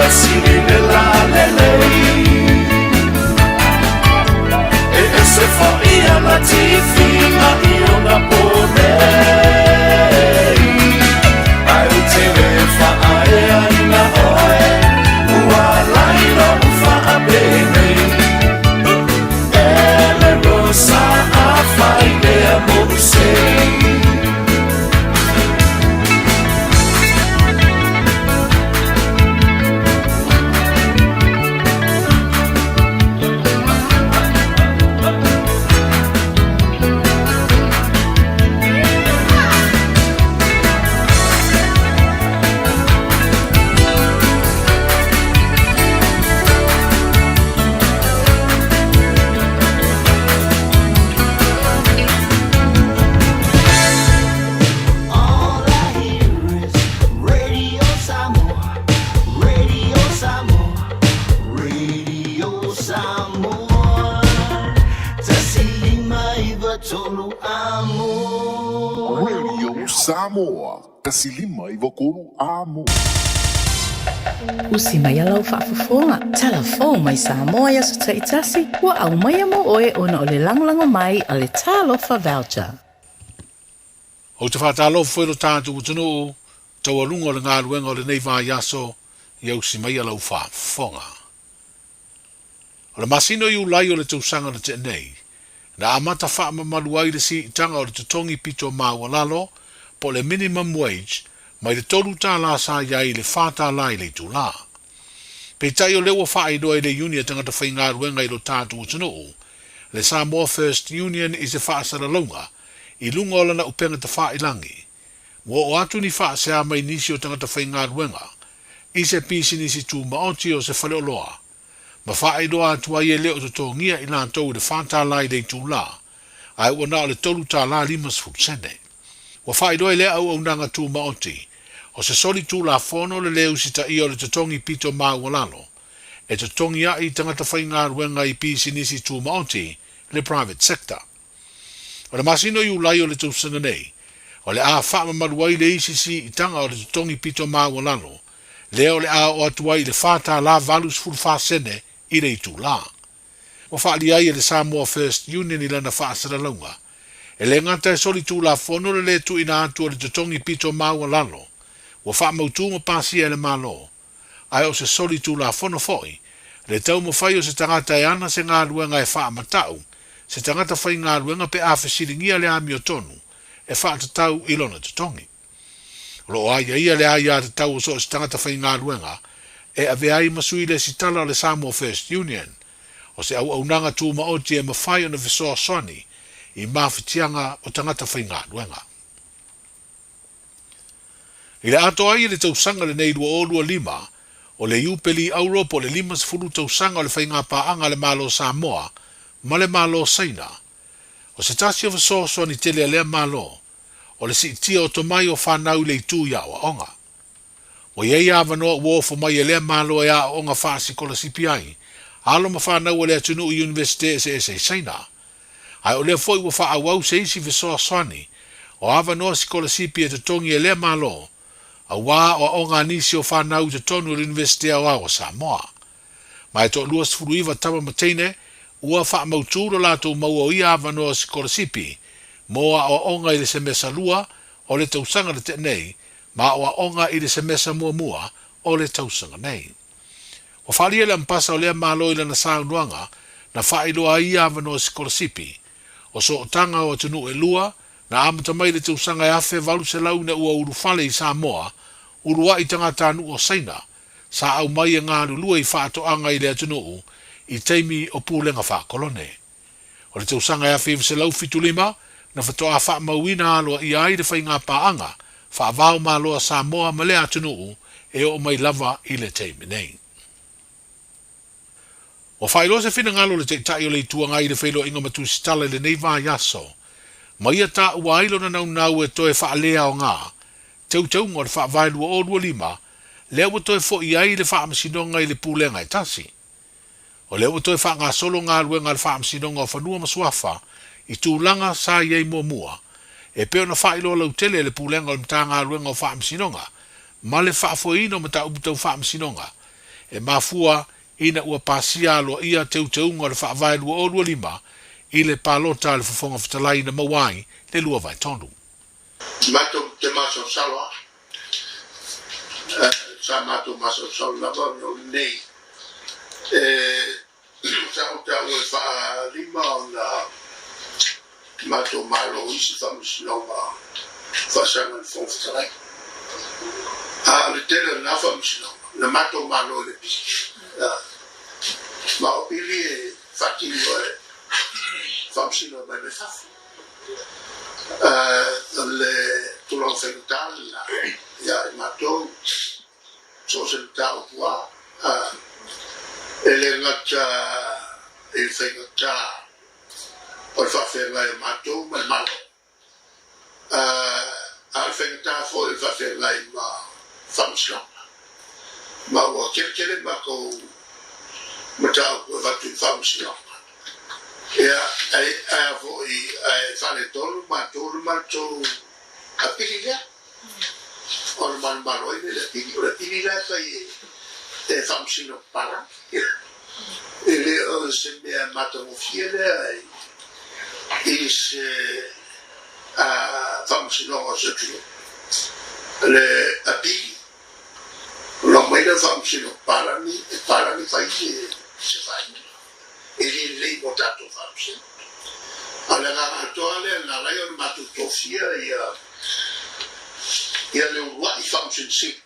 sili le lalelei E ese fo'i ana tifiga i ona po nei Ae ou te le faaeaina oe Ua alai lo'u faapenei E le Rosa afai lea mo'u sei. Radio Samoa, 153 Amo. Usi mai a lau faafofoga, Talafou mai Samoa i aso taitasi, ua aumaia mo oe ona o le lagolago mai a le Talofa Voucher. Ou te faatalofa foi i lo tatou atunuu, taualuga o le galuega o lenei vaiaso, ia usi maia lau faafofoga. O le masina o Iulai o le tausaga na tea nei, na amata faamamalu ai le siitaga o le totogi pito maualalo, po o le minimum wage, mai le $3 sa i ai i le $4 i le itulā. Peitai o lea ua faailoa i le iuni a tagata faigaluega i lo tatou atunuu, le Samoa First Union i se faasalalauga i luga o lana upega tafailangi, ua oo atu ni faasea mai nisi o tagata faigaluega i se pisinisi tumaoti o se faleoloa, ma faailoa atu ai e le o totogia i latou i le $4 i le itulā, ae ua na o le $3.50. Ua faailoa i lea auaunaga tumaoti, o se soli tulafono le lē usitaia o le totogi pito maualalo e totogi a'i i tagata faigaluega i pisinisi tumaoti, le private sector. O le masina o Iulai o le tausaga nei, o le a faamamalu ai le isi siitaga o le totogi pito maualalo, lea o le a oo atu ai i le $4.84 i le itulā. Ua faaalia ai e le Samoa First Union i lana faasalalauga, e le gata e soli tulafono le lē tuuina atu o le totogi pito maualalo ua faamautū ma pasia e le Malo, ae o se soli tulafono foi le taumafai o se tagata e ana se galuega e faamatau se tagata faigaluega pe a fesiligia le amiotonu e faatatau i lona totogi. O lo o aiaia le aiatatau o so o se tagata faigaluega e avea ai ma sui lesitala o le Samoa First Union, o se auaunaga tumaoti e mafai ona fesoasoani i mafatiaga o tagata faigaluega. I le atoa ai i le tausaga lenei 2025, o le Iupeli Auro po o le 50 tausaga o le faigapaaga a le Malo Samoa ma le Malo Saina. O se tasi o fesoasoani tele a lea Malo, o le siitia o tomai o fanau i le itu i aoaoga. Ua i ai avanoa ua ofo mai e lea Malo e aooga faasikolasipi ai alo ma fanau a le atunuu i Iunivesite eseese i Saina. Ae o lea foi ua faaauau se isi fesoasoani o avanoa sikolasipi e totogi e lea Malo, auā aoaoga a nisi o fanau i totonu o le Iunivesite Aoao o Samoa. Ma e toalua 19 tama ma teine ua faamautū lo latou maua o ia avanoa sikolasipi mo aoaoga i le semesa lua o le tausaga na tea nei ma aoaoga i le semesa muamua o le tausaga nei. Ua faaalia le ampasa o lea Malo i lana saunoaga na faailoa ai ia avanoa sikolasipi. O sootaga o atunuu e lua, na amata mai i le tausaga e 1800 ina ua ulufale i Samoa, uluai tagatanuu o Saina, sa aumai e galulue i faatoaga i le atunuu i taimi o pulega faakolone. O le tausaga e 1975 na faatoa faamauina aloaia ai le faigapaaga faava-o-Malo a Samoa ma lea atunuu e oo mai lava i le taimi nei. Ua faailoa se finagalo o le Taitai o le Itu Agai i le feiloaiga ma Tusitala i lenei vaiaso, ma ia taua ai lona naunau e toe faaleaoga teuteuga o le Faavae 2025 lea ua toe foi ai le Faamasinoga i le Pulega e tasi. O lea ua toe faagasolo galuega a le Faamasinoga o Fanua ma Suafa i tulaga sa i ai muamua, e pei ona faailoa lautele e le Pulega o le Matagaluega o Faamasinoga ma le Faafoeina o Mataupu Tau Faamasinoga. e mafua ina ua pasia aloaia teuteuga o le Faavae 2025 i le palota a le Fofoga Fetalai na maua ai le 2/3. Matou te masalosalo a, sa matou masalosalo lava ona o lenei e sa ou taua e faalima ona matou malo i isi faamasinoga faasaga i le Fofoga Fetalai. A o le tele o na faamasinoga na matou malo i le pili. Ma o pili e faatino e faamasino mai mai fafo. O le tulaga faigata lena ia i matou so o se mataupu lava, e le gata i le faigata o le faafeagai o matou ma le Malo, a o le faigata foi o le faafeagai ma Faamasinoga. Ma ua keletele matou mataupu e avatu i le Faamasinoga. Ia, ae foi ae faaletonu matou le matou apili lea. Ona manumalo ai lea i le apili. O le apili la e fai e Faamasino Papalagi. E le o se mea matagofie lea i se faamasinoga o se atunuu. Le apili, ona omai lea o Faamasino Papalagi, e papalagi fai se faaiuga. E le lelei mo tatou faamasino. A o le agaga atoa lea na ala ai ona matou tofia ia le uluai Faamasino Sili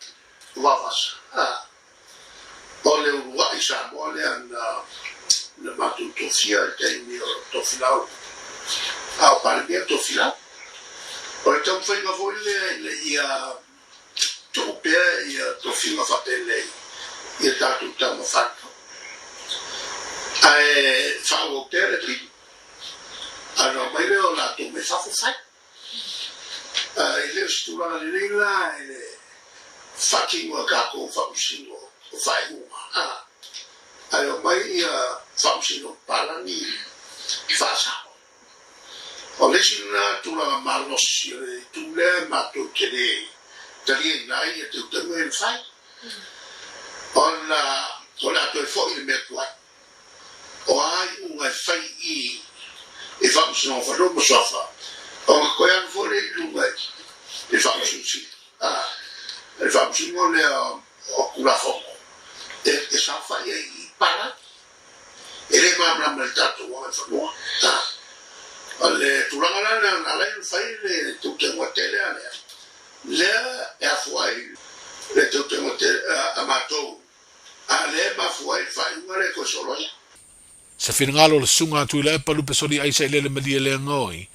o Vaovasa. O le uluai Samoa lea na matou tofia i le taimi o Tofilau, a o Palemia Tofilau. O le taumafaiga foi lea ina ia tuu pea ia tofiga faapenei i a tatou tama fanau, ae faaauau pea le pili, a na omai lea o latou mai fafo fai. E le o se tulaga lelei la i le faatino e tatou faamasino o faaiuga, ae omai ia faamasino papalagi faasao. O le isi lena tulaga malosi o le itu lea matou te le taliaina ai ia teuteuga ia na fai, ona o le a toe foi le mea tuai. O a iuga e fai i i Faamasinoga Fanua ma Suafa, ona toe alu foi lea i luga i le Faamasino Sili. Le Faamasino lea o Tulafono e saofai ai i Palagi. E le malamalama i le tatou agaifanua. O le tulaga la lea na ala ai ona fai le teuteuga tele a lea, lea e afua ai le teuteuga tele a matou, a lea e mafua ai le faaiuga lea e toe solo ai. Se finagalo o le Susuga a Tuilaepa Lupe Soliaisa i Lele Malie Leagaoi,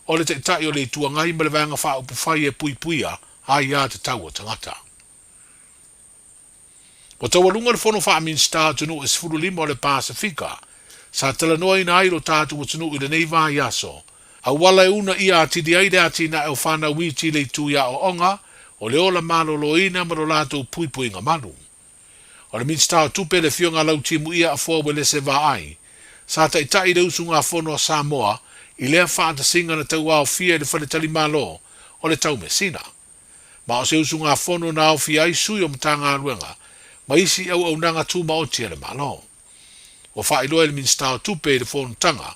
o le Taitai o le Itu Agai ma le Vaega Faaupufai e Puipuia Aia Tatau a Tagata. Ua taualuga le Fono Faa-Minisita Atunuu e 15 o le Pasefika, sa talanoaina ai lo tatou atunuu i lenei vaiaso, auala e uunaia atili ai le atinae o fanau iti i le itu i aoaoga, o le ola maloloina ma lo latou puipuiga malu. O le Minisita o Tupe le Afioga Lautimuia Afoa Uelese Vaai, sa taitai i le usugafono a Samoa i lea faatasiga na tauaofia i le Faletalimalo o le Taumeasina. Ma o se usugafono na aofia ai sui o Matagaluega ma isi auaunaga tumaoti a le Malo. Ua faailoa e le Minisita o Tupe i le fonotaga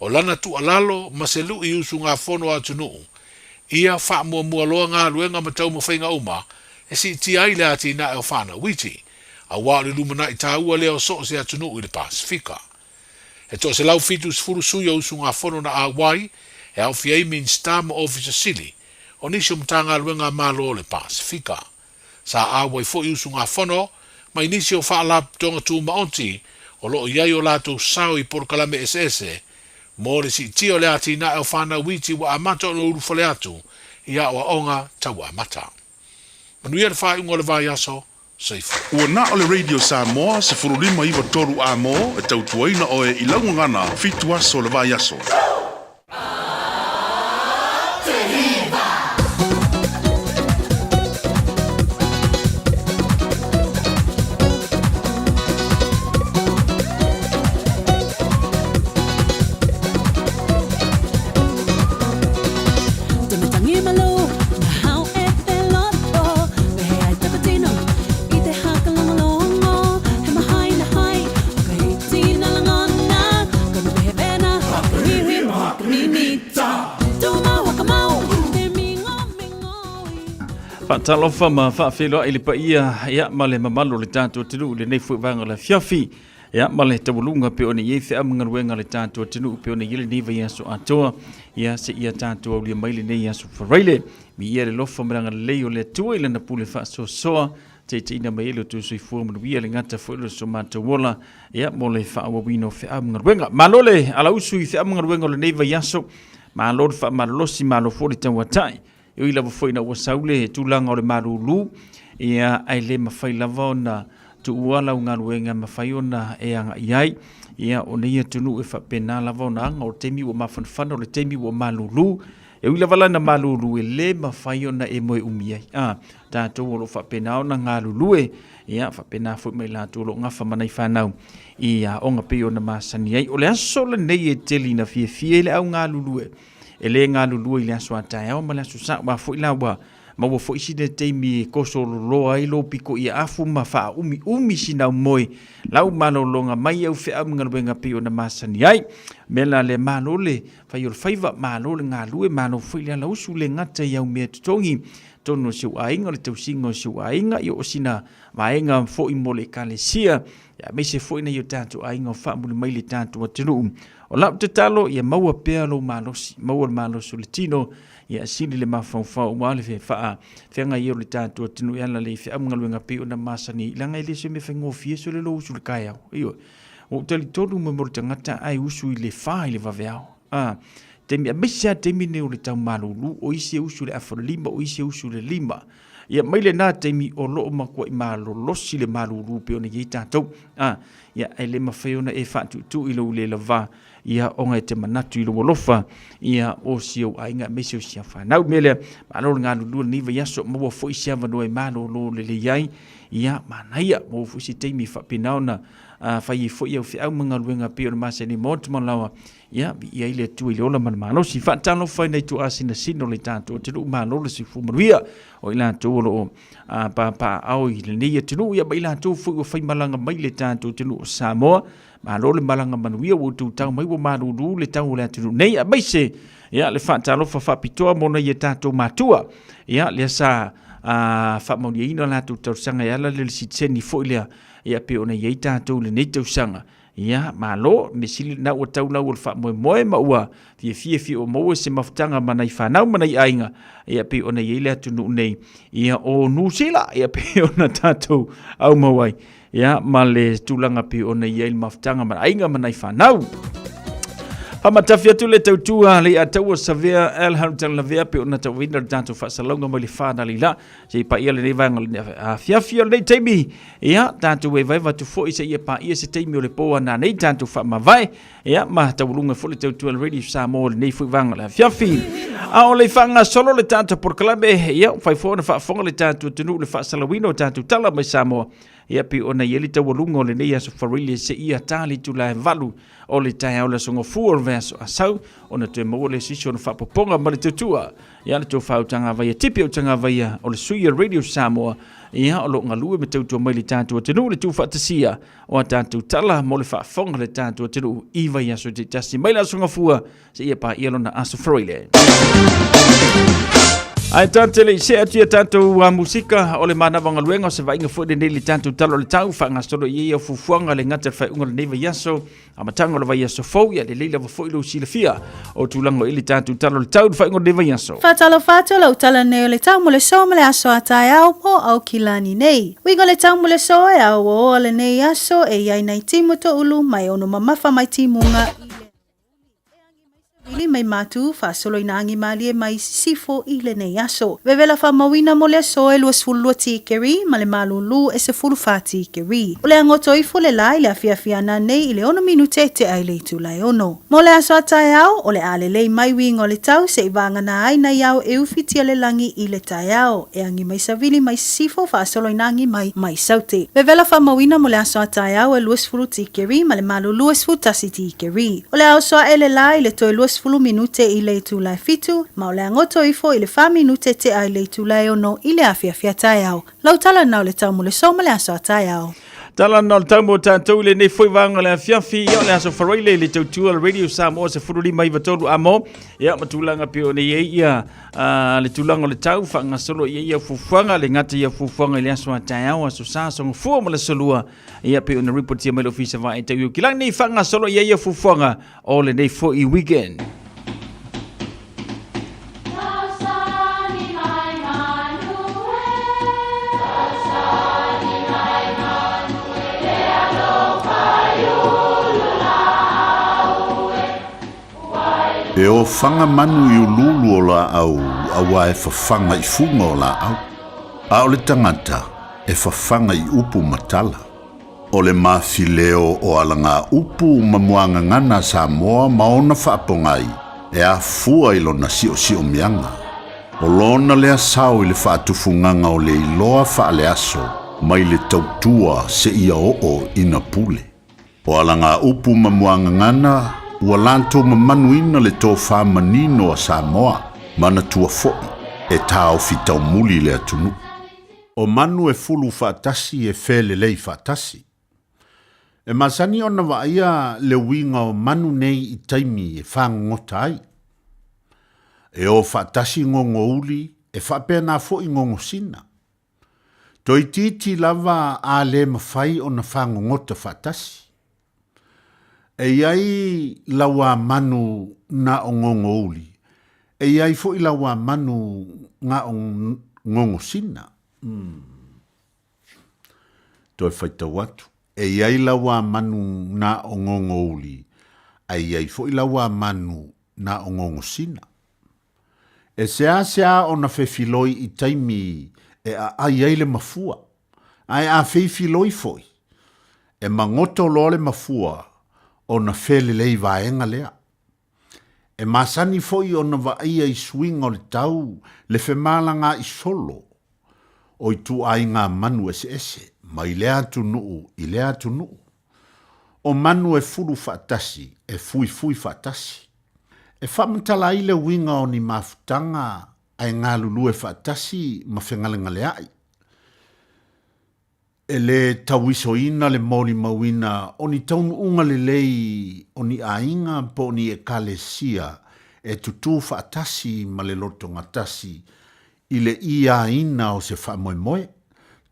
o lana tuualalo ma se lui i usugafono a atunuu ia faamuamua loa galuega ma taumafaiga uma e siitia ai le atinae o fanau iti, aua o le lumanai taua lea o so o se atunuu i le Pasefika. E 170 sui o usugafono na auai e aofia ai Minisita ma Ofisa Sili o nisi o Matagaluega a Malo o le Pasefika. Sa auai foi usugafono mai nisi o Faalapotopotoga Tumaoti o lo o i ai o latou sao i polokalame eseese mo le siitia o le atinae o fanau iti ua amata ona ulufale atu i aoaoga tau amata. Manuia le faaiuga o le vaiaso, soifua. Ua na o le Radio Samoa 15 9 3 A-mo e tautuaina oe i lau gagana fitu aso o le vaiaso. Faatalofa ma faafeiloai i le paia ia ma le mamalu o le tatou atunuu i lenei foi vaega o le afiafi ia ma le taualuga pei ona i ai feau ma galuega a le tatou atunuu pei ona i ai lenei vaiaso atoa ia seia tatou aulia mai lenei aso Faraile. Viia le alofa ma le agalelei o le Atua i Lana pule faasoasoa taitaiina mai ai lo outou soifua manuia le gata foi o so matou ola ia mo le faaauauina o feau ma galuega. Malo le alausu i feau ma galuega o lenei vaiaso, malo le faamalolosi, malo foi le tauatai. E ui lava foi ina ua sau le tulaga o le malulu, ia ae le mafai lava ona tuua lau galuega e mafai ona e agai ai. Ia o nei atunuu e faapena lava ona aga, o le taimi ua mafanafana, o le taimi ua malulu. E ui lava la ina malulu, e le mafai ona e moe umi ai. A, tatou o lo o faapena ona galulue, ia faapena foi ma i latou o lo o gafa ma nai fanau i aoga pei ona masani ai. O le aso lenei e tele ina fiafia ai le au galulue. E le galulue i le aso a taeao ma le aso sa, aua foi la ua maua foi sina taimi e kosololoa ai lou piko i afu ma faaumiumi sina aumoe lau malologa mai au feau ma galuega pei ona masani ai. Mea la lea, malo le fai o le faiva, malo le galue, malo foi le alausu, le gata i au mea totogi totonu o si ou aiga, o le tausiga o si ou aiga, ia o sina vaega foi mo le Ekalesia, aemaise foi nai o tatou aiga o faamuli mai le tatou atunuu. O lau tatalo, ia maua pea lou malosi, maua le malosi o le tino, ia sili le mafaufau aua le faafeagai ai o le tatou atunuu e ala lea i feau ma galuega pei ona masani ai, leaga e le o se mea faigofie sole lou usu i le taeao. Ioe. Ua ou talitonu mo le tagata ae usu i le fa i le vaveao. A, taimi, aemaise lava taimi nei o le tau malulu, o isi e usu i le afa o le lima, o isi e usu i le lima. Ia, mai lena taimi o lo o matuai malolosi le malulu pei ona i ai tatou. A, ia, ae le mafai ona e faatuutuu i lou le lava, ia, ona e te manatu i lou alofa, ia, o si ou aiga aemaise o si au fanau. O le mea lea, malo le galulue i lenei vaiaso, maua foi se avanoa e malolo lelei ai, ia, manaia, maua foi se taimi e faapena ona fai ai foi au feau ma galuega pei ona masani ai maota ma laoa, ia, viia ai le Atua i le ola ma le malosi. Faatalofa i nai tuaasinasina o le tatou atunuu, malo le soifua manuia o i latou o lo o papaaao i lenei atunuu, ia ma i latou foi ua faimalaga mai le tatou atunuu o Samoa. Malo le malaga manuia, ua outou tau mai ua malulu le tau o le atunuu nei, aemaise ia le faatalofa faapitoa mo nai a tatou matua, ia lea sa faamanuiaina latou talosaga e ala lea i le sitiseni foi lea, ia pei ona i ai tatou i lenei tausaga. Ia, malo, mea sili lena ua tau lau o le faamoemoe ma ua fiafia fia o maua se mafutaga ma nai fanau ma nai aiga, ia pei ona i ai le atunuu nei, ia o Nu Sila, ia pei ona tatou aumau ai, ia ma le tulaga pei ona i ai le mafutaga ma aiga ma nai fanau. Faamatafi atu le tautua le Ataua Savea El Harrington Lavea pei ona tauina le tatou faasalauga mai le whānalila. Se i paia lenei vaega o le afiafi o lenei taimi. Ia, tatou vaevaeva atu foi seia paia se taimi o le po a nanei tatou faamavae. Ia, ma taualuga foi le tautua a le Radio Samoa i lenei foi vaega o le afiafi. A o le faagasolo le tatou polokalame, ia, ua fai foi ona faafofoga le tatou atunuu i le faasalauina o tatou tala mai Samoa. Ia, pei ona i ai le taualuga o lenei aso Faraile seia ta le itula e 8 o le taeao o le aso Gafua o le vaiaso Asau, ona toe maua lea o se isi ona faapopoga ma le tautua. Ia le tofa o Tagavaia Tipi o Tagavaia o le sui o Radio Samoa, ia o lo o galue ma tautua mai le tatou atunuu le tuufaatasia o a tatou tala mo le faafofoga le tatou atunuu i vaiaso taitasi mai le aso Gafua seia paia lona aso Faraile. Ae tatou le i see atu ia tatou musika o le manava galuega o se vaaiga foi lenei i le tatou tala o le tau faagasolo i ai au fuafuaga le gata i le faaiuga o lenei vaiaso amataga o le vaiaso fou ia lelei lava foi lou silafia o tulaga o i le tatou tala o le tau i le faaiuga o lenei vaiaso. Faatalofa atu lau tala nei o le tau mo le so ma le aso a taeao mo Aukilani nei. Uiga o le tau mo le so e auaoa lenei aso e i ai nai timu toulu mai ono mamafa mai timuga i le Vili mai mātū, faasolo ina agi mālie mai i sisifo i lenei aso. Vevela faamauina mo le aso e 22 tikeri ma le malūlū e 14 tikeri. O le agoto ifo le la i le afiafi ana nei i le ono minute e tea i le itula e ono. Mo le aso a taeao, o le a lelei mai uiga o le tau se i vāgana ai nai ao e ufitia le lagi i le taeao. E agi mai savili mai sisifo faasolo ina agi mai mai saute. Vevela faamauina mo le aso a taeao e 20 tikeri ma le malūlū e 11 tikeri. O le a oso aʻe le lā i le toe 20 minute i le itula e fitu, ma o le a goto ifo i le fa minute tea i le itula e ono i le afiafi a taeao. Lau tala na o le tau mo le so ma le aso a taeao. Tala na o le tau mo tatou i lenei foi vaega o le afiafi, ia o le aso Faraile i le tautua le Radio Samoa 15 93 amo, ia ma tulaga pei ona i ai ia le tulaga o le tau faagasolo i ai ia fuafuaga, le gata ia fuafuaga i le aso a taeao, aso Sa, aso Gafua ma le aso Lua, ia pei ona ripotia mai le Ofisa Vaai Tau i Aukilani nei faagasolo i ai ia fuafuaga o lenei foi weekend. E ofaga manu i uluulu o laau auā e fafaga i fuga o laau, a o le tagata e fafaga i upu ma tala. O le mafileo o alagaupu ma muagagana a Samoa ma ona faapogai e afua i lona siosiomiaga. O lona lea sao i le faatufugaga o le iloa faaleaso mai le tautua seia oo ina pule. O alagaupu ma muagagana ua latou mamanuina le tofa manino a Samoa, manatua foi e taofi taumuli le atunuu. O manu e fulu faatasi e felelei faatasi. E masani ona vaaia le uiga o manu nei i taimi e fagogota ai. E o faatasi gogouli e faapena foi gogosina. Toeitiiti lava a le mafai ona fagogota faatasi. E i ai lauā manu na o gogouli, e i ai foi lauā manu na o gogosina. Umm. Toe faitau atu, e i ai lauā manu na o gogouli, ae i ai foi lauā manu na o gogosina. E seasea ona fefiloi i taimi e aai ai le mafua, ae a feifiloi foi, e magoto loa le mafua ona felelei vaega lea. E masani foi ona vaaia i suiga o le tau le femalagaai solo o ituaiga manu eseese mai lea atunuu i lea atunuu. O manu e fulu faatasi, e fuifui faatasi. E faamatala ai le uiga o ni mafutaga ae galulue faatasi ma fegalegaleaʻi. E lē tauisoina le molimauina o ni taunuuga lelei o ni aiga po o ni ekalesia e tutū faatasi ma le lotogatasi i le iaina o se faamoemoe,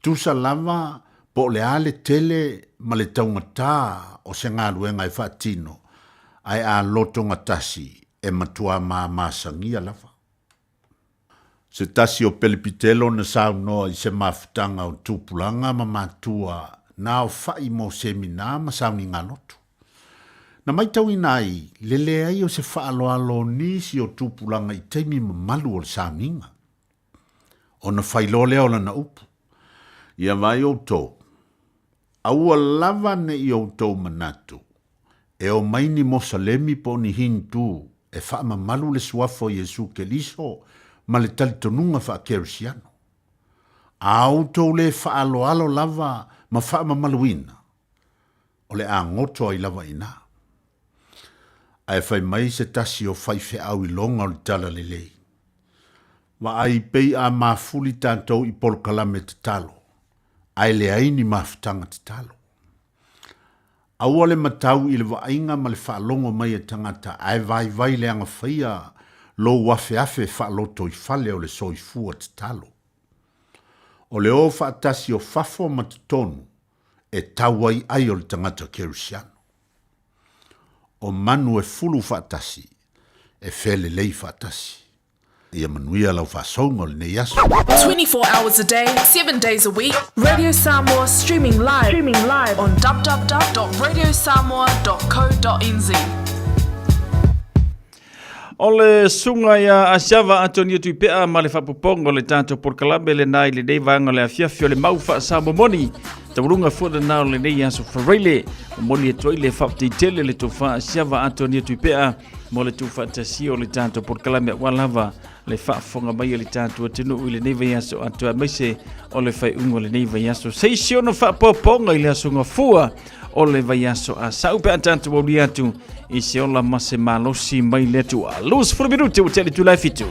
tusa lava po o le a le tele ma le taugatā o se galuega e faatino, ae a lotogatasi e matuā mamasagia lava. Se tasi o pelepitelo na saunoa i se mafutaga o tupulaga ma matua na aofaʻi mo seminā ma saunigalotu. Na maitauina ai le leai o se faaaloalo o nisi o tupulaga i taimi mamalu o le sauniga. Ona fai loa lea o lana upu, Ia vaai outou, aua lava ne i outou manatu e omai ni Mosalemi po o ni Hindu e faamamalu le suafa o Iesu Keliso ma le talitonuga faakerisiano. A outou le faaaloalo lava ma faamamaluina, o le a goto ai lava i ina. Ae fai mai se tasi o faifeau iloga o le talalelei, Vaai pei a mafuli tatou i polokalame tatalo, ae leai ni mafutaga tatalo. Aua le matau i le vaaiga ma le faalogo mai a tagata ae vaivai le agafaia lou afeafe faalotoifale o le soifua tatalo. O le o faatasi o fafo ma totonu e tau ai ai o le tagata kerisiano. O manu e fulu faatasi, e felelei faatasi. Ia manuia lau faasouga o lenei aso. 24 hours a day, 7 days a week, Radio Samoa streaming live, streaming live on www.radiosamoa.co.nz. O le suga ia Asiava Antonio Tuipea ma le faapopoga o le tatou polokalame lena i lenei vaega o le afiafi o le mau faasamomoni. Tauluga foi lena o lenei aso Faraile. Momoli atu ai le faafetai tele le tofa Asiava Antonio Tuipea mo le tuufaatasia o le tatou polokalame aua lava le faafofoga mai a le tatou atunuu i lenei vaiaso atoa aemaise o le faaiuga o lenei vaiaso. Se isi ono faapopoga i le aso Gafua o le vaiaso a sau pe a tatou aulia atu i se ola ma se malosi mai le Atua. 20 minute ua tele tula e fitu.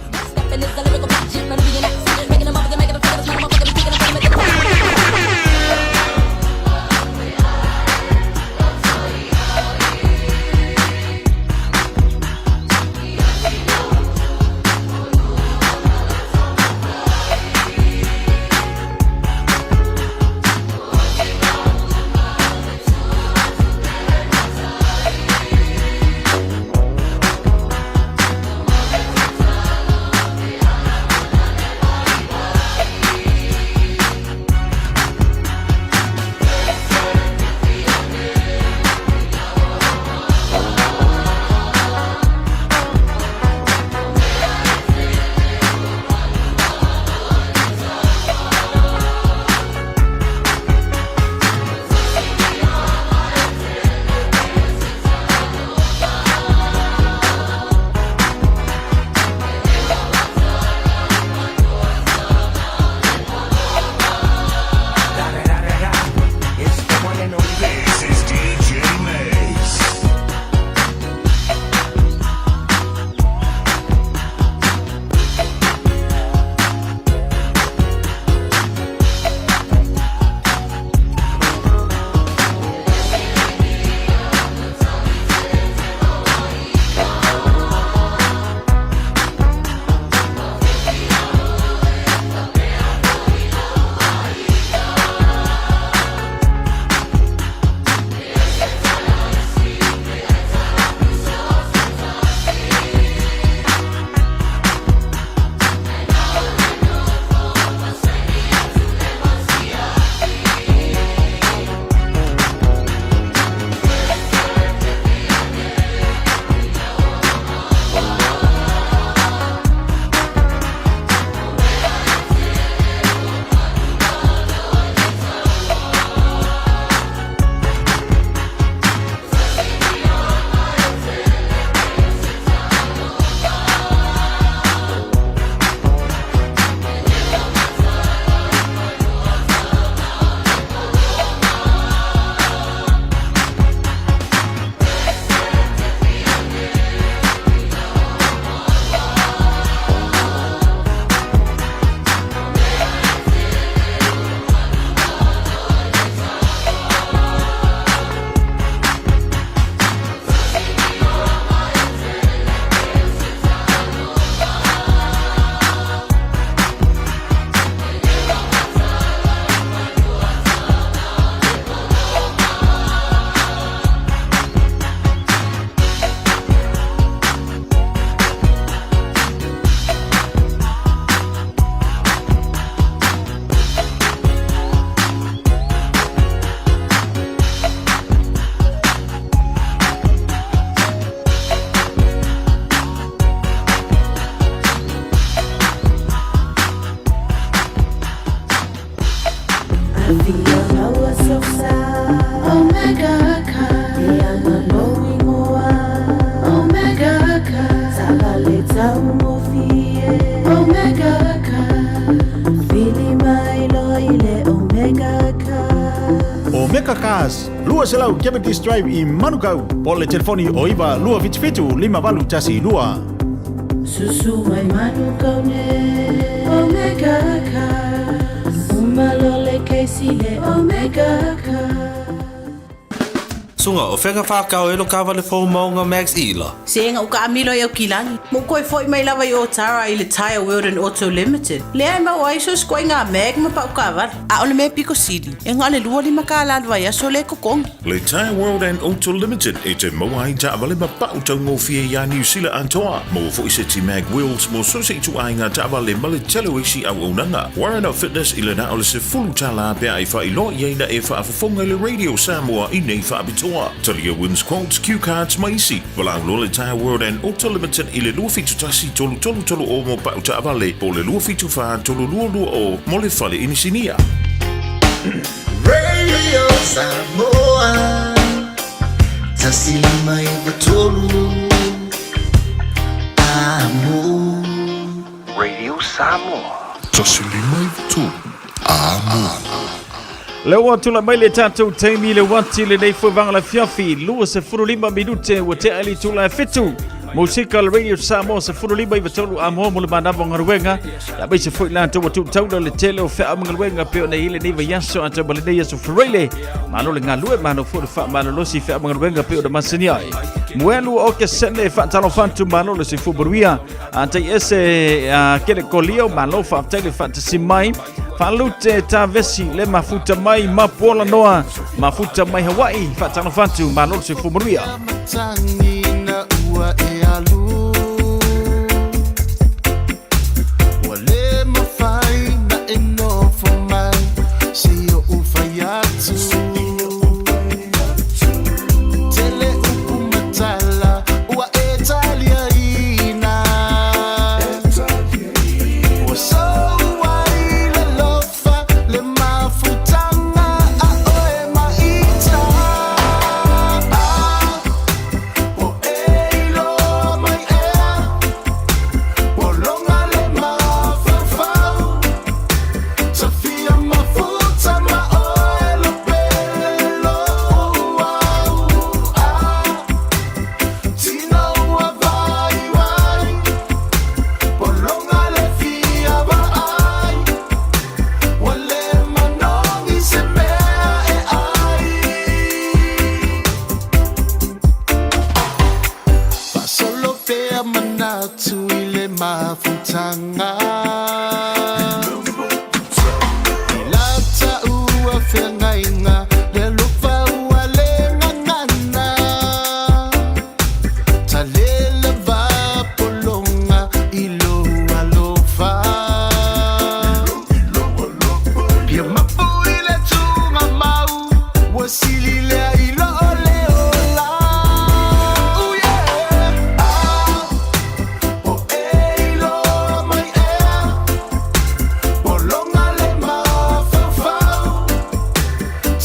Cars, 200 Cavendish Drive i Manukau, po o le telefoni o 9 277 5812. Susu mai Manukau nei, Omega Cars. Uma loa le kesi le Omega Cars. Suga, o fea na whākau e lo kāwale fou maunga Max Ila? Sega u kaamilo i Aukilani, ma ua toe foi mai lava i Otara i le Tyre World and Auto Limited, lea e maua ai so se ituaiga mag ma pau taavale. A o le mea pito sili, e na o le 25 kālā le vaiaso lea e totogi. Le Tyre World and Auto Limited e te maua ai taavale ma pau taugofie iā Niu Sila atoa. Maua foi seti mag wheels mo so se ituaiga taavale ma le tele o isi auaunaga. Warren Fitness i le na o le $10 pe a e faailoa i ai na e faafofoga i le Radio Samoa i nei faapitoa. Talia Wins Quotes, Cue Cards ma isi. Valaau loa le Tyre World and Auto Limited i le 271 3330 mo pau taavale po o le 274 3220 mo le fale inisinia. Radio Samoa 105 9 3 Amo. Radio Samoa. 105 9 3 Amo. Lea ua tulai mai le tatou taimi le uati lenei foi vaega le afiafi 25 minute ua tea i le itula e 7. Musika le Radio Samoa 15 9 3 Amoa mo le manava o galuega aemaise foi latou ua tuutaula le tele o feau ma galuega pei ona i ai lenei vaiaso atoa ma lenei aso Faraile. Malo le galue, malo foi le faamalolosi i feau ma galuega pei ona masani ai. Muelu o ke sene faatalofa atu, malo le soifua manuia. A tai ese a kele kolio, malo faafetai le faatasi mai. Faalute Tavesi le mafuta mai Mapuola Noa, mafuta mai Hawaii, faatalofa atu, malo le soifua manuia. Matagina ua e alu Ua le mafai na e nofo mai Se i ou fai atu Tele upu ma tala ua e taliaina Ua sou ai le alofa le mafutaga a oe ma ita Po e iloa mai ea Pologa le mafaufau Tafia mafuta ma oe lo pele lou au Tino ua vaivai Pologa le fia vaai Ua le manogi se mea e ai Faasolo pea manatu i le mafutaga I la taua feagaiga le alofa ua le gagana Talela va pologa i lou alofa Pia mapu i le tugamau Ua sili lea i lo le ola Ooh, yeah. Ah, po e iloa mai ea Pologa le mafaufau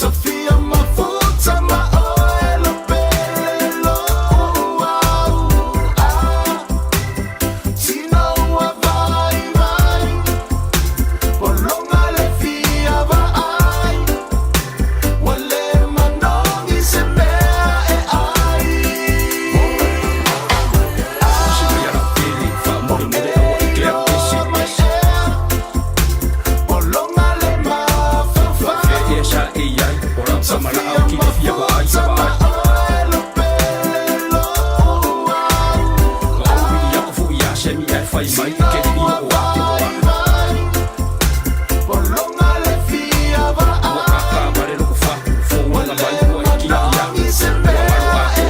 Tafia mafuta ma oe lo pele lou au Tino ua vaivai Pologa le fia vaai Ua le manogi se mea e ai Pologa le mafaufau Tafia mafuta ma oe lo pele lou au Tino ua vaivai Pologa le fia vaai Ua le manogi se mea e ai.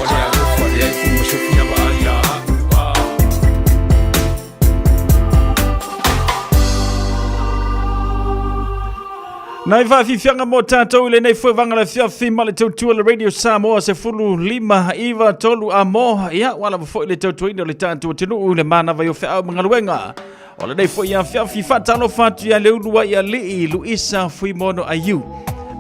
Nai faafiafiaga mo tatou i lenei foi vaega le afiafi ma le tautua le Radio Samoa 15 9 3 Amo. Ia, ua lava foi le tautuaina o le tatou atunuu i le manava i o feau ma galuega. O lenei foi afiafi faatalofa atu ia Leuluaialii Luisa Fuimono Aiu.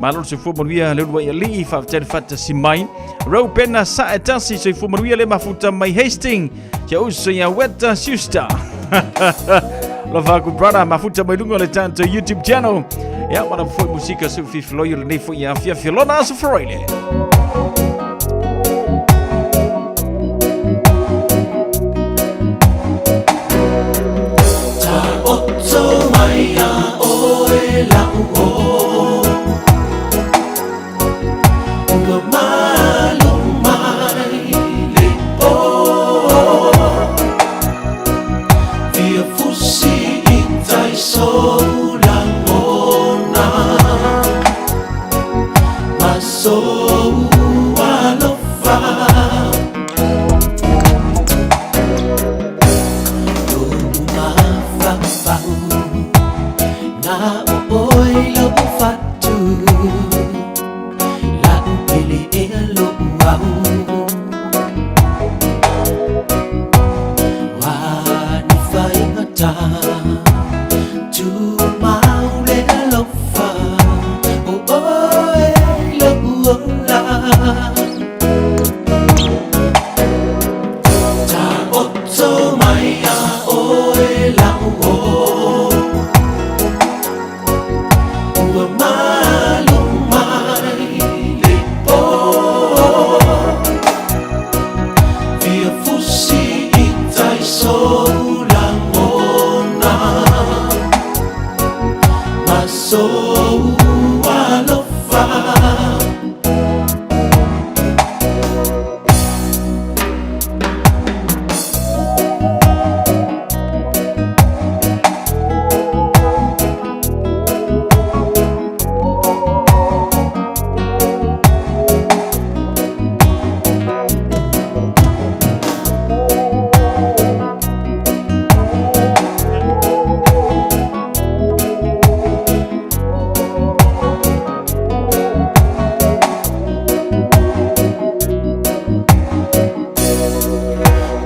Malo le soifua manuia Leuluaialii, faafetai le faatasi mai. Raupena Saetasi, soifua manuia le mafuta mai Hastings. Kia uso ia Weta Schuster. Love aku brother, mafuta mai lunga o le tatou YouTube channel. Ia, ma foi musika seu fifiloi o lenei foi afiafi lona aso Friday. Taoto mai a oe lau o Ua malu mai le pō Fia fusi i tai sou lagona Ma sou alofa Lo'u mafaufau Na o oe lo'u fatu La'u pele ea lo'u au Ua ni faigata Tumau le alofa O oe lo'u ola Taoto mai a oe la'u o Ua malu mai le pō Fia fusi i tai sou lagona Ma sou alofa.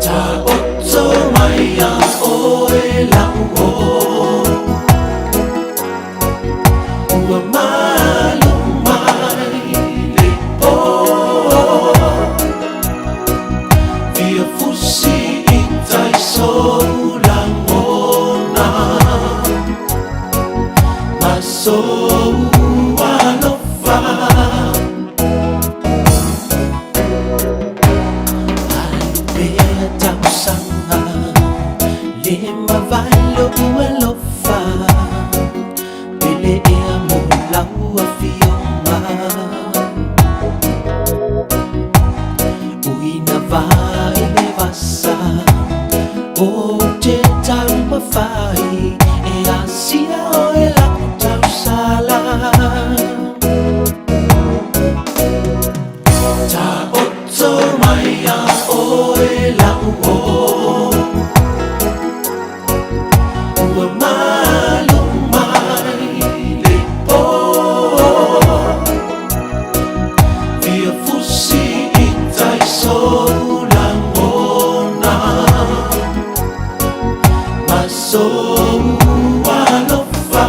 Taoto mai a oe la'u o Ua malu mai le pō Fia fusi i tai sou lagona Ma sou alofa Alu pea tausaga Le mavae lo'u alofa Pele ea mo lau afioga Uina vai le vasa Ou te taumafai E asia oe lau tausala Taoto mai a oe la'u o Ua malu mai le pō Fia fusi i tai sou lagona Ma sou alofa.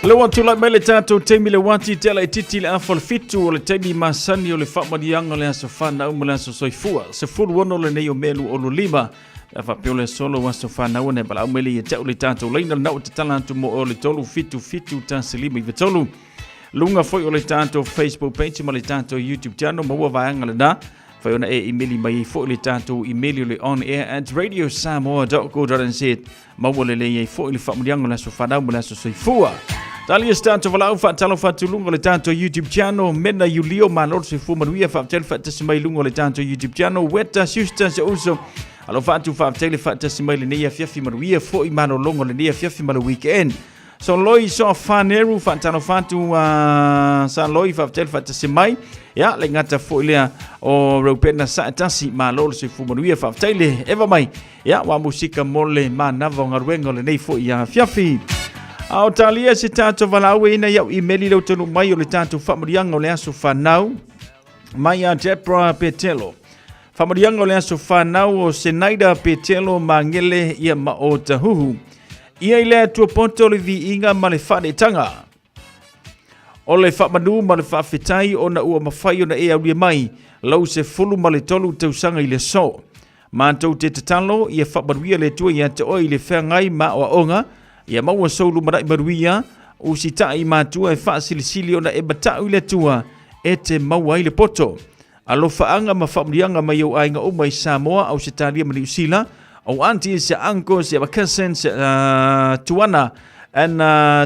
Le ua tulai mai le tatou taimi le uati te ala itiiti le afa o le fitu o le taimi masani o le faamaliaga o le aso fanau ma le aso soifua. 16 lenei o Me 25. Pe a faapea o le aso lou aso fanau ona e valaau mai lea ia te au le tatou laina lena ua tatala atu mo oe o le 377 193. Luga foi o le tatou Facebook page ma le tatou YouTube channel maua vaega lena. Fai ona e imeli mai ai foi le tatou imeli o le onair@radiosamoa.co.nz maua lelei ai foi le faamanuiaga o le aso fanau ma le aso soifua. Talia se tatou valaau faatalofa atu luga o le tatou YouTube channel Mena Iulio malo le soifua manuia faafetai le faatasi mai luga o le tatou YouTube channel Weta Siusta se uso alofa atu faafetai le faatasi mai lenei afiafi manuia foi malologa o lenei afiafi ma le weekend. So loi so faneru faatalofa atu sa loi faafetai le faatasi mai. Ia le gata foi lea o Reupena Saatasi malo le soifua manuia faafetai le eva mai. Ia ua musika mo le manava o galuega o lenei foi afiafi. A o talia se tatou valaau e ina iau imeli le utonu mai o le tatou faamanuiaga o le aso fanau mai a Debra Petelo. Faamanuiaga o le aso fanau o Senaida Petelo Magele ia ma Otahuhu. Ia i le Atua poto le viiga ma le faaneetaga. O le faamanu ma le faafetai ona ua mafai ona e aulia mai lou 13 tausaga i le aso. Matou te tatalo ia faamanuia le Atua ia te oe i le feagai ma aoaoga, ia maua sou lumanai manuia, usitai i matua e faasilisili ona e matau i le Atua e te maua ai le poto. Alofaaga ma faamanuiaga mai ou aiga uma i Samoa, Ausetalia ma Niu Sila, ou aunties, uncles, ma cousins, Tuana and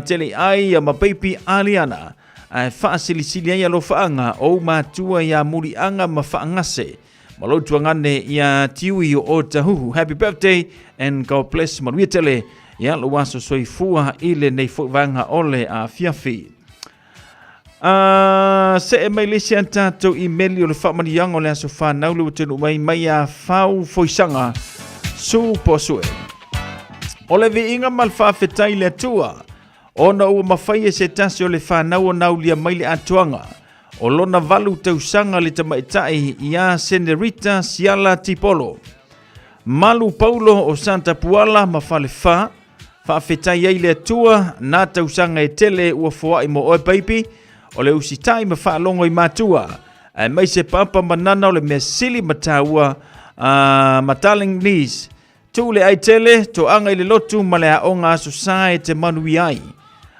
Teleai ma baby Aliana. Ae faasilisili ai alofaaga o ou matua ia Muliaga ma Faagase ma lou tuagane ia Tiui o Otahuhu. Happy birthday and God bless. Manuia tele ia lou aso soifua i lenei foi vaega o le afiafi. A see mai le isi a tatou imeli o le faamanuiaga o le aso fanau le ua taunuu mai mai ia Fau Foisaga Su Poasue. O le viiga ma le faafetai i le Atua ona ua mafai e se tasi o le fanau ona aulia mai le atoaga o lona 8 tausaga le tamaitai ia Senerita Siala Tipolo. Malu Paulo o Santa Puala ma Falefa, Faafetai ai le Atua, nā tausaga e tele ua foai mo oe baby, o le usitai ma faalogo i matua, aemaise papa ma nana o le mea sili ma taua, ma darling niece. Tuu le ai tele, toaga i le lotu ma le aoga aso sa e te manuia ai.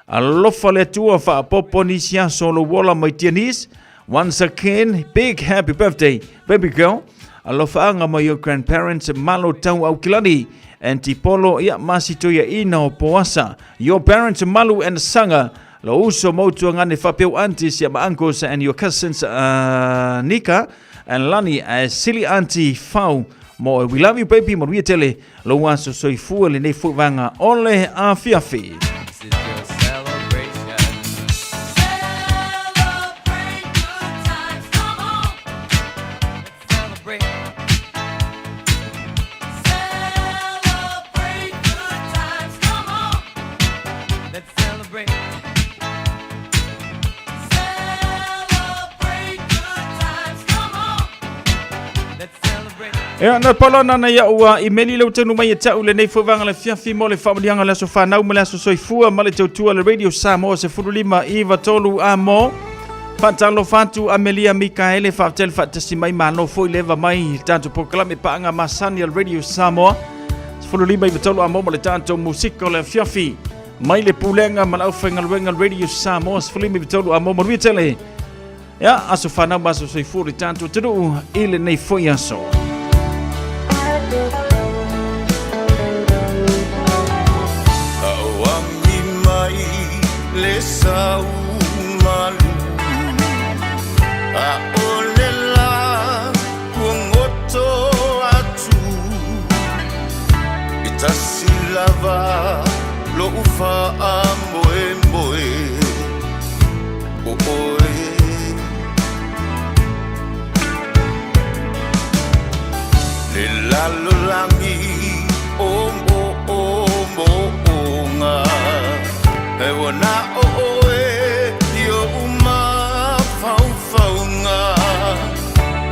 Alofa le Atua faapopo nisi aso o lou ola my dear niece. Once again, big happy birthday, baby girl. Alofaaga mai your grandparents, Malo Tau Aukilani and Tipolo ia Masitoia Ina o Poasa. Your parents, Malu and Sanga, lo uso mau tuangane faapeu aunties ia ma uncles and your cousins, Nika and Lani, Silly Auntie Fau. Mo we love you baby, manuia tele. Lou aso soifua lenei foi vaega o le afiafi. Ea, na palo ana na ia'u a imeli le ua mai e ta'u lenei foi vaega le fiafi mo le faamanuiaga o le aso fanau ma le aso soifua ma le tautua le Radio Samoa 15 9 3 a mo. Faatalofa atu Amelia Mikaele, faafetai le faatasi mai, malo foi le eva mai i le tatou polokalame paaga masani a le Radio Samoa 15 9 3 a mo ma le tatou musika o le afiafi mai le pulega ma le aufaigaluega Radio Samoa 15 9 3 a mo. Manuia tele. Ia, aso fanau ma aso soifua le tatou atunuu i lenei foi aso. Auami mai le sau malu A o le la kuagoto atu I tasi lava lo'u faamoemoe O oe Le lalolagi o moomooga E ua na o oe i oʻu mafaufauga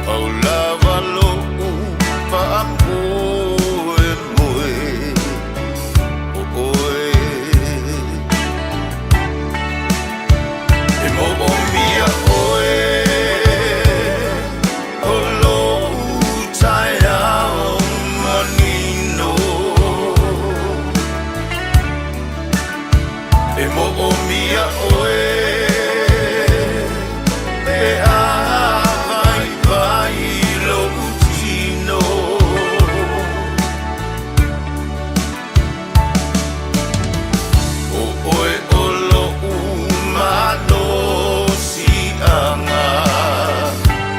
Pau lava loʻu faamoemoe O oe E moomia oe o loʻu taeao manino E moomia oe pe a vaivai loʻu tino O oe o loʻu malosiaga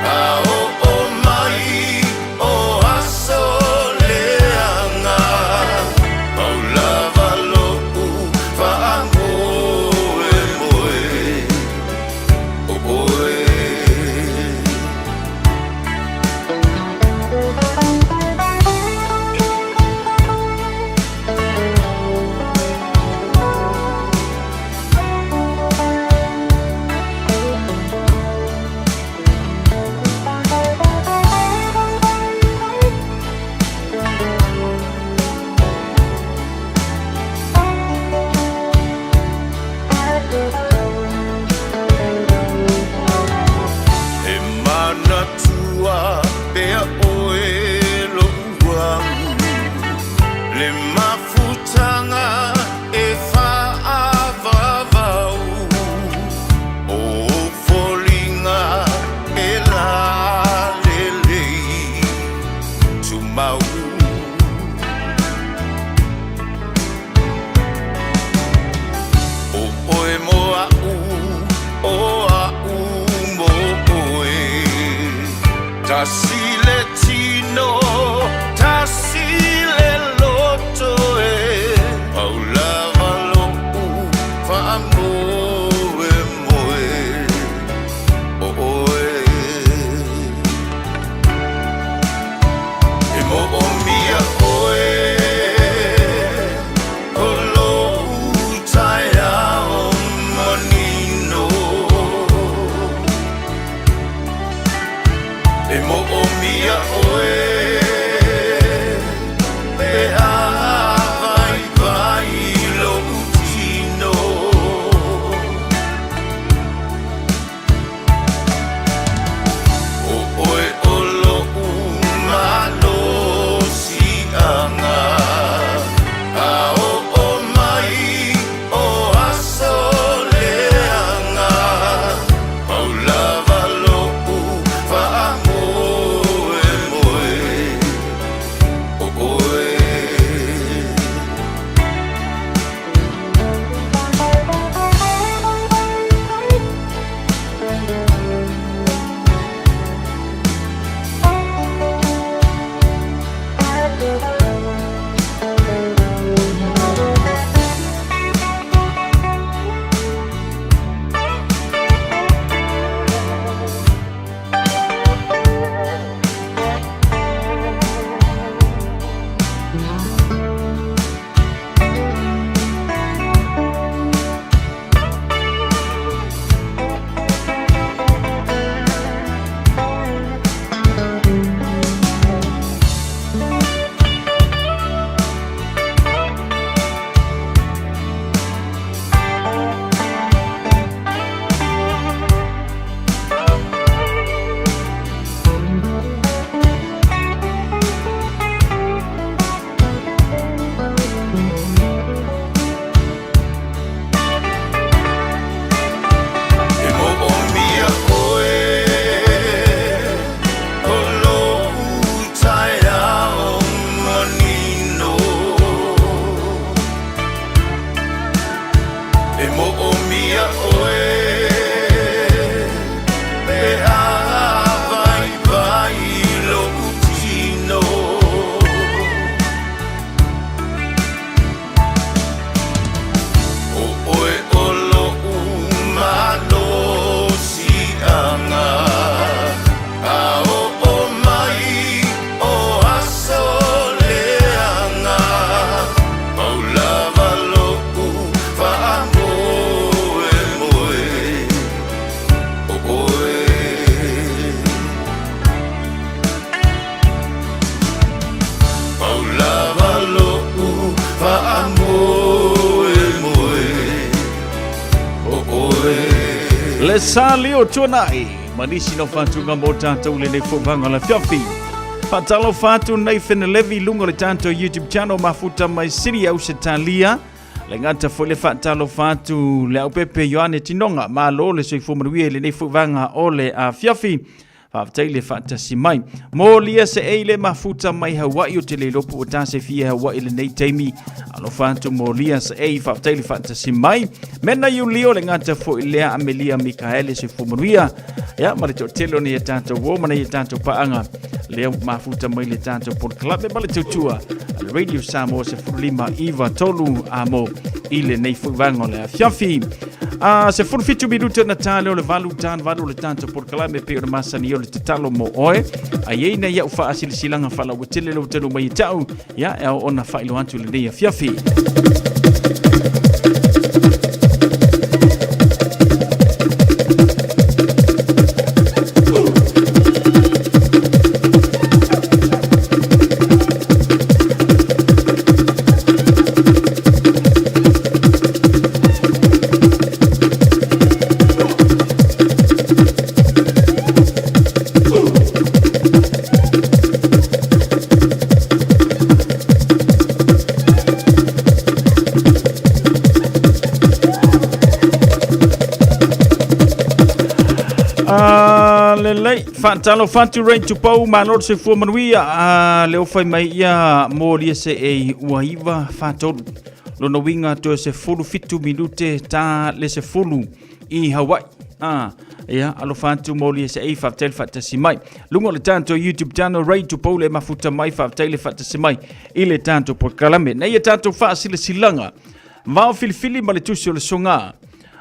A oo mai o aso leaga Pau lava loʻu faamoemoe. Tasi le tino, tasi le loto e Pau lava lo'u faamoemoe o oe. E moomia oe o lou taeao manino. E moomia oe pe a vaivai lou tino. O oe o lo'u malosi'aga, A oo mai o aso leaga, Pau lava lo'u faamoemoe o oe. E moomia oe o lou taeao manino. E moomia oe pe a vaivai lou tino. O oe o lo'u malosi'aga, A oo mai o aso leaga, Pau lava lo'u faamoemoe o oe. Pau lava lo'u faamoemoe o oe. Le sa leo tuanai ma nisi no whātunga mō tātou le nei fōvanga la fiafi. Whātalo whātu Nathan Levy lunga le tātou YouTube channel mafuta mai Siri au se talia. Le ngata fo le whātalo whātu le au pepe Ioane Tinonga. Malo le soifua manuia le nei fōvanga o le a fiafi. Faafetai le faatasi mai. Molia se ei le mafuta mai Hawaii o te le lopu o tase fia Hawaii le nei taimi. Alofa atu molia se ei faafetai le faatasi mai. Mena Iulio le gata foi lea Amelia Mikaele se fumanuia. Ia ma le toatele o nei e tātou o ma nei e tātou paanga. Lea mafuta mai le tātou polokalame ma le tautua. Radio Samoa se fulima iva tolu amo i le nei foi vaega o le afiafi. A se 17 minuta na tā leo le valu tān valu le tātou polokalame pe o le masani o le tatalo mo oe. A iei nei au whaasilasilaga faalauatele lou talu mai e ta'u ia e ao ona faailoa atu i lenei afiafi. Lelei, faatalofa atu Ray Tupou, malo le soifua manuia. Le o fai mai ia molia se e ua iva whātolu. Lona uiga toe 17 minute ta le 10 i Hawaii. A, ia, alofa atu moli e se ei, faafetai le faatasi mai. Luga o le tatou YouTube channel, Ray Tupou le mafuta mai, faafetai le faatasi mai i le tatou polokalame. Nei ia tatou faasilasilaga, vao filifili ma le tusi o le soga.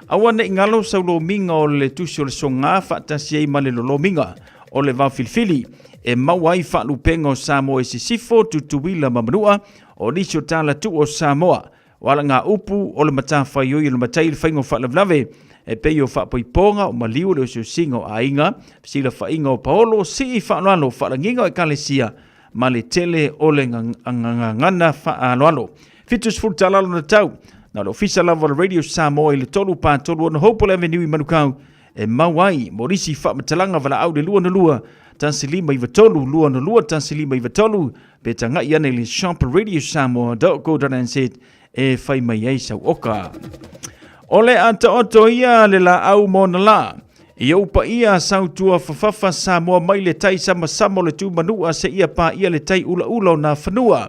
Aua ne i galo sau lomiga o le tusi o le soga faatasi ai ma le lolomiga o le vao filifili e maua ai faalupega o Samoa i Sisifo, Tutuila ma Manua, o nisi o tala tuu o Samoa. O alagaupu o le matafaioi o le matai i le faiga o faalavelave e pei o faapoipoga o maliu o le osiosiga o aiga, fesilafaiga o paolo, sii faaaloalo, faalagiga o ekalesia ma le tele o le gagana faaaloalo. 70 tala lona tau. Na o le ofisa lava o le Radio Samoa i le 3 4 3 6 Hopewell Avenue i Manukau e mau ai mo nisi faamatalaga valaau le 22 1593 22 1593 Pe tagai ane i le shop radiosamoa.co.nz e fai mai ai sau oka. O le a taoto ia le laau mo na la. I ou paia sautua fafafa Samoa mai le tai samasama o le tumanua se ia pa ia le tai ulaula o nā fanua.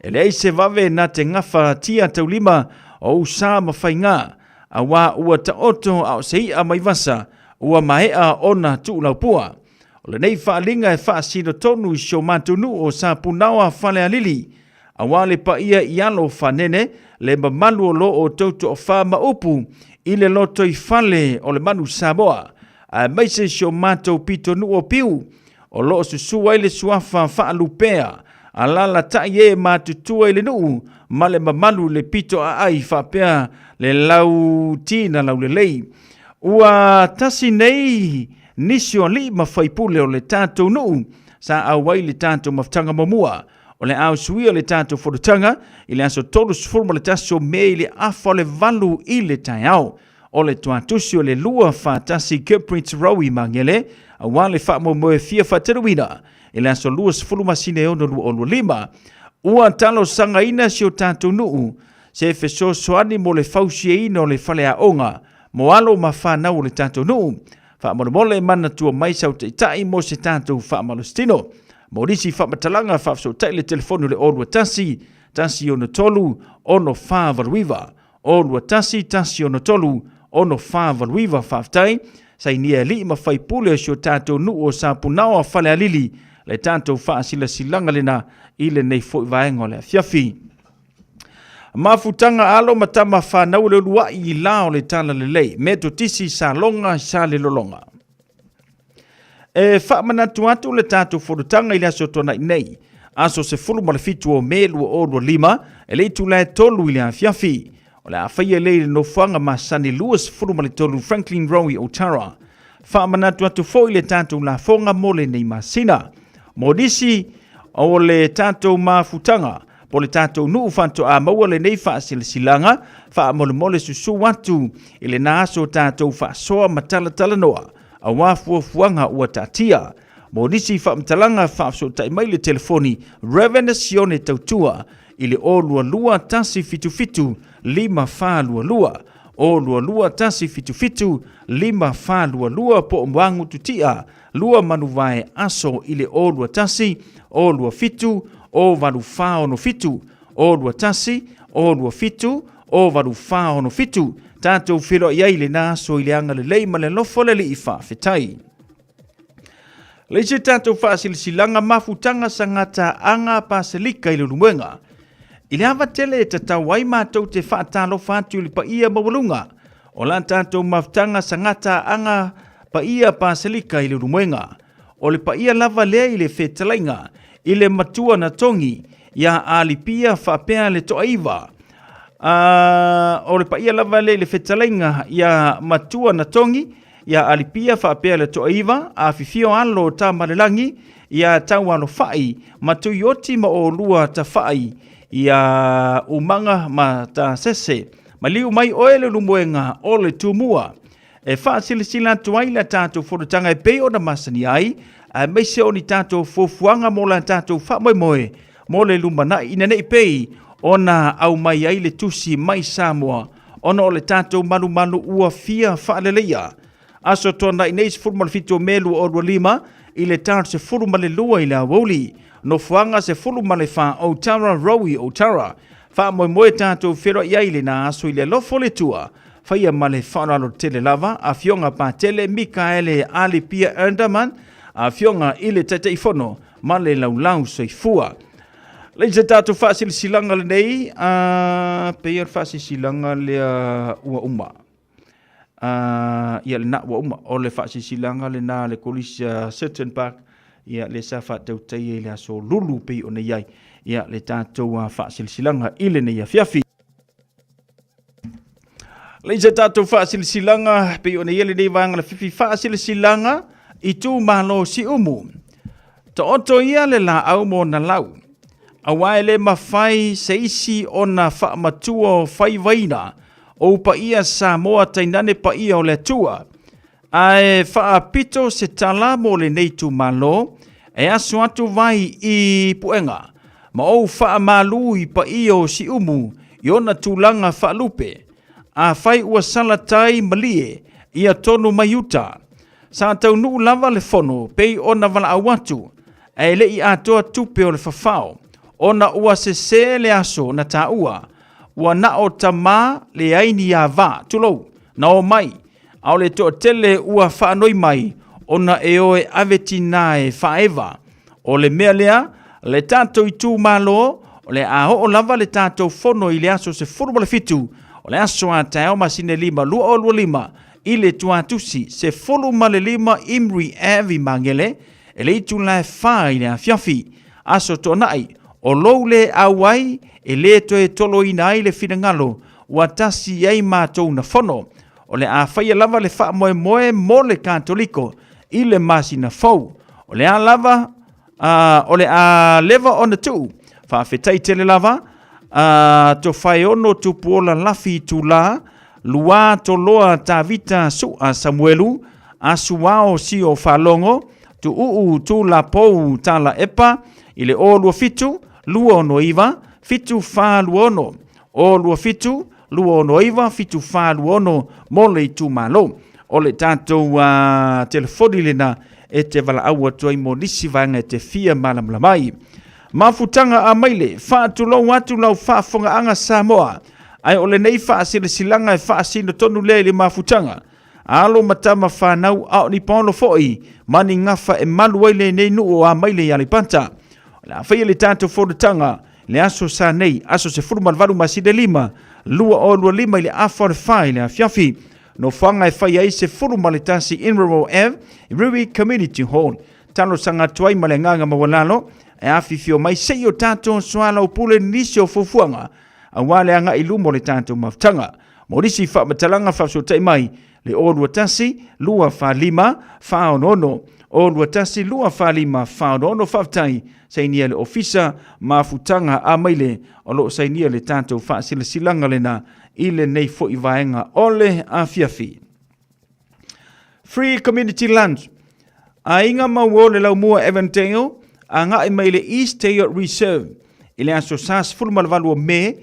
E leai se vave na te gafa tia taulima o ou sa ma faigā, auā ua taoto a o se i'a mai vasa ua maea ona tuulaupua. O lenei faaaliga e faasino tonu i si o matou nuu o Sapunaoa Falealili, aua le paia i alo fanene, le mamalu o lo outou toafa ma upu i le lotoifale o le manu Samoa, aemaise si o matou pitonuu o Piu, o lo o susu ai le suafa faalupea, alalatai e matutua i le nuu ma le mamalu i le pito aai faapea le lau tina laulelei. Ua tasi nei Nisi o alii ma faipule o le tatou nuu sa auai le tatou mafutaga muamua. O le a usuia le tatou fonotaga i le aso 31 o Me i le afa o le 8 i le taeao. O le tuatusi o le 2 4 1 Kirkprince Row i Magele, aua le faamoemoe fia faataluina i le aso 20 masina e 6 2025. Ua talosagaina si o tatou nuu se fesoasoani mo le fausiaina o le faleaoga mo alo ma fanau o le tatou nuu. Faamolemole manatua mai sau taitai mo se tatou faamalositino. Mo nisi faamatalaga faafesootai le telefoni o le 021 163 6489 021 163 6489. Faafetai sainia e alii ma faipule o si o tatou nuu o Sapunaoa Falealili le tatou faasilasilaga lena i lenei foi vaega o le afiafi. Mafutaga alo ma tama fanau le uluai i la o le Talalelei, Metotisi Saloga Salelologa. E faamanatu atu le tatou fonotaga i le aso tuanai nei, aso 17 o Me 2025, e le itula e 3 i le afiafi. O le a faia lea i le nofoaga masani 23 Franklin Row i Otara. Faamanatu atu foi le tatou lafoga mo lenei masina. Mo nisi o le tatou mafutaga, po le tatou nuu faatoa maua lenei faasilasilaga, faamolemole susu atu i lena aso tatou faasoa ma talatalanoa, aua fuafuaga ua taatia. Mo nisi faamatalaga faafesootai mai le telefoni Rev Sione Tautua i le 022 177 5422, 022 177 5422 po o Moagu Tutia lua manuvae aso i le 021 027 08467 021 027 08467. Tatou feiloai ai i lena aso i le agalelei ma le alofa o le Alii. Faafetai. Le isi tatou faasilasilaga mafutaga sagata aga Paselika i Leulumoega. I le ava tele e tatau ai matou te faatalofa atu i le paia maualuga o la tatou mafutaga sagata aga paia Paselika i Leulumoega. O le paia lava lea i le fetalaiga i le matua na togi iā Alipia faapea le Toaiva. O le paia lava lea i le fetalaiga iā Matua na togi Iā Alipia faapea le Toaiva, afifio alo o Tamalelagi, iā Taualofai ma Tuioti ma oulua Tafai, iā Umaga ma Tasese. Maliu mai oe le Lumuega o le Tumua. E faasilasila atu ai la tatou fonotaga e pei ona masani ai, aemaise o ni tatou fuafuaga mo la tatou faamoemoe mo le lumanai ina ne i pei ona aumai ai le tusi mai Samoa ona o le tatou malumalu ua fia faaleleia. Aso Toonai nei 17 o Me 2025 i le ta 12 i le aoauli. Nofoaga 14 Otara Row i Otara. Faamoemoe tatou feiloai ai i lena aso i le alofa o le Atua. Faia ma le faaaloalo tele lava, Afioga Patele Mikaele Alipia Ernderman, Afioga i le Taitaifono ma le Laulau Soifua. Lei se tatou faasilasilaga lenei, a pei o le faasilasilaga lea ua uma. A ia lena ua uma, o le faasilasilaga lena a le Kolisi a Certain Park, ia lea sa faatautaia i le aso Lulu pei ona i ai, ia le tatou faasilasilaga i lenei afiafi. Lei se tatou faasilasilaga pei ona i ai lenei vaega lafifi faasilasilaga itumalo Siumu. Taoto ia le laau mo na lau, aua e le mafai se isi ona faamatua o faivaina ou paia Samoa tainane paia o le Atua. Ae faapito se tala mo lenei itumalo, e aso atu vai i Puega, ma ou faamalu i paia o Siumu i ona tulaga faalupe. Afai ua sala tai malie, ia tonu mai uta. Sa taunuu lava le fono pei ona valaau atu, ae le i atoa tupe o le fafao, ona ua sese le aso na taua, ua na o tama leai ni ava, tulou, na omai, a o le toatele ua faanoi mai ona e o e ave tinā e faaeva. O le mea lea, le tatou itumalo, o le a oo lava le tatou fono i le aso 17, o le aso a taeao masina 5 2025, i le Tuatusi 15 Imri Ave i Magele, e le itula e 4 i le afiafi. Aso Toonai, o lou le auai e le toe toloina ai le finagalo ua tasi i ai matou na fono. O le a faia lava le faamoemoe mo le Katoliko i le masina fou. O le a lava, o le a leva ona tuu. Faafetai tele lava, Tofaeono Tupuola Lafi Itula, Lua Toloa Tavita Su'a Samuelu, Asuao Sio Faalogo, Tuuu Tulapou Talaepa, i le 027 269 7426. 027 269 7426 mo le itumalo. O le tatou telefoni lena e te valaau atu ai mo nisi vaega e te fia malamalama ai. Mafutaga a Maile, faatulou atu lau faafofogaaga Samoa, ae o lenei faasilasilaga e faasino tonu lea i le mafutaga. Alo ma tama fanau a o ni paolo foi ma ni gafa e malu ai lenei nuu o Amaile i Aleipata. O le a faia le tatou fonotaga le aso sa nei, aso 18 masina 5, 2025 i le afa o le 4 i le afiafi. Nofoaga e fai ai 11 Inverell Ave, Rui Community Hall. Talosaga atu ai ma le agaga maualalo e afifio mai se i o tatou soalaupule nisi o fuafuaga aua le agai i luma o le tatou mafutaga. Mo nisi faamatalaga faafesootai mai le 021 245 466 021 245 466. Faafetai sainia le Ofisa Mafutaga a Maile o lo o sainia le tatou faasilasilaga lena i lenei foi vaega o le afiafi. Free Community Lunch. Aiga Mauo le Laumua Avondale agai mai le East Taylor Reserve i le aso Sa 18 o Me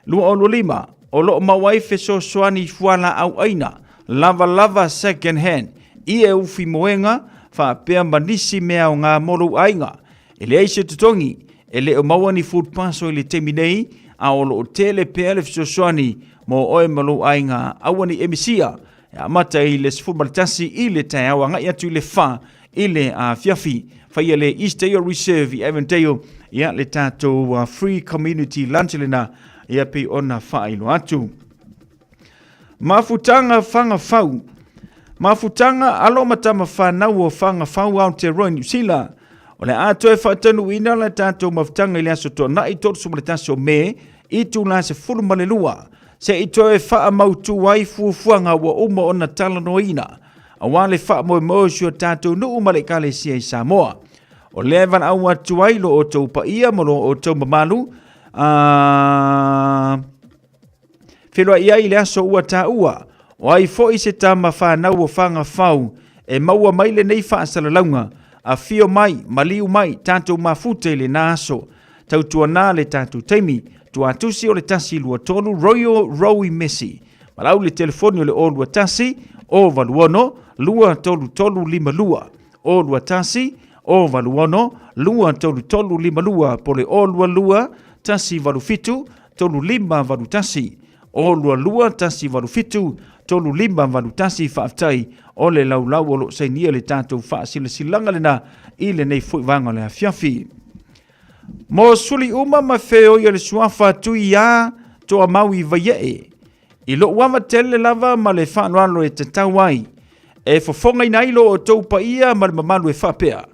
2025 o lo o maua ai fesoasoani i fualaau aina lavalava second hand i e ufi moega faapea ma nisi mea aoga mo lou aiga. E leai se totogi, e le o maua ni food parcel i le taimi nei, a o lo o tele pea le fesoasoani mo oe ma lou aiga. Aua ne i e misia, e amata i le 11 i le taeao agai atu i le 4 i le afiafi. Faia le East Dale Reserve i Avondale, ia le tatou free community lunch lena, ia pei ona faailoa atu. Mafutaga Fagafau Mafutaga alo ma tama fanau o Fagafau Aotearoa Niu Sila. O le a toe faataunuuina le tatou mafutaga i le aso Toonai 31 o Me i itula 12 se i toe faamautu ai fuafuaga ua uma ona talanoaina aua le faamoemoe o si o tatou nuu ma le Ekalesia i Samoa. O lea e valaau atu ai lo outou paia ma lo outou mamalu a Feiloai ai i le aso ua taua, o ai foi se tama fanau o Fagafau e maua mai lenei faasalalauga, afio mai, maliu mai, tatou mafuta i lena aso. Tautuana le tatou taimi, tuatusi o le 123 Royal Rowie Messi. Malau le telefoni o le 021 086 23352. 021 086 23352 po le 022 187 3581. 022 187 3581. Faafetai o le laulau o lo o sainia le tatou faasilasilaga lena i lenei foi vaega o le afiafi. Mo suli uma ma feoi o le suafa Tuiā Toamaui Vaiee, i lou ava tele lava ma le faaaloalo e tatau ai, e fofogaina ai lo outou paia ma le mamalu e faapea,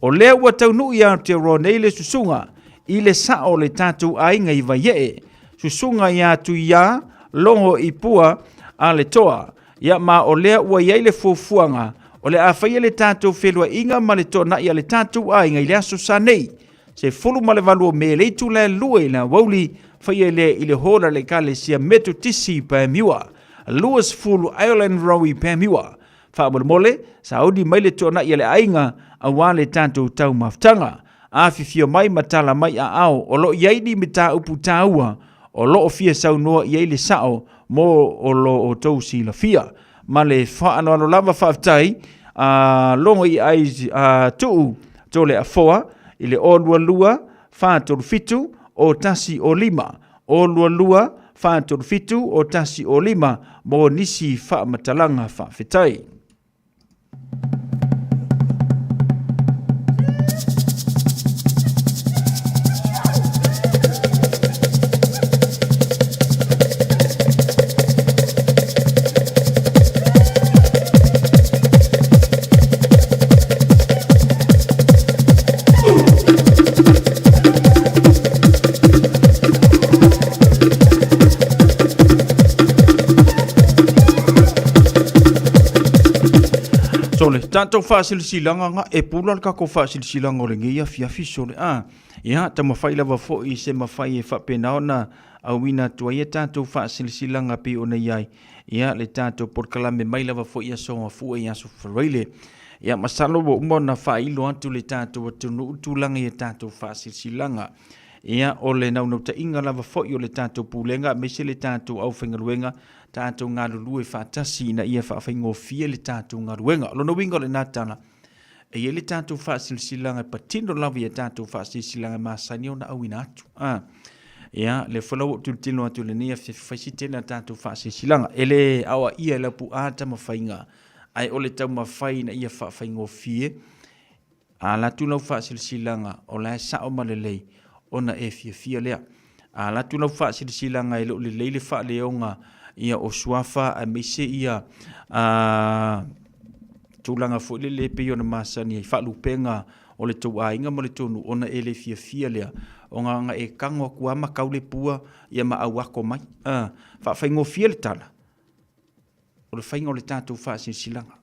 o lea ua taunuu i Aotearoa nei le susuga i le sao o le tatou aiga i Vaiee, susuga ia Tuiā Logo Ipua a le Toa, ia ma o lea ua i ai le fuafuaga o le a faia le tatou feiloaiga ma le toanai a le tatou aiga i le aso sa nei, 18 o Me i le itula e 2 i le aoauli, faia lea i le hall a le Ekalesia Metotisi i Panmure, 20 Ireland Row i Panmure. Faamolemole, sauni mai le toanai a le aiga aua le tatou taumafataga. Afifio mai ma tala mai aao o lo o i ai ni mataupu taua o lo o fia saunoa i ai le sao mo o lo outou silafia. Ma le faaaloalo lava faafetai a logo i ai a tuu Toleafoa i le 022 437 0105 022 437 0105 mo nisi faamatalaga faafetai. Sole, tatou faasilasilaga ga e pula le tatou faasilasilaga o lenei afiafi sole a. Ia, taumafai lava foi se mafai e faapena ona auina atu ai a tatou faasilasilaga pei ona i ai ia le tatou polokalame mai lava foi i Aso Gafua i Aso Faraile. Ia masalo ua uma ona faailo atu le tatou atunuu tulaga i a tatou faasilasilaga. Ia o le naunautaiga lava foi o le tatou Pulega aemaise le tatou aufaigaluega, tatou galulue faatasi ina ia faafaigofie le tatou galuega. O lona uiga o lena tala, e i ai le tatou faasilasilaga e patino lava i a tatou faasilasilaga e masani ona auina atu. A, ia, lea foi la ua ou tilotilo atu i lenei afiafi fai si tele a tatou faasilasilaga. E le aoaia e lau puaa taumafaiga, ae o le taumafai ina ia faafaigofie, a alu atu lau faasilasilaga o la e sao ma lelei, ona e fiafia lea. A alu atu lau faasilasilaga e le o lelei le faaleoga ia o suafa aemaise ia a, tulaga foi lele e pei ona masani ai, faalupega o le tou aiga ma le tou nuu, ona e le fiafia lea, ona na e tago atu lava ma tau le pua ia ma auako mai. A, faafaigofie le tala, o le faiga o le tatou faasilasilaga.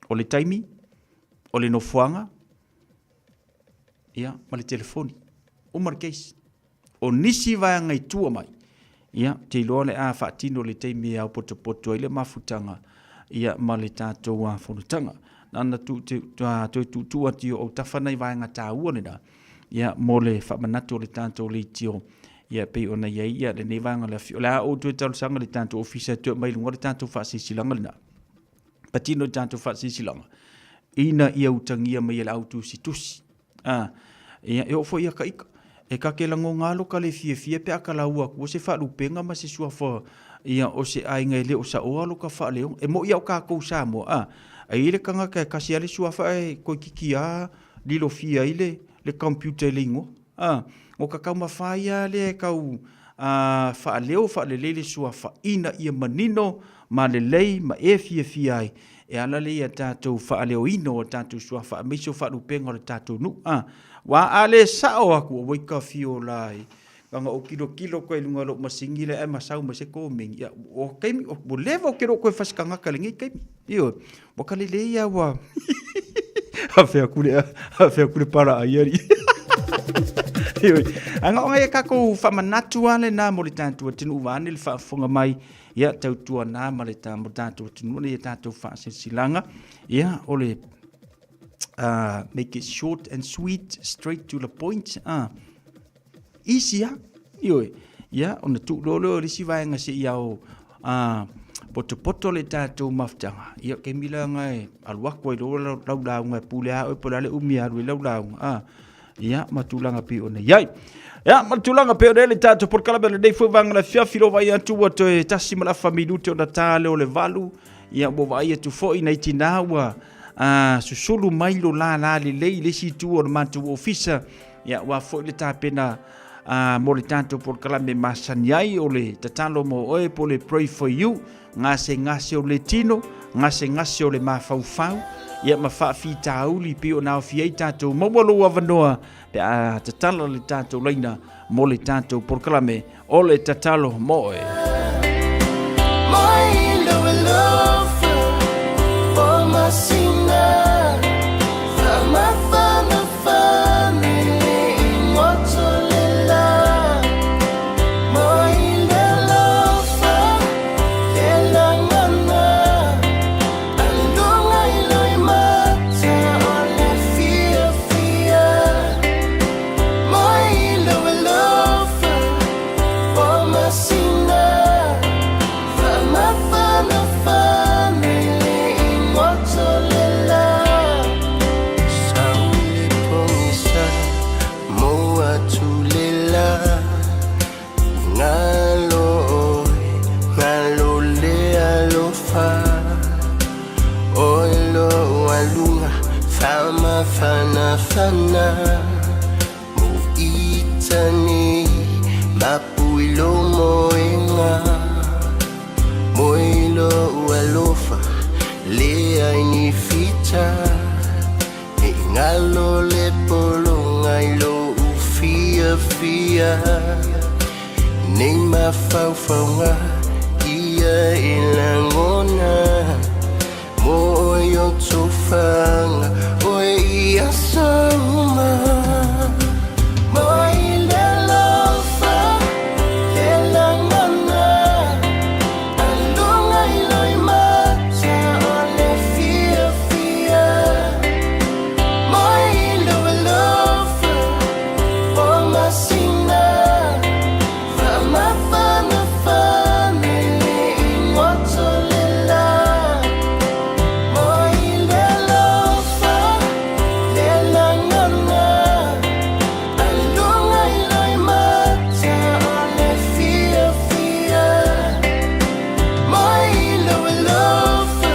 O le taimi, o le nofoaga, ia, ma le telefoni. Uma le case. O nisi vaega i tua mai, ia, ou te iloa o le a faatino i le taimi e aupotopoto ai le mafutaga ia, ma le tatou fonotaga. Na ona toe tuutuu atu i ou autafa nai vaega taua lena, ia, mo le faamanatu o le tatou leitio, ia, pei ona i ai ia, lenei vaega o le afi. O le a ou toe talosaga i le tatou ofisa e toe aumai i luga le tatou faasilasilaga lena. Patino i le tatou faasilasilaga, ina ia utagia mai e le au tusitusi. A, ia, e oo foi ia ka ika. E ka ke lagona alo ka le fiafia pe a ka laua atua se faalupega ma se suafa ia o se aiga e le o saoa lo ka faaleoga. E moʻi a o kākou Samoa, a, a i ai le tagata e kasi a le suafa ae toeititi a lilofia ai le, le computer i le igoa. A, o ka taumafa ia lea e tau a, faaleo faalelei le suafa ina ia manino ma lelei ma e fiafia ai e ala lea ia tatou faaleoina o tatou suafa aemaise o faalupega o le tatou nuu. A, ua a le sao atu aua i ka fio la i kaga o kilokilo koe i luga o lou masini lea ae masau mai se komeni. Ia, o taimi, ua leva ou te le o toe fai se tagata i lenei taimi. Ioe, ua ka lelei lava ua afe atu le, afe atu le palaai alii. Ioe, ae na o nai a tatou faamanatu lava lena mo le tatou atunuu vaeane le faafofoga mai. Ia, tautuana ma le mo le tatou atunuu nei a tatou faasilasilaga. Ia, o le make it short and sweet, straight to the point. Easy lava. Ioe. Ia, ona tuu loa lea o le isi vaega seia o potopoto le tatou mafutaga. Ia, o taimi la lena e alu atu ai loa lau lauga e pule lava oe po o le a le umi e alu ai lau lauga. Ia, ma tulaga pei ona i ai. Ia, ma le tulaga pei ona i ai le tatou polokalame o lenei foi vaega o le afiafi, lo vaai atu ua toe 1.5 minute ona ta lea o le 8. Ia, ua vaai atu foi nai tinā ua susulu mai lo lala lelei i le isi itu o le matou ofisa. Ia, aua foi le tapena mo le tatou polokalame masani ai o le tatalo mo oe po o le pray for you. Gasegase o le tino, gasegase o le mafaufau, ia ma faafitauli pei ona aofia ai tatou. Maua lou avanoa pe a tatala le tatou laina mo le tatou polokalame o le tatalo mo oe. Mai lou alofa o masina Faamafanafana i le igoto le la Mai le alofa Ngalo oe, ngalo le alofa Oe lo alunga, famafanafana Mo ita nei, mapui lo moenga Moi lo alofa, le ai ni fita E ngalo le polonga i lou fiafia Nei mafaufauga ia e lagona Mo oe o tofaga oe i aso uma Moi le alofa le lagona Alunga i loimata o le fiafia Mai lou alofa o masina Faamafanafana i le igoto le la Mai le alofa le lagona Alunga i loimata o le fiafia Mai lou alofa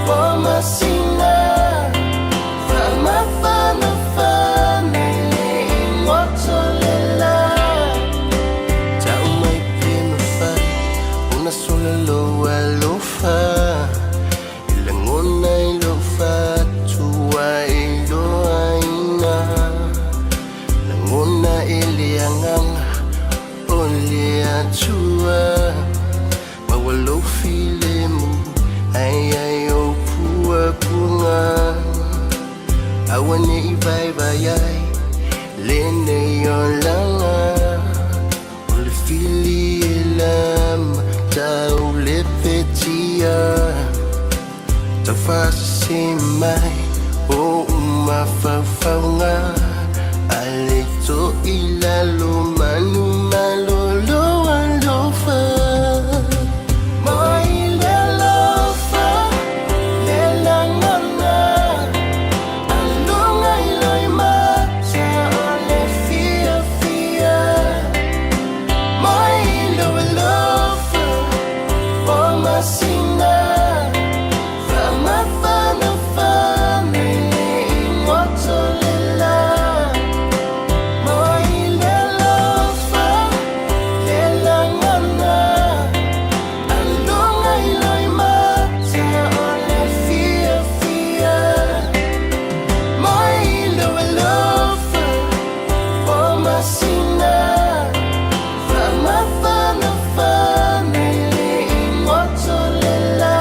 o masina Faamafanafana i le igoto le la Tau mai pe mafai ona sola lou alofa I lagona i lou fatua e iloaina Lagona e le agaga o le Atua Maua lou filemu ai ai o puapuaga Aua ne i vaivai ai lenei olaga O le fili e lama tau le petia Tau mai o mafaufauga A le to i lalo manu malolo alofa Mai le alofa le lagona Alunga i loimata o le fiafia Mai lou alofa o masina Faamafanafana i le igoto le la Mai le alofa le lagona Alunga i loimata o le fiafia Mai lou alofa o masina Faamafanafana i le igoto le la.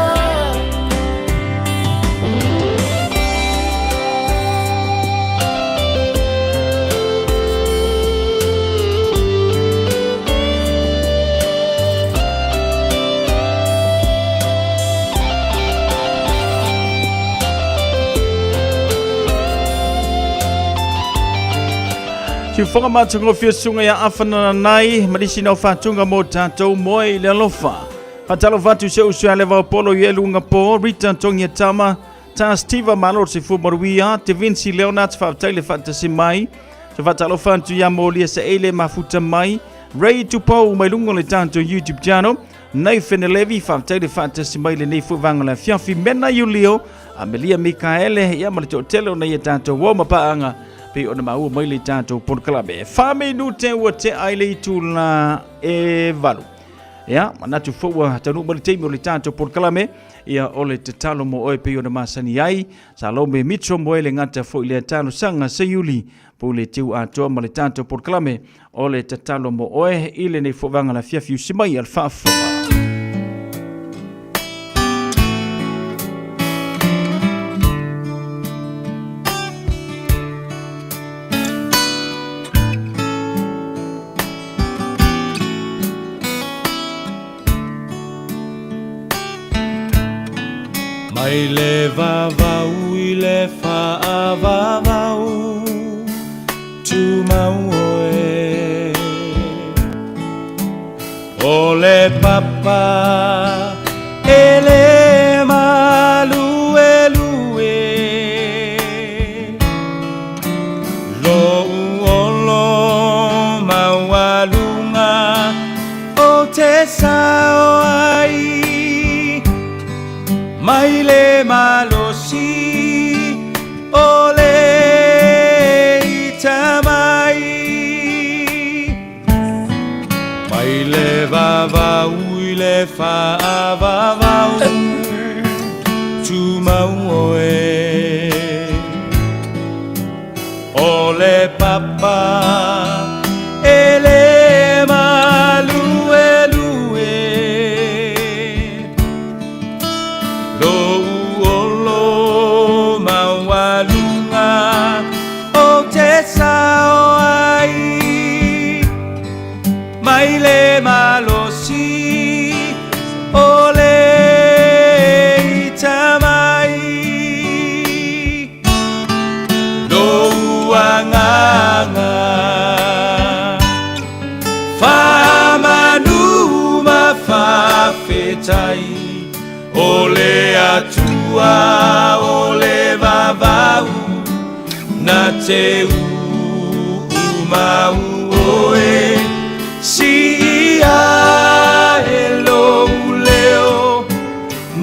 Siufoga matagofie susuga ia Afa Nananai ma nisi nao fatunga mo tatou moe i le alofa. Faatalofa atu i si ou uso ia Levaopolo i Eluga Po, Rita Togiatama, Tā Steve malo le soifua manuia, Te Vinci Leonard faafetai le faatasi mai. Sa faatalofa atu ia Molia Saele mafuta mai, Ray Tupou mai luga o le tatou YouTube channel, Nathan Levi faafetai le faatasi mai lenei foi vaega o le afiafi, Mena Iulio, Amelia Mikaele, ia ma le toatele o nai a tatou uo ma paaga pei ona maua mai le tatou polokalame. 4 minute ua tea i le itula e 8. Ia, manatu foi ua taunuu mai le taimi o le tatou polokalame, ia o le tatalo mo oe pei ona masani ai. Salome Mitchell mo le gata foi lea talosaga Seiuli pule tiu atoa ma le tatou polokalame o le tatalo mo oe i lenei foi vaega le afiafi usi mai a le faafofoga. Mai le vavau i le faavavau Tumau oe O le papa e le maluelue Lou olo maualuga O te sao ai mai le malosi o le ita mai. Mai le vavau i le faavavau Tumau oe O le papa e le maluelue Lou olo maualuga o te sao ai Mai le malosi o le ita mai Lou agaga Faamanu ma faafetai O le Atua o le vavau Na te uumau oe Siia e lou leo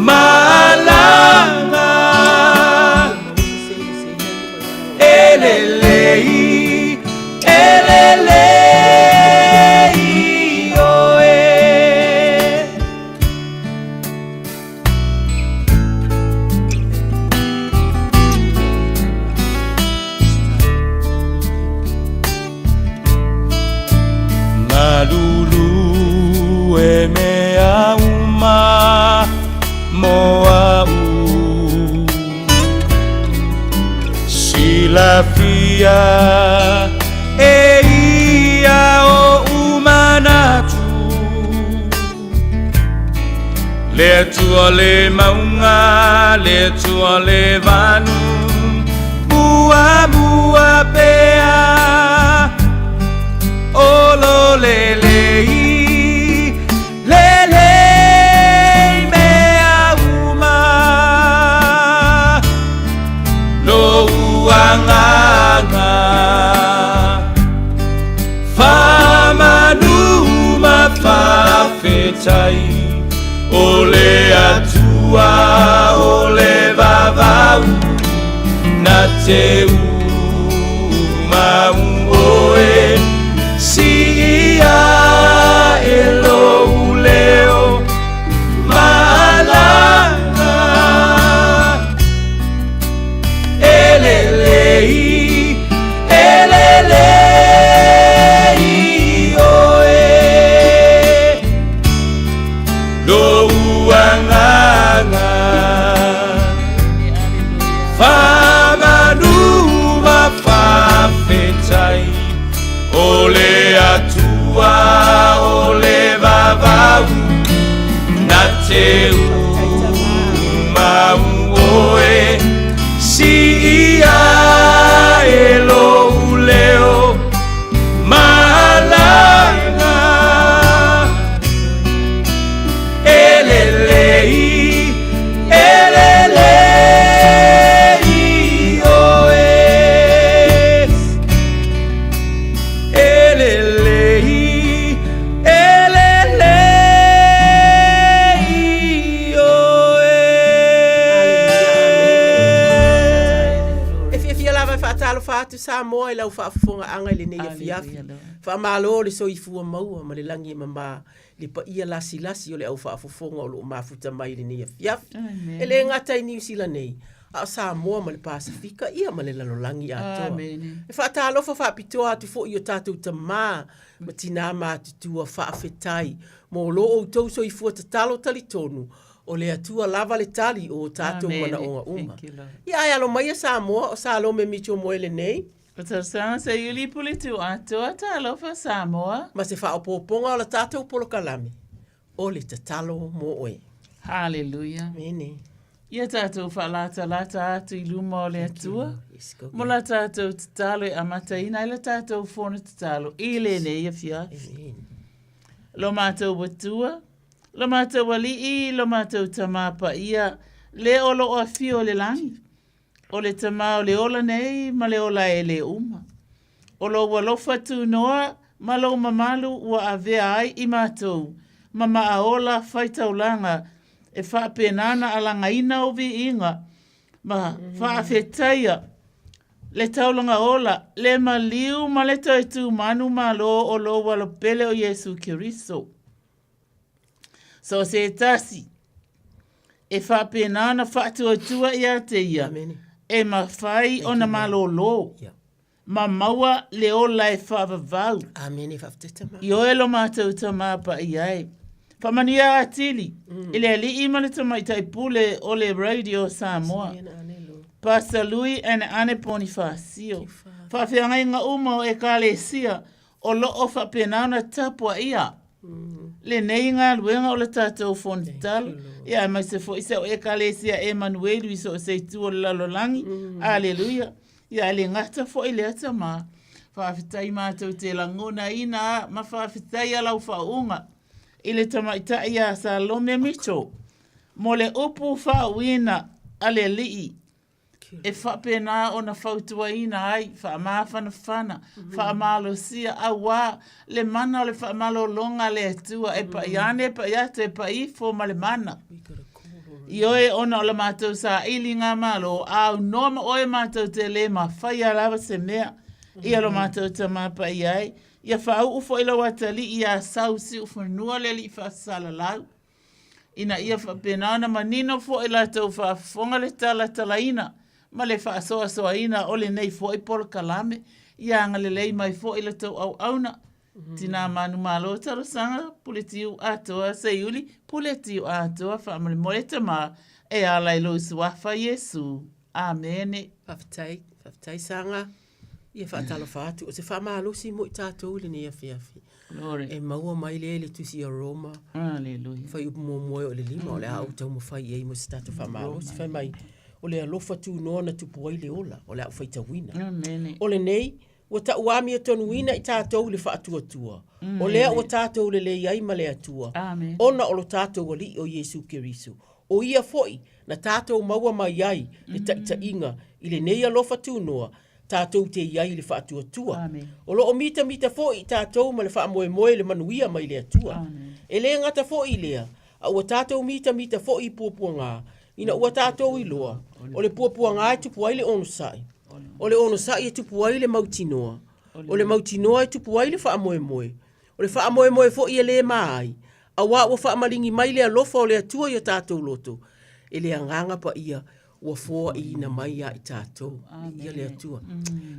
malaga E lelei, e lelei oe. Malulu e mea uma mo a'u Silafia e ia oʻu manatu Le Atua le mauga, le Atua le vanu Muamua pea O lo lelei, lelei mea uma Lou agaga Faamanu ma faafetai O le Atua o le vavau Na te uumau oe Siia e lou leo malaga E lelei, e lelei oe Lou agaga Faamanu ma faafetai O le Atua o le vavau Na te uumau oe Siia e lou leo malaga E lelei, e lelei. Faatalofa atu Samoa i lau faafofogaaga i lenei afiafi. Faamalo le soifua maua ma le lagi e mama i le paia lasilasi o le au faafofoga o lo o mafuta mai i lenei afiafi. E le gata i Niu Sila nei, a o Samoa ma le Pasefika, ia ma le lalolagi atoa. E faatalofa faapitoa atu foi i o tatou tama ma tinā matutua faafetai mo lo outou soifua tatalo talitonu o le Atua lava le tali o o tatou manaoga uma. Ia ae alo maia Samoa, o Salome Mitchell Moe lenei. O Talosaga Seiuli Puletuu Atoa, Talofa Samoa. Ma se faaopoopoga o la tatou polokalame, o le tatalo mo oe. Hallelujah. Amene. Ia tatou faalatalata atu i luma o le Atua, mo la tatou tatalo e amataina ai la tatou fono tatalo i lenei afiafi. Lo matou Atua, lo matou Alii, lo matou Tama Paia, le o lo o afio i le lagi, O le Tama o le ola nei ma le ola e le uma. O lou alofa tunoa ma lou mamalu ua avea ai i matou ma maaola faitaulaga e faapena ona alagaina ou viiga ma faafetaia le taulaga ola, le maliu ma le toe tumanu malo o lou Alo pele o Iesu Keriso. So o se tasi e faapena ona faatuatua ia te ia, e mafai ona malōlō ma maua le ola e faavavau. Amene, faafetai Tama. I oe lo matou Tama paia e. Faamanuia atili i le alii ma le tamaitai pule o le Radio Samoa. Pastor Lui and Ane Ponifasio. Faafeagaiga uma o Ekalesia o lo o faapena ona tapuaia lenei galuega o le tatou fono tatalo, ia aemaise foi si au Ekalesia Emanuelu i so o se itu o le lalolagi. Aleluia. Ia e le gata foi lea Tama. Faafetai matou te lagonaina ma faafetaia lau faauuga i le tamaitai ia Salome Mitchell mo le upu faauuina a le Alii e faapena ona fautuaina ai, faamafanafana, faamalosia, auā le mana o le faamalologa a le Atua e pai ane, e pai atu, e pai ifo ma le mana. Ioe ona o la matou sailiga malo, a aunoa ma oe matou te le mafaia lava se mea. Ia lo matou Tama Paia e, ia faauu foi lou atalii ia Sau Siufanua le Alii Faasalalau. ina ia faapena ona manino foi latou faafofoga le talatalaina ma le faasoasoaina o lenei foi polokalame. Ia agalelei mai foi la tou auauna. Tina manumalo talosaga Puletiu atoa Seiuli Puletiu atoa faamolemole Tama e ala i lou suafa Iesu. Amene. Faafetai, faafetai Saga. Ia faatalofa atu. O se faamalosi mo i tatou i lenei afiafi. Glory. E maua mai lea i le tusi a Roma. Hallelujah. Fuaiupu muamua e o le lima, o le a ou taumafai i ai mo se tatou faamalosi. Fai mai, o le alofa tunoa na tupu ai le ola, o le a ou faitauina. Amene. O lenei, ua tauamiotonuina i tatou i le faatuatua, o lea ua tatou lelei ai ma le Atua, Amene. ona o lo tatou Alii o Iesu Keriso. O ia foi na tatou maua mai ai le taitaiga i lenei alofa tunoa, tatou te i ai i le faatuatua. Amen. O lo o mitamita foi i tatou ma le faamoemoe le manuia mai le Atua. Amen. E le gata foi i lea, a ua tatou mitamita foi i puapuagā, ina ua tatou iloa, o le puapuagā e tupu ai le onosai, o le onosai e tupu ai le mautinoa, o le mautinoa e tupu ai le faamoemoe, o le faamoemoe foi e le ma ai, auā ua faamaligi mai le alofa o le Atua i o tatou loto, e le Agaga Paia ua foaiina mai ia i tatou. Viia le Atua.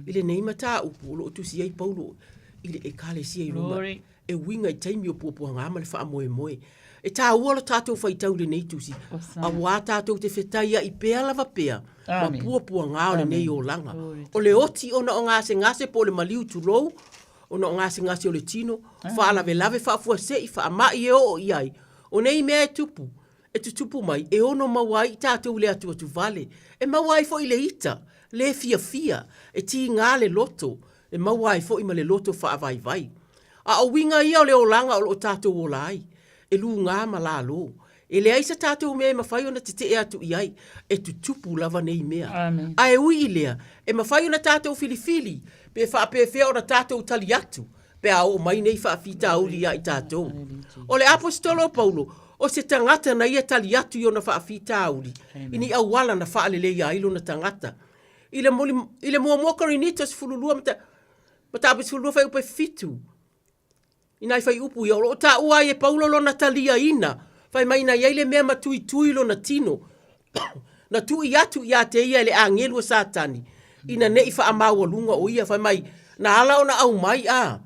I lenei mataupu o lo o tusi ai Paulo i le Ekalesia i Roma e uiga i taimi o puapuaga ma le faamoemoe. E taua lo tatou faitau i lenei tusi, auā tatou te fetaiai pea lava pea ma puapuaga o lenei olaga. O le oti ona o gasegase po o le maliu tulou, ona o gasegase o le tino, faalavelave faafuasei, faamai e oo i ai. O nei mea e tupu, e tutupu mai, e ono maua ai i tatou i le atuatuvale, e maua ai foi le ita, le fiafia, e tiga le loto, e maua ai foi ma le loto faavaivai. A o uiga ia o le olaga o lo o tatou ola ai, e lugā ma lalo. E leai se tatou mea e mafai ona tetee atu i ai, e tutupu lava nei mea. Amen. Ae ui i lea, e mafai ona tatou filifili pe faapefea ona tatou tali atu pe a oo mai nei faafitauli ia i tatou. O le Aposetolo o Paulo, o se tagata na ia tali atu i ona faafitauli i ni auala na faaleleia ai lona tagata. I le moli, i le muamua Korinito 12 mata, mataupu 12 fuaiupu e 7. I nai fuaiupu ia, o lo o taua ai e Paulo lona taliaina, fai mai na i ai le mea matuitui lona tino, na tui atu ia te ia e le agelu a Satani, ina ne i faamaualuga o ia, fai mai, na ala ona aumai a,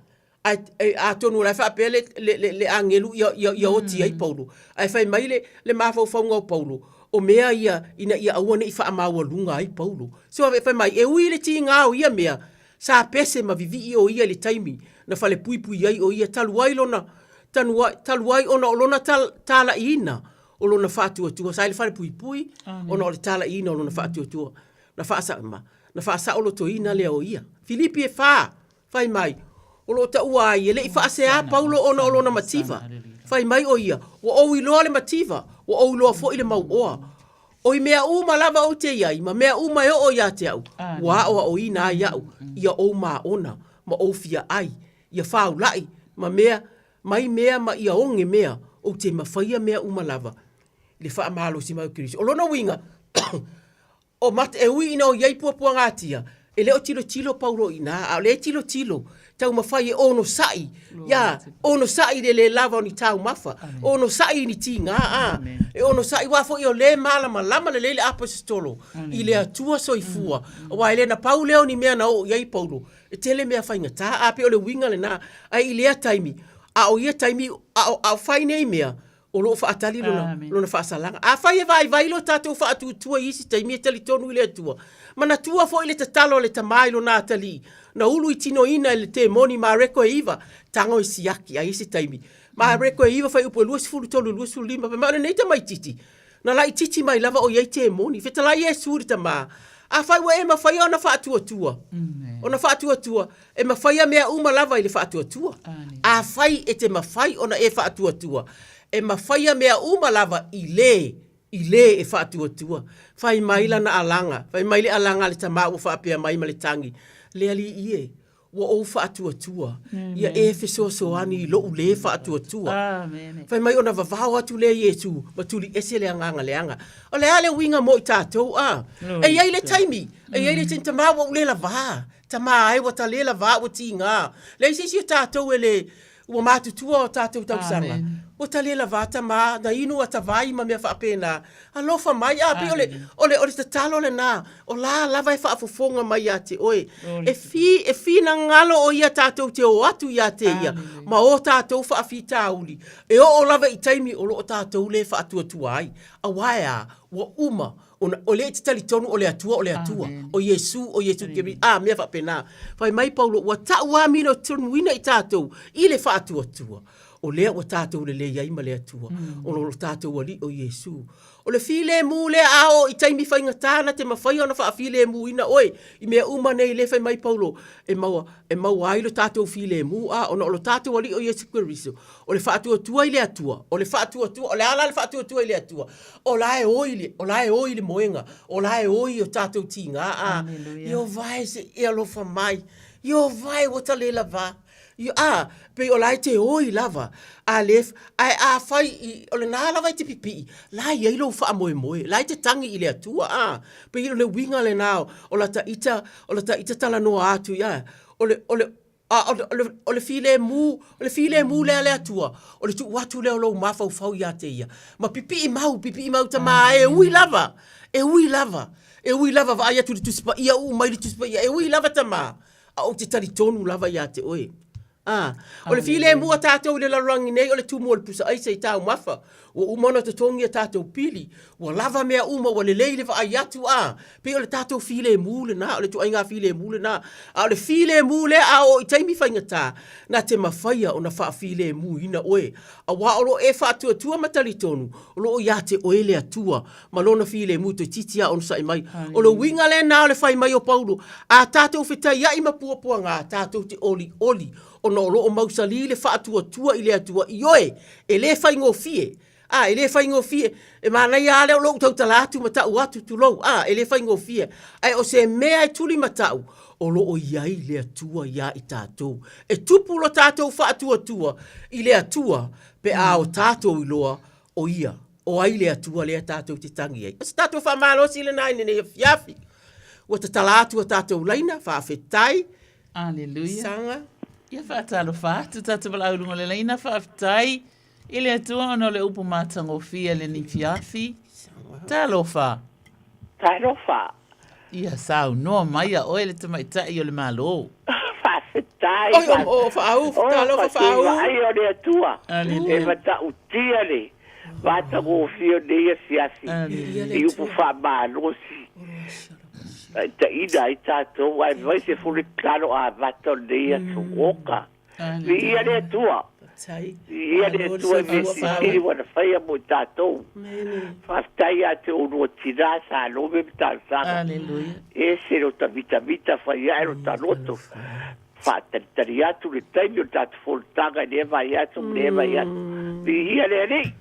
ae, e, atonu o la e faapea le, le, le, le agelu ia, ia, ia oti ai Paulo, ae fai mai le, le mafaufauga o Paulo, o mea ia ina ia aua ne i faamaualuga ai Paulo. So, fai mai, e ui i le tiga o ia mea, Sa pese ma vivii o ia i le taimi na falepuipui ai o ia talu ai lona tanu ai, talu ai ona o lona tal, talaiina o lona faatuatua. Sa i le falepuipui ona o le talaiina o lona faatuatua. Na faasa, ma, na faasaolotoina lea o ia. Filipi e fa, fai mai, o lo o taua ai e le i faasea Paulo ona o lona mativa. Fai mai o ia, ua ou iloa le mativa, ua ou iloa foi le mauoa. O i mea uma lava ou te i ai, ma mea uma e oo ia te au, ua aoaoina ai au, ia ou māona, ma ou fia ai, ia fāulaʻi, ma mea, mai mea ma ia oge mea, ou te mafaia mea uma lava, i le faamalosi mai o Keriso. O lona uiga, o mat, e ui ina o i ai puapuagatia, e le o tilotilo Paulo i ina, a o lea e tilotilo, taumafai e onosai, ia, onosai i le le lava o ni taumafa, onosai i ni tiga, a, e onosai, aua foi o lea e malamalama lelei le Aposetolo i le Atua soifua, aua e le na pau lea o ni mea na oo i ai Paulo, e tele mea faigata, a pei o le uiga lena, ae i lea taimi, a o ia taimi, a o, a o fai nei mea, o lo o faatali lona, lona faasalaga. Afai e vaivai lo tatou faatuatua i isi taimi e talitonu i le Atua, manatua foi le tatalo a le tama i lona atalii, na ulu i tinoina e le temoni Mareko e iva, tago e siaki ai isi taimi. Mareko e iva fuaiupu e 23 25, fai mai o lenei tamaititi, na laititi mai lava o i ai temoni. Fetalai Iesu i le tama, afai ua e mafaia ona faatuatua, ona faatuatua, E mafaia mea uma lava i le faatuatua. Afai e te mafai ona e faatuatua, e mafaia mea uma lava i le, i le e faatuatua. Fai mai lana alaga, fai mai le alaga a le tama ua faapea mai ma le tagi, Le Alii e, ua ou faatuatua, ia e fesoasoani i lou le faatuatua. Fai mai ona vavao atu lea Iesu ma tuli ese le agaga leaga. O le a le uiga mo i tatou, a? E i ai le taimi, e i ai le taimi, tama ua ou le lavā. Tama ai ua tale lava ua tiga. Leai se isi o tatou e le ua matutua o tatou tausaga. Ua tale lava tama na inu ata vai ma mea faapena. Alofa mai a pei o le o le o le tatalo lena o la lava e faafofoga mai ia te oe. E fi e finagalo o ia tatou te o atu ia te ia ma o tatou faafitauli e oo lava i taimi o lo o tatou le faatuatua ai. Aua e a? Ua uma Ona o lea e te talitonu o le Atua o le Atua, o Iesu o Iesu Keriso, a mea faapena. Fai mai Paulo, ua tau amiotonuina i tatou i le faatuatua, o lea ua tatou lelei ai ma le Atua, ona o lo tatou Alii o Iesu. O le filemu lea a oo i taimi faigata na te mafai ona faafilemuina oe i mea uma nei lea fai mai Paulo e maua, e maua ai lo tatou filemu, a ona o lo tatou Alii o Iesu Keriso. O le faatuatua i le Atua, o le faatuatua, o le a la le faatuatua i le Atua? O la e oi le, o la e oi le moega, o la e oi o tatou tiga, a. Ieova e se i alofa mai, Ieova e ua ta le lava. A, pei o la e te oi lava, a le, ae afai i, o lena lava e te pipii, la e i ai lou faamoemoe, la e te tagi i le Atua, a. Pei o le uiga lena o lata ita, o lata ita talanoa atu, a, o le, o le, A o le, o le, o le filemu, o le filemu lea a le Atua, o le tuu atu lea o lou mafaufau ia te Ia. Ma pipii mau, pipii mau tama, e ui lava, e ui lava, e ui lava vaai atu i le Tusi Paia, uu mai le Tusi Paia, e ui lava tama, a ou te talitonu lava ia te oe. A, o le filemu a tatou i le lalolagi nei, o le tumu o le pusa aisa i taumafa, Ua uma ona totogi a tatou pili, ua lava mea uma, ua lelei le vaai atu, a, pei o le tatou filemu lena, o le ituaiga filemu lena. A o le filemu lea a oo i taimi faigata, na te mafaia ona faafilemuina oe, aua o lo o e faatuatua ma talitonu, o lo o ia te oe le Atua ma Lona filemu toeitiiti lava onosai mai. O le uiga lena o le fai mai o Paulo, a tatou fetaiai ma puapuaga, tatou te olioli, ona o lo o mausali le faatuatua i le Atua, ioe, E le faigofie. A, e le faigofie. E manaia lava lea o lou tautala atu ma tau atu, tulou, a, e le faigofie. Ae o se mea e tuli ma tau, o lo o i ai le Atua iā i tatou. E tupu lo tatou faatuatua i le Atua pe a o tatou iloa o Ia, o ai le Atua lea tatou te tagi ai. O se tatou faamalosi lena i lenei afiafi. Ua tatala atu a tatou laina, faafetai. Aleluia. Saga. Ia faatalofa atu tatou valaau i luga o le laina, faafetai i le Atua ona o le upu matagofie i lenei afiafi. Talofa. Talofa. Ia saunoa mai a oe le tamaitai o le Malo. Faafetai. Oi, o, o, Faau, talofa Faau. Ai o le Atua. Aleluia. E matautia le matagofie o nei afiafi i upu faamalosi. Taitaina ai tatou, aemaise foi le tatalo amata o lenei aso oka. Viia le Atua. Viia le Atua i mea silisili ua na faia mo i tatou. Faafetai ia te oulua tina Salome ma Talosaga. Ese lo ta mitamita fai ae lo ta loto. Faatalitali atu le taimi o le tatou fonotaga i lea vaiaso ma lea vaiaso. Viia le Alii.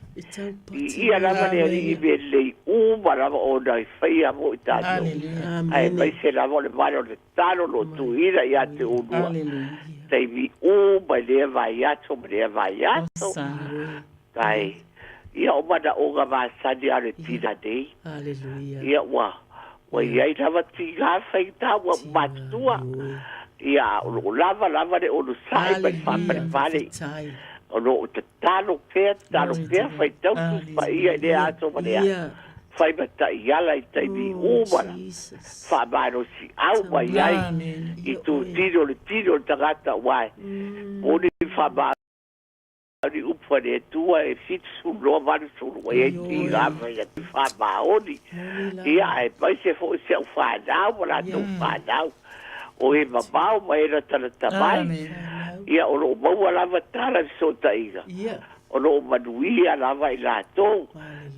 Viia lava le Alii i mea lelei uma lava ona e faia mo i tatou. Aemaise lava o le vale o le tatalo o lo o tuuina ia te oulua. Taimi uma i lea vaiaso ma lea vaiaso. Ae, ia o manaoga masani a le tina nei. Ia ua, ua i ai lava tiga faigata ua matutua. Ia, a o lo o lava lava le onosai ma le faapalepale. O lo o tatalo pea, tatalo pea, faitau Tusi Paia i lea aso ma lea aso. Fai ma taiala i taimi uma la. Faamalosiau mai ai i tūtino le tino o le tagata aua e moni faama ni upu a le Atua e 72 80 ua i ai tiga mai atu faamaoni. Ia, aemaise foi si au fanau ma latou fanau o e mamao ma e latalata mai. Ia, o lo o maua lava tala i fesootaiga, o lo o manuia lava i latou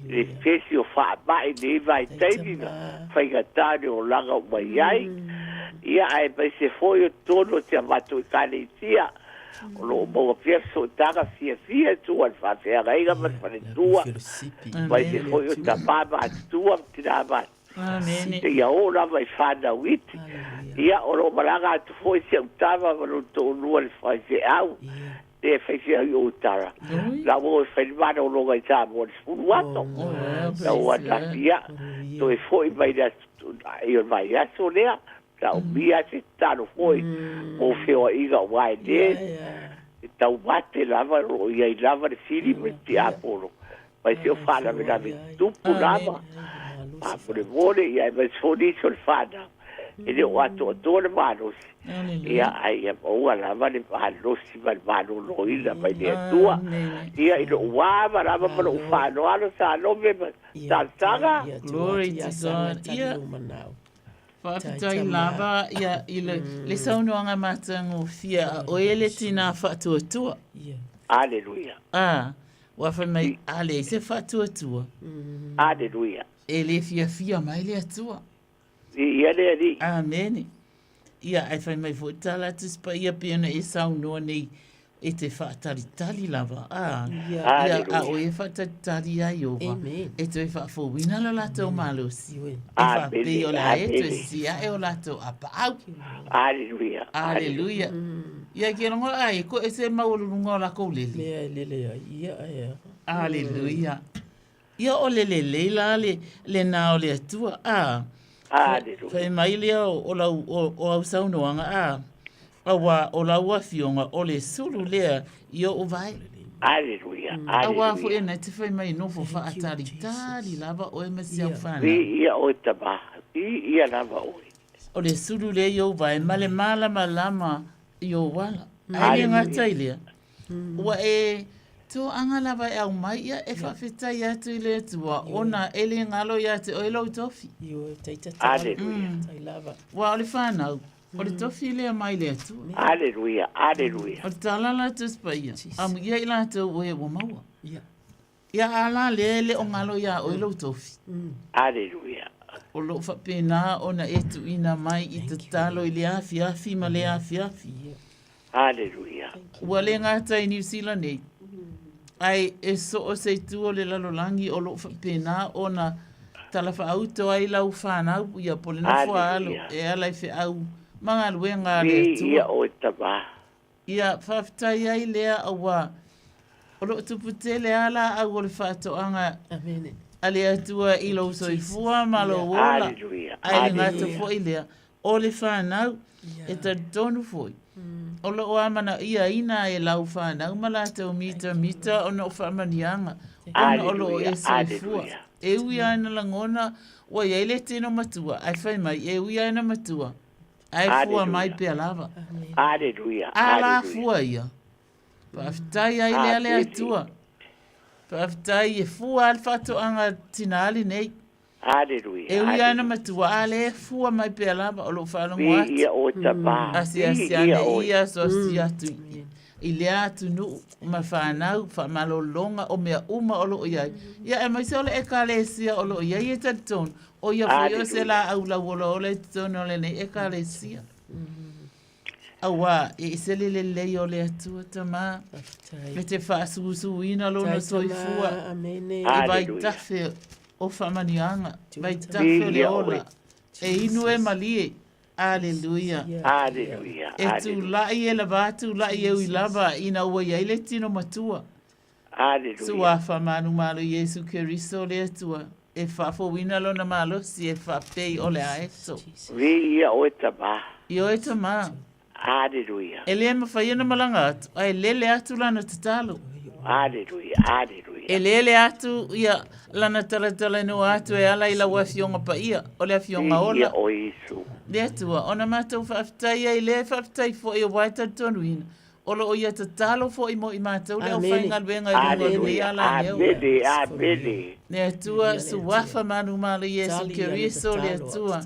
i le pesi o faamai i lenei vaitaimi ma faigata o le olaga ua i ai. Ia, aemaise foi o totonu o si a matou Ekalesia, O lo o maua pea fesootaga fiafia e tua i le faafeagaiga ma le faletua, aemaise foi o tama matutua ma tina matutua, seia oo lava i fanau iti. Ia, o lo o malaga atu foi si au tama ma lona toalua i le faifeau, le faifeau i Otara. La ua o e fai le malologa i Samoa i le 10 aso. Na o ananafi, ia, toe foi mai i le aso, i le vaiaso lea, Sa umia se tatalo foi mo feoaiga aua e le e taumate lava o lo o i ai lava le fili ma le tiapolo aemaise o faalavelave tutupu lava. Faamolemole ia aemaise foi nisi o le fanau e le o atoatoa le malosi ia ae ia maua lava le malosi ma le maloloina mai le Atua. Ia i lou ava lava ma lou faaaloalo Salome ma Talosaga. Glory to God. Ia Faafetai lava ia i le, le saunoaga matagofie a oe le tinā faatuatua. Aleluia. A, ua fai mai, a leai se faatuatua. Aleluia. E le fiafia mai le Atua. Viia le Alii. Amene. Ia, ae fai mai foi tala Tusi Paia pei ona e saunoa nei e te faatalitali lava, a, ia, a oe e faatalitali ia Ieova, e toe faafouina lo latou malosi, e faapei o le a e toe siae o latou apaau. Aleluia. Aleluia. Ia ke logo ai, ko e se maualuluga o lakou lele. Lea e lele ai, ia, ia. Aleluia. Ia o le lelei la le, lenā o le Atua, a. Aleluia. Fai mai lea o, o lau, o, o au saunoaga, a, auā o lau afioga o le sulu lea i oʻu vae. Aleluia, Auā foi aleluia. e na te fai mai nofo faatalitali lava oe ma si au fanau. Viia oe tama, viia lava oe. O le sulu lea i ou vae ma le malamalama i ou ala. Ae le gata i lea, Ua e toaga lava e aumai ia e faafetai atu i le Atua ona e le galo ia te oe lou tofi. Aleluia. Ua o le fanau, o le tofi lea mai le Atua. Aleluia, aleluia. O le tala la Tusi Paia, amuia i latou o e ua maua. Ia a la lea e le o galo iā oe lou tofi. Aleluia. O lo o faapena ona e tuuina mai i tatalo i le afiafi ma le afiafi. Aleluia. Ua le gata i Niu Sila nei, ae e so o se itu o le lalolagi o lo o faapena ona talafaauto ai lau fanau ia po o le nofo a alo e ala i feau ma galuega a le Atua. Viia oe tama. Ia, faafetai ai lea aua o lo o tupu tele lava laau o le faatoaga. a le Atua i lou soifua ma lou ola, ae le gata foi lea, o le fanau, e talitonu foi, o lo o amanaiaina e lau fanau ma latou mitamita ona o faamanuiaga, ona o lo o e soifua. E ui lava ina lagona ua i ai le tino matua, ae fai mai, e ui lava ina matua, ae fua mai pea lava. A la fua ia. Faafetai ai lea le Atua. Faafetai e fua lava le faatoaga tinā lenei. Aleluia. E ui lava ina matua, a lea e fua mai pea lava o lou faalogo atu. Viia oe Tama. Asiasi ane ia, asoasi atu i lea atunuu ma fanau, faamalologa, o mea uma o lo o i ai. Ia aemaise o le Ekalesia o lo o i ai e talitonu, o ia foi o se laau lauolaola i totonu o lenei Ekalesia. Auā, e ese le lelei o le Atua, Tama, me te faasusuina lona soifua i vaitafe o faamanuiaga, vaitafe o le ola, e inu e malie. Aleluia. Aleluia. E tulai e lava tulai e ui lava ina ua i ai le tino matua. Aleluia. Suafa manumalo Iesu Keriso le Atua, e faafouina lona malosi e faapei o le aeto. Viia oe Tama. Ioe Tama. Aleluia. E le mafai ona malaga atu, ae lele atu lana tatalo. Aleluia, aleluia. E lele atu ia lana talatalanoa atu e ala i lau Afioga Paia, o le Afioga ola. Viia oe Iesu. Le Atua, ona matou faafetai ai lea e faafetai foi aua e talitonuina, O lo o ia tatalo foi mo i matou le aufaigaluega i luga o lenei alaleo. Amene, amene. Le Atua, Suafa manumalo Iesu Keriso le Atua,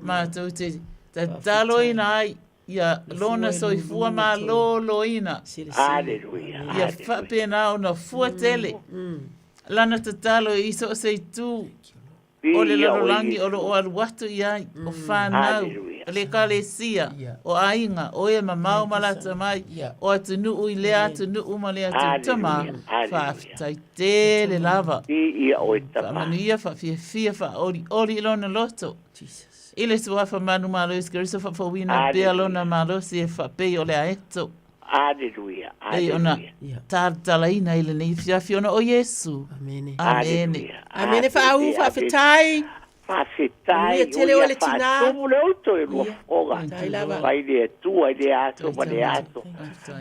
matou te tataloina ai ia Lona soifua maloloina. Aleluia. Ia faapena ona fua tele Lana tatalo i so o se itu. O le lalolagi o lo o alu atu i ai, o fanau, o le ekalesia, o aiga, o e mamao ma lata mai, o atunuu i lea atunuu ma lea atunuu. Tama, faafetai tele lava. Faamanuia, faafiafia, faaolioli i lona loto. I le Suafa manumalo Iesu Keriso faafouina pea lona malosi e faapei o le aeto. Aleluia, Pei ona aleluia. talatalaina i lenei afiafi ona o Iesu. Amene. Amene. Amene Faau, faafetai. Faafetai, Manuia tele oe le tinā. Faatumu le uto i lua fofoga. Faafetai lava. Mai le Atua i lea aso ma lea aso.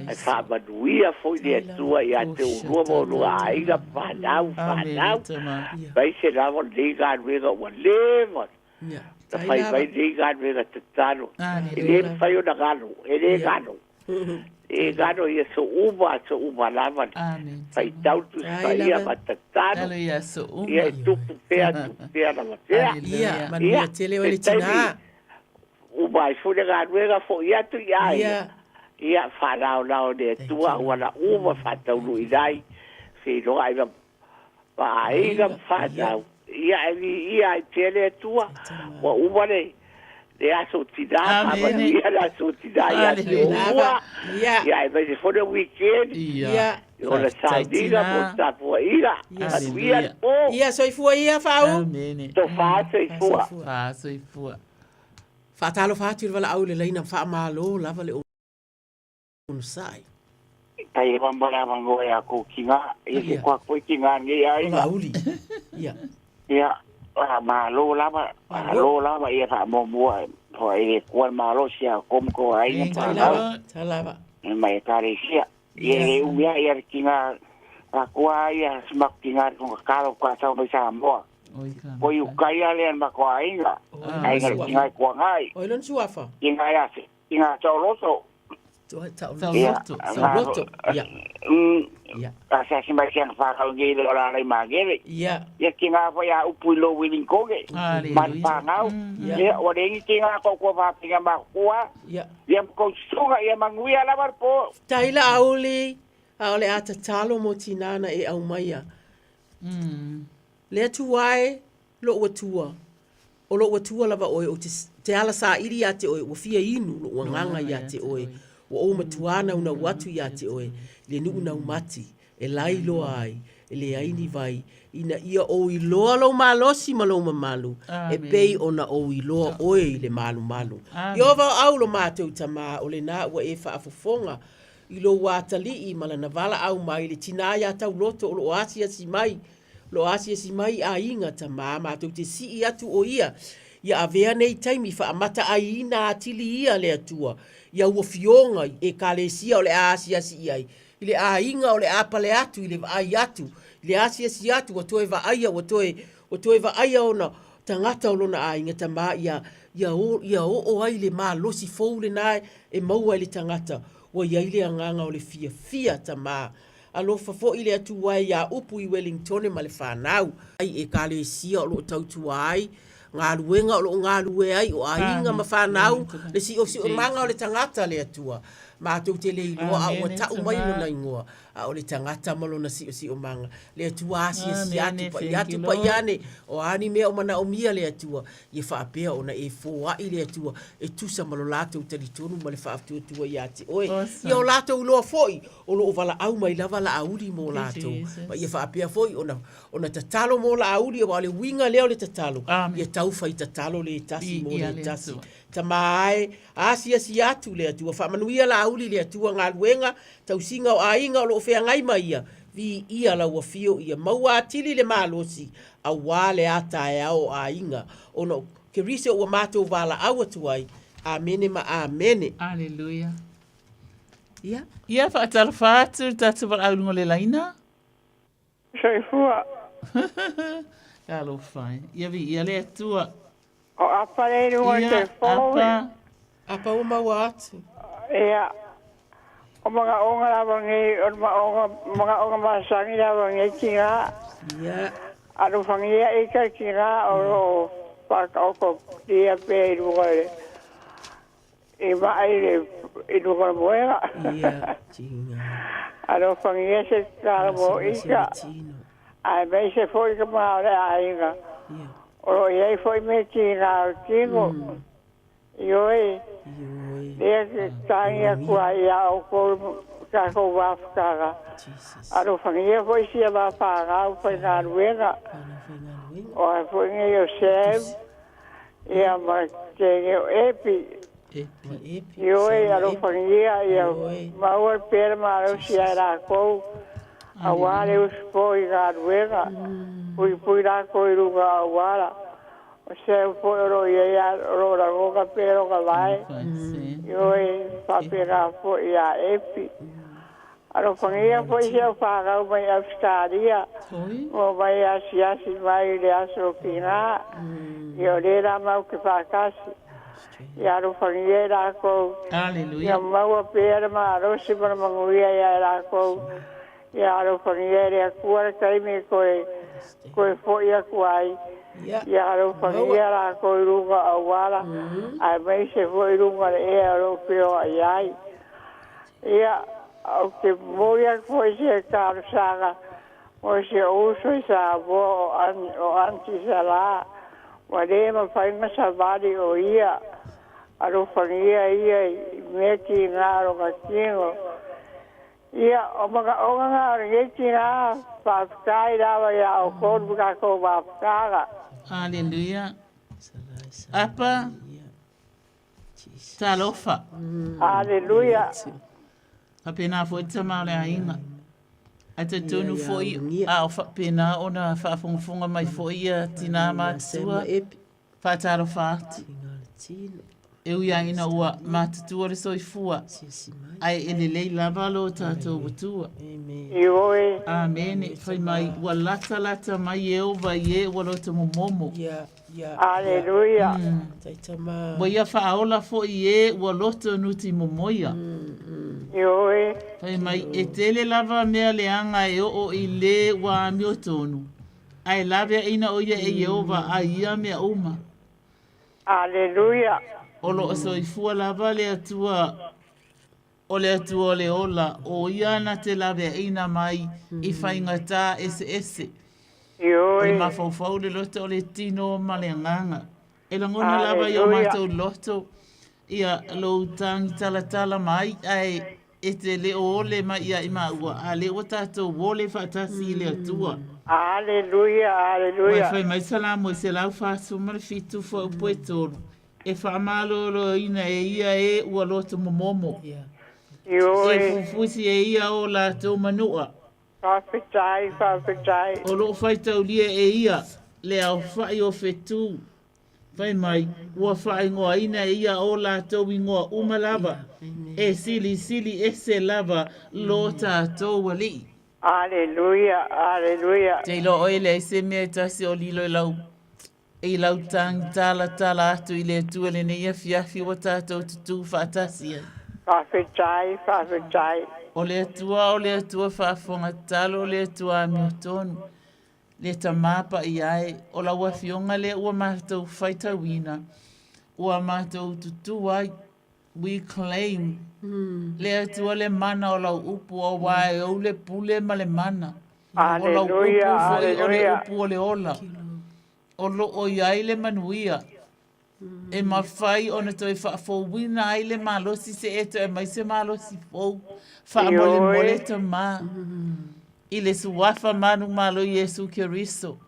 Ae faamanuia foi le Atua ia te oulua ma oulua aiga, fanau, fanau. Aemaise lava lenei galuega ua leva Na fai mai nei galuega tatalo. E le mafai ona galo, e le galo. E galo i aso uma, aso uma lava. Faitau Tusi Paia ma tatalo. Ia e tupu pea, tupu pea lava pea. Ia, manuia tele oe le tinā. Uma ai foi le galuega foi atu i a ia. Ia, faalaolao e le Atua auala uma faataunuuina ai, feiloai ma ma aiga ma fanau. Ia e viia ai pea le Atua, ua uma le le aso tinā, faamanuia le aso tinā ia te oulua, ia aemaise foi le weekend, o le sauniga mo le tapuaiga, manuia le po. Ia, soifua ia, Faau. Tofa soifua. Fa soifua. Faatalofa atu i le valaau i le laina faamalo lava le onosai. Tai e wamba la wango e ako ki ngā, e se kua koe ki ngā nei ai. Ola uli. Ia. Ia, a malo lava, malo lava ia wha mo mua, hoa e kua malo si a kom ko ai ngā Tai lava, tai lava. Mai e kare sia. Ia e umia ia ki ngā, a kua ia smak ki ngā konga karo kua sau mai Samoa. Ko i ukai a lea ma kua ainga, ainga ki ngā kua ngai. Oi lon suafa. Ki ngā ase, ki ngā taoloto. Taoloto. Taoloto. Ia. Ia. A sa si mai siang whakau ngi le ora lai mangere. Ia. Ia ki ngā whai a upu i lo willing koge. Man whangau. Ia, o rengi ki ngā kau kua whapinga ma kua. Ia. Ia mkou sunga, ia manguia lava po. Taila auli, a o le a tatalo mo tinana e aumaia. Le Atua e, Lou Atua, o lou Atua lava oe, ou te, te ala saili iā te oe, ua fia inu lou agaga iā te oe, ua ou matuā naunau atu iā te oe, i le nuu naumati, e lai loa ai, e leai ni vai, ina ia ou iloa lou malosi ma lou mamalu, e pei ona ou iloa oe i le malumalu. Ieova o au lo matou Tamā, o lenā ua e faafofoga i lou atalii ma lana valaau mai i le tinā iā tauloto o loo asiasi mai. Lo asiasi mai aiga tamā matou te sii atu o ia ia avea nei taimi faamata aiina atili ia le Atua ia ua fioga i Ekalesia o le a asiasi i ai i le aiga o le a pale atu i le vaai atu i le asiasi atu ua toe vaaia ua toe ua toe vaaia ona tagata o lona aiga tamā ia ia o ia oo ai le malosi fou lena e maua e le tagata ua i ai le agaga o le fiafia tamā Alofa foi le Atua e iā Upu i Welingtone ma le fanau. I Ekalesia o lo o tautua ai, galuega o lo o galue ai, o aiga ma fanau, le siosiomaga o le tagata le Atua. Matou te le iloa a ua tau mai lona igoa, a o le tagata ma lona siosiomaga. Le Atua asiasi atu, pai atu, pai ane, o a ni mea o manaomia le Atua, ia faapea ona e foai le Atua e tusa ma lo latou talitonu ma le faatuatua ia te oe. Ia o latou iloa foi, o lo o valaau mai lava Laauli mo latou, ma ia faapea foi ona, ona tatalo mo Laauli, aua o le uiga lea o le tatalo, ia tau fai tatalo le tasi mo le tasi. Tama e, asiasi atu le Atua, faamanuia Laauli le Atua galuega, tausiga o aiga o lo o feagai ma ia, viia lau afio ia maua atili le malosi, aua le a taeao o aiga, ona o Keriso ua matou valaau atu ai. Amene ma amene. Aleluia. Ia. Ia, faatalofa atu le tatou valaau i luga o le laina. Soifua. Talofa e. Ia viia le Atua. O Apa le i luga o le telefoni. Apa. Apa ua maua atu. Ia. O manaoga lava nei, o le manaoga masani lava nei tina. Ia. Alofagia ita tina o lo o faataototia pea i luga o le i maa i le i luga o le moega. Ia, tina. Alofagia se tatalo mo ita, aemaise foi ka ma o le aiga. O lo o i ai foi mea tiga o le tino. Ioe, lea te tagi atu ai iā outou tatou mafutaga. Alofagia foi sia mafanau faigaluega. O ai foi nei o Sam, ia ma teine o Epi. Ioe, alofagia ia maua le pea le malosi ia i lakou, aua le usupo i galuega, puipui lakou i luga o auala. O Sam foi o lo o i ai a, o lo o lagona pea lona vae, ioe, faapena foi ia Epi. Alofagia foi si au fanau mai Ausetalia, ua omai asiasi mai i le aso Kina, ia o lea la matou te faatasi. Ia alofagia i lakou, ia maua pea le malosi ma le manuia ia i lakou. Ia alofagia e le Atua le taimi e toe, toe fo'i atu ai. Ia alofagia latou i luga o auala, aemaise foi i luga o le ea o lo o feoai ai. Ia, ou te momoli atu foi se talosaga mo si ou uso i Samoa o, An, o Aunty Sala, ua le mafai ona savali o ia. Alofagia ia i mea tiga o lona tino. Ia, o manaoga na o lenei tina, faafetai lava ia outou le tatou mafutaga. Aleluia. Apa. Talofa. Aleluia. Faapena foi le tama o le aiga. Ae talitonu foi a o faapena ona faafogafoga mai foi ia tina matutua. Faatalofa atu. E ui lava ina ua matutua le soifua, ae e lelei lava lo tatou Atua. Ioe. Amene. Fai mai, ua latalata mai Ieova i e ua loto momomo. Aleluia. Ua ia faaola foi i e ua loto nuti momoia. Ioe. Fai mai, e tele lava mea leaga e oo i le ua amiotonu. Ae laveaina ʻo ia e Ieova a ia mea uma. Aleluia! O lo o soifua lava le Atua, o le Atua o le ola, ʻo ia na te laveaina mai i faigata eseese. Ioe. O le mafaufau, le loto, o le tino ma le agaga. E lagona lava i o matou loto ia lou tagitalatala mai, ae E te le o ole mai ia i maua, a lea ua tatou ole faatasi i le Atua. Aleluia, aleluia. Ua e fai mai Salamo e 147 fuaiupu e 3, E faamaloloina e ia e ua loto momomo. Ioe. E fufusi e ia o latou manua. Faafetai, faafetai. O loo faitaulia e ia le aofai o fetu. Fai mai, ua faaigoaina e ia o latou igoa uma lava, e silisili ese lava lo tatou Alii. Aleluia, aleluia. Te iloa oe e leai se mea e tasi o lilo i lau i lau tagitalatala atu i le Atua i lenei afiafi ua tatou tutū faatasi ai. Faafetai, faafetai. O le Atua, o le Atua faafofoga tatalo, o le Atua amiotonu, le Tama Paia e, o lau Afioga lea ua matou faitauina, ua matou tutū ai. We claim le Atua le mana o lau upu, auā e ou le pule ma le mana. O lau upu foi o le upu o le ola. O lo o i ai le manuia e mafai ona toe faafouina ai le malosi se e toe aumai se malosi fou. Faamolemole Tama i le Suafa manumalo Iesu Keriso.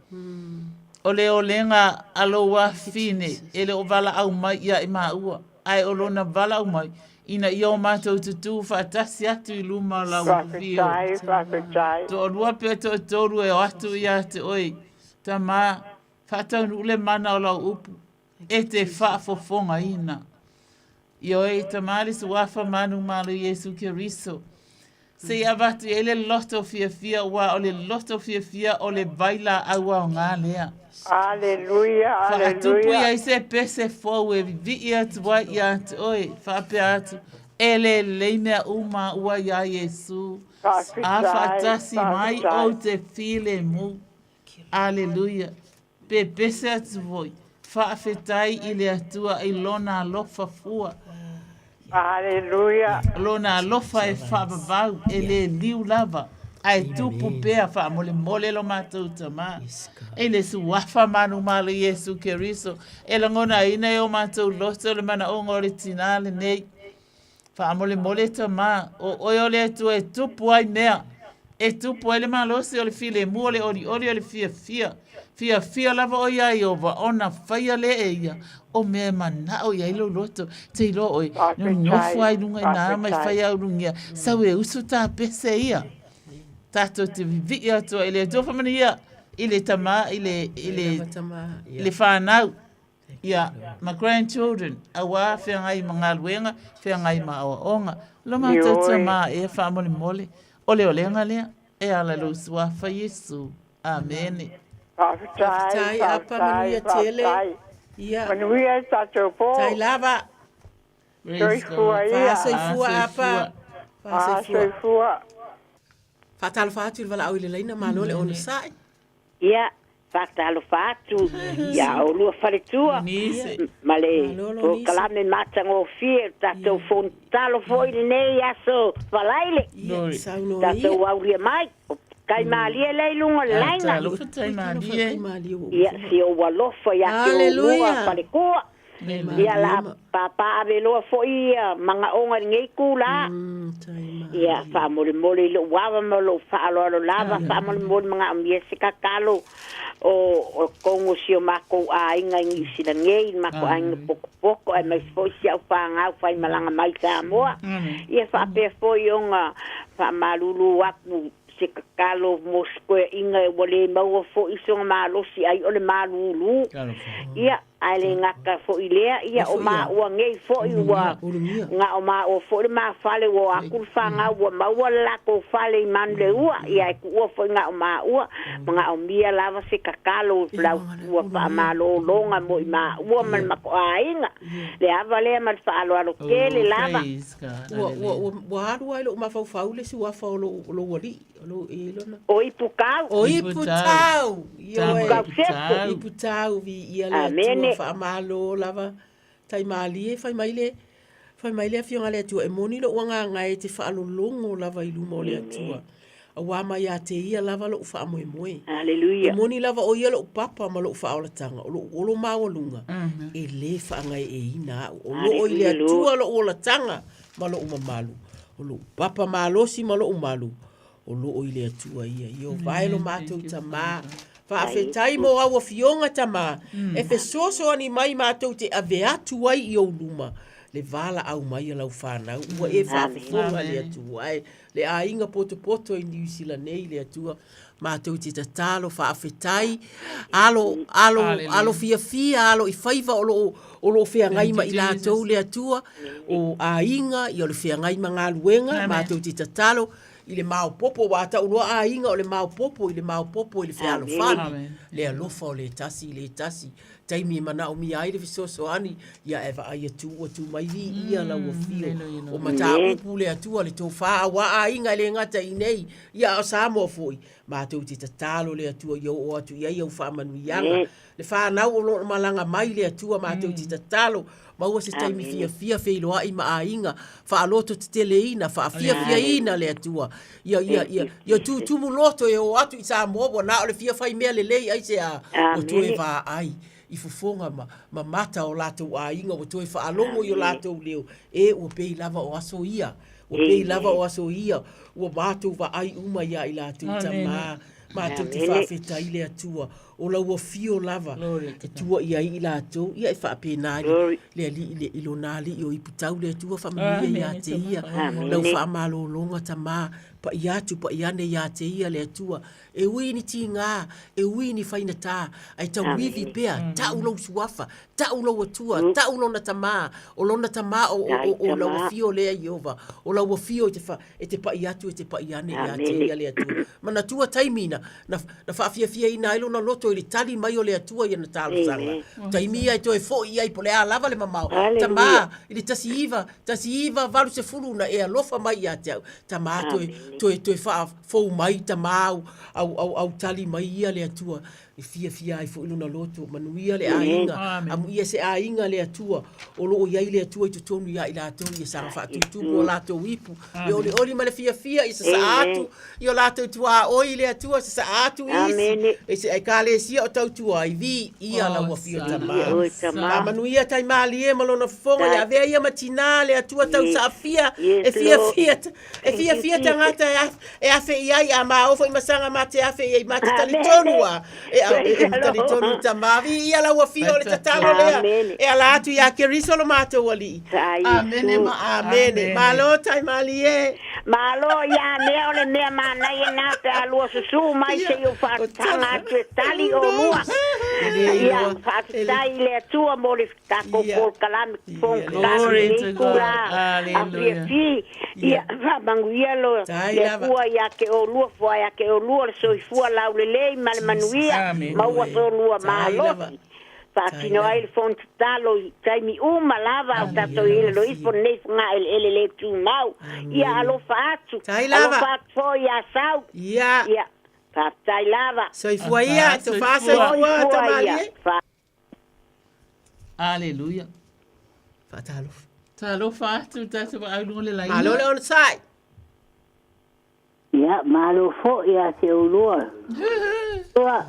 O le olega a lou afafine e le o valaau mai ia i maua, ae o lona valaau mai ina ia o matou tutū faatasi atu i luma o lau afio. Faafetai, faafetai. Toalua pe toatolu e o atu ia te oe, Tama, faataunuu le mana o lau upu, e te faafofogaina. Ioe, Tama le Suafa manumalo Iesu Keriso. Se i avatu i ai le loto fiafia, aua o le loto fiafia o le vailaau aoga lea. Aleluia, Faatupu i aleluia. ai se pese fou e vivii atu ai ia te oe, faapea atu, E lelei mea uma ua iā Iesu, a Faafetai, faatasi mai faafetai. ou te filemu. Aleluia. Pepese atu foi, faafetai i le Atua i Lona alofa fua. Aleluia. Lona alofa e faavavau, e le liu lava, ae tupu pea faamolemole lo matou Tama. I le Suafa manumalo Iesu Keriso, e lagonaina e o matou loto le manaoga o le tinā lenei. Faamolemole Tama, o oe o le Atua e tupu ai mea, e tupu ai le malosi o le filemu, o le olioli, o le fiafia. Fiafia lava oe iā Ieova, ona faia lea e ia o mea e manao i ai lou loto. Te iloa oe, nonofo ai i luga i nā ama e fai au lugia, sau e usu tā pese ia. Tātou te vivii atu ai i le Atua whamanuia i le tama, i le, i le, i le whānau. Ia, ma grandchildren, auā feagai ma galuega, feagai ma aoaoga. Lo matou tama ea faamolemole, o le olega lea, e ala i lou Suafa Iesu. Amene. Faafetai, Faafetai, Apa, manuia tele. faafetai. Ia. Manuia le tatou po. Tai lava. Praise God. Soifua ia. Faasoifua, Apa. Faasoifua. Faasoifua. Faatalofa atu i le valaau i le laina, malo le onosai. Ia, faatalofa atu ia oulua faletua ma le polokalame matagofie o tatou fono tatalo foi i lenei aso Falaile. Tatou aulia mai, o tai malie lea i luga o le laina. Ia, si ou alofa ia te oulua faletua. Ia la papaaveloa foi ia magaoga i lenei itulā. Ia faamolemole i lou ava ma lou faaaloalo lava, faamolemole manaomia se tatalo o o totonu o si o matou aiga i Niu Sila nei, le matou aiga potopoto aemaise foi si au fanau faimalaga mai i Samoa. Ia faapea foi ona faamalulu atu se tatalo mo se toeaiga ua le maua foi sona malosi ai o le malulu. Ia, ae le gata foi i lea, ia o maua nei foi ua na o maua foi le ma fale ua o atu le fanau ua maua le latou fale i Manuleua, ia e tuua foi na o maua, manaomia lava se tatalo lau ua faamalologa mo i maua ma le matou aiga. Le ava lea ma le faaaloalo tele lava. Ua, ua, ua, ua alu lava i lou mafaufau le suafa o lou, o lou alii, o lou, e lona. O Iputau. O Iputau. Ioe. Iputau Sefo. Iputau, viia le Atua, faamalo lava. Tai malie, fai mai le, fai mai le Afioga a le Atua, e moni lou agaga e te faalologo lava i luma o le Atua. Auā mai ia te Ia lava lou faamoemoe. Aleluia. E moni lava o Ia lou papa ma lou faaolataga, o lou olo maualuga, e lē faagaeeina au. O loo i le Atua lou olataga ma lou mamalu, o lou papa malosi ma lou malu, o loo i le Atua ia. Ieova e lo matou Tamā, faafetai mo au afioga Tamā, e fesoasoani mai matou te ave atu ai i ou luma. Le valaau mai a lau fanau, ua e faafofoga le Atua e, le aiga potopoto i Niu Sila nei le Atua, matou te tatalo faafetai, alo, alo, alo fiafia, alo i faiva o lo o, o lo o feagai ma i latou le Atua, o aiga, ia o le feagai ma galuega, matou te tatalo i le maopopo, aua a tau loa aiga o le maopopo i le maopopo i le fealofani, le alofa o le tasi i le tasi, taimi e manaomia ai le fesoasoani, ia ae vaai atu ua tu mai viia lau afio o mataupu le Atua le tofa aua aiga e le gata i inei, ia a o Samoa foi. Matou te tatalo le Atua ia oo atu i ai au faamanuiaga. Le fanau o lo o malaga mai le Atua matou te tatalo maua se taimi fiafia feiloai ma aiga, faalototeteleina, faafiafiaina le Atua. Ia, ia, ia, ia tutumu loto e o atu i Samoa ua na o le fia fai mea lelei aisea ua toe vaai i fofoga ma, ma mata o latou aiga ua toe faalogo i o latou leo, e ua pei lava o aso ia, ua pei lava o aso ia, ua matou vaai uma ia i latou tama, matou te faafetai le Atua, o lau afio lava e tua i ai i latou, ia e faapena i le, le Alii le, i lona Alii o Iputau le Atua faamanuia ia te ia, lau faamalologa tama, pai atu pai ane ia te ia le Atua, e ui ni tiga, e ui ni fainatā, ae tauivi pea, tau lou suafa, tau lou Atua, tau lona Tama, o lona Tama o, o, o, o lau afio lea Ieova, o lau afio i te wha, e te paʻi atu e te paʻi ane ia te ia le Atua. Manatua taimi na, na, na faafiafiaina ai lona loto i le tali mai o le Atua i ana talosaga. Taimi ia e toe foʻi ai po o le a lava le mamao. Tamā, i le 19, 1980 na e alofa mai ia te au. Tamā, toe, toe, toe faafou mai tamā au, au, au, au tali mai ia le Atua. E fiafia ai foi lona loto, manuia le aiga, amuia se aiga le Atua, o lo o i ai le Atua i totonu ia i latou, ia saga faatutumu o latou ipu, le olioli ma le fiafia, ia sasaa atu i o latou tuaoi i le Atua, sasaa atu i isi, e se Ekalesia o tautua ai, viia lau afio Tama. Faamanuia Taimalie ma lona fofoga, ia avea ia ma tinā le Atua tausaafia, e fiafia, E fiafia tagata e e afe i ai, a ma oo foi ma saga ma te afe i ai, ma te talitonu a, e, a, e, e talitonu i Tama. Viia lau afio o le tatalo lea, e ala atu iā Keriso lo matou Alii. Amene ma amene. Malo Taimalie. Malo ia mea o le mea manaia na pe a lua susu mai se i ou faataga atu e tali olua. Ia faafetai i le Atua mo le tatou polokalame fonokalame i lenei itula afiafi. Ia faamanuia lo le Atua ia te olua, foai ia te olua le soifua laulelei ma le manuia, maua so lua malosi. Faatino ai le fono tatalo i taimi uma lava a o tatou i ai lalo ifo lenei fogaeleele le tumau. Ia alofa atu, alofa atu foi ia Sau. Ia, faafetai lava. Soifua ia, tofa soifua tamalie. Aleluia. Faatalofa. Talofa atu tatou vaai luga le laina. Malo le onosai. Ia, malo foi ia te oulua. Tua.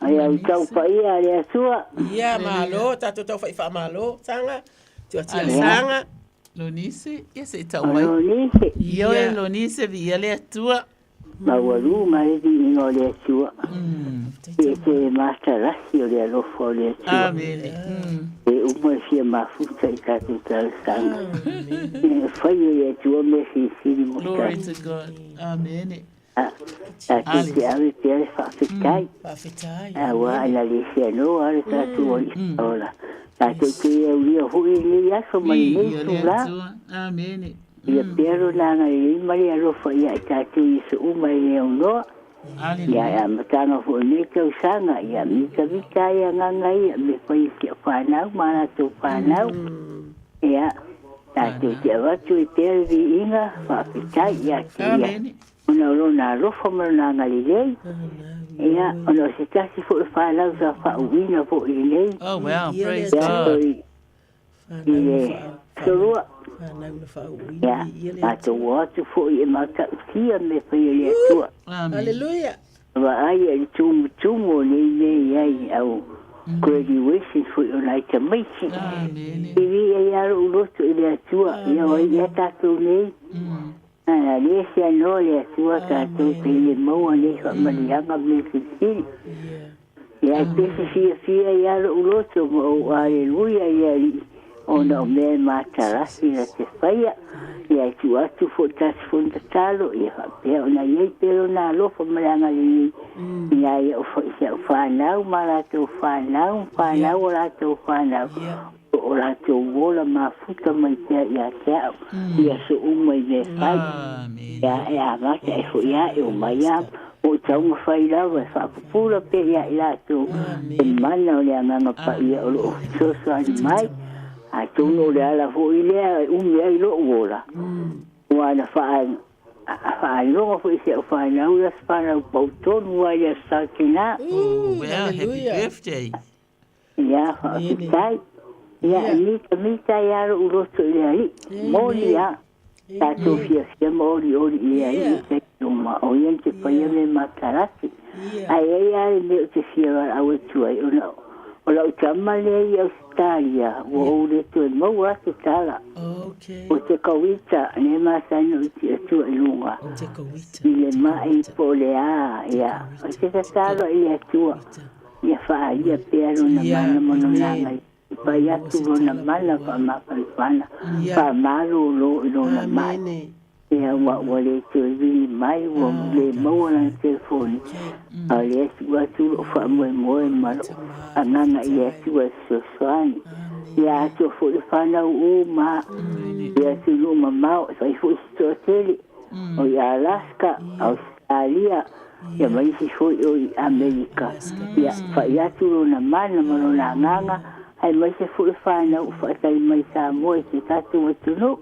Ai au tau paia a le Atua. Ia, malo, tatou tau fai faamalo, Saga. Tuatia Saga. Lonise, ia se i tau mai. Lonise. Ia, oe Lonise, viia le Atua. Maualuga le viiga o le Atua. E te matalasi o le alofa o le Atua. Amene. E uma e fia mafuta i tatou talosaga. E fai e le Atua mea silisili mo Glory to God. Amene. Tatou te ave pea le faafetai. Faafetai. Aua na le seanoa le tatou Alii ola. Tatou te aulia foi i lenei aso ma lenei itula. Amene. Ia pea lona agalelei ma le alofa ia i tatou Iesu uma e le aunoa. Ia e amataga foi o lenei tausaga, ia mitamita ai agaga ia me fai i si au fanau ma a latou fanau. Ia, tatou te avatu ai pea le viiga faafetai ia te ia, ona o lona alofa ma lona agalelei. Ia, ona o se tasi foi o fanau sa faauuina foi i lenei Oh, wow, praise God. I le aso lua. Ia, matou o atu foi e matautia mea fai a le Atua. Aleluia. Vaai i le tumutumu o nei mea i ai au graduation foi o nai tamaiti. E viia ai lava lou loto i le Atua, ia o ai ea tatou nei. A le seanoa le Atua tatou te le maua nei faamanuiaga ma mea silisili. Ia e pese fiafia ai lava lou loto ma ou aleluia i le Alii, Ona o mea e matalasi na te faia, ia e tuu atu foi tasi fono tatalo, ia faapea ona i ai pea lona alofa ma le agalelei ina ia i si au fanau ma latou fanau ma fanau a latou fanau, o o latou ola mafuta mai pea ia te au i aso uma i mea fai. Ia e amata e foi ae o mai a o taumafai lava e faapupula pea ia i latou le mana o le Agaga Paia o lo o fesoasoani mai. Atonu o le ala foi lea e umi ai lou ola, ua na faailoga foi i si au fanau i aso fanau pau tonu ai le Aso Satina. Oh, well, happy birthday. Ia, faafetai. Ia, e mitamita ai lava lou loto i le Alii. Moni lava. Tatou fiafia ma olioli i le Alii i taimi uma, o ia na te faia mea matalasi. Ae i ai lava le mea ou te fia valaau atu ai, ona o lau tama lea i Ausetalia, ua ou le toe maua atu tala. O te kawita, lea e masani ona ou tii atua i luga, i le mai po o le a, ia, ou te tatalo i le Atua, ia faaalia pea lona mana ma lona agalelei. Pai atu lona mana faamafanafana, faamalolo i lona mai. Ia ua ua le toe vili mai, ua le maua lana telefoni, a o lea tuu atu lou faamoemoe ma lou agaga i le Atua e fesoasoani. Ia atoa foi le fanau uma i atunuu mamao, e fai foi se toatele o i Alaska, Ausetalia, ia ma isi foi o i Amerika, ia fai atu lona mana ma lona agaga, aemaise foi fanau o faatali mai Samoa i si o tatou atunuu.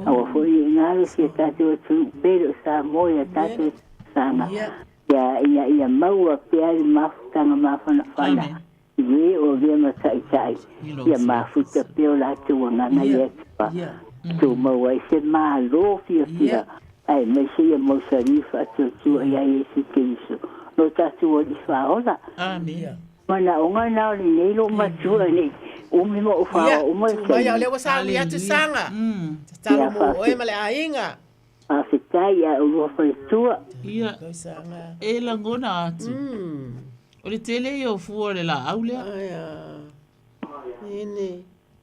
Aua foi ne i galo si o tatou atunuu pele o Samoa i a tatou talosaga, ia ina ia maua pea le mafutaga mafanafana i e o avea ma taitai, ia mafuta pea o latou agaga i le Atua, tumau ai se Malo fiafia, aemaise ia mausali faatuatua ia Iesu Keriso, lo tatou Alii Faaola. Manaoga na o lenei lou matua nei umi ma ou faoa uma le taimi. Tuu mai o lea ua sauni atu saga. Tatalo mo oe ma le aiga. Faafetai ia oulua faletua. Ia, e lagona atu. O le tele ia o fua o le laau lea.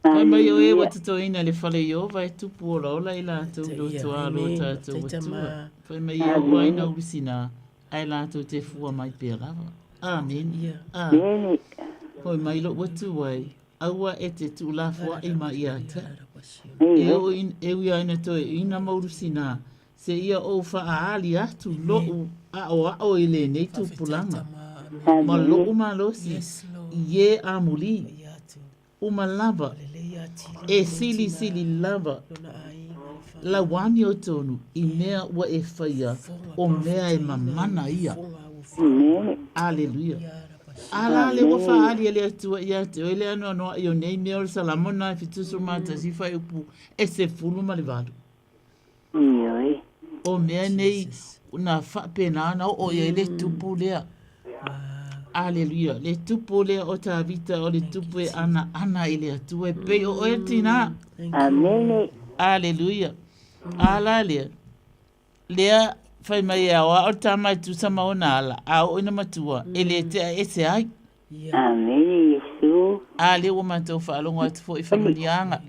Fai mai o e ua totoina i le fale i Ova e tupu olaola i latou i loto alo o tatou Atua. Fai mai e oo ai na ulusina, ae latou te fua mai pea lava. Amene. Amene. Hoi mai lou Atua e, aua e te tuulafoai mai ia te au. E oo e ui ai na toeaina ma ulusina, Seia ou faaali atu loʻu aʻoaʻo i lenei tupulaga, ma loʻu malosi i e amuli uma lava, e silisili lava lau amiotonu i mea ua e faia, o mea e mamana ia. Aleluia. A la le ua faaali e le Atua ia te oe le anoanoai o nei mea o le Salamo na e 71 fuaiupu e 18. Ioe. O mea nei na faapena ona oo i ai le tupu lea. Aleluia. Le tupu lea o Tavita o le tupu e anaana i le Atua e pei o oe tinā. Amene. Aleluia. A la lea, lea fai mai e aoao le tama e tusa ma ona ala, a oo ina matua, e le tea ese ai. Amene Iesu. A lea ua matou faalogo atu foi i faamanuiaga.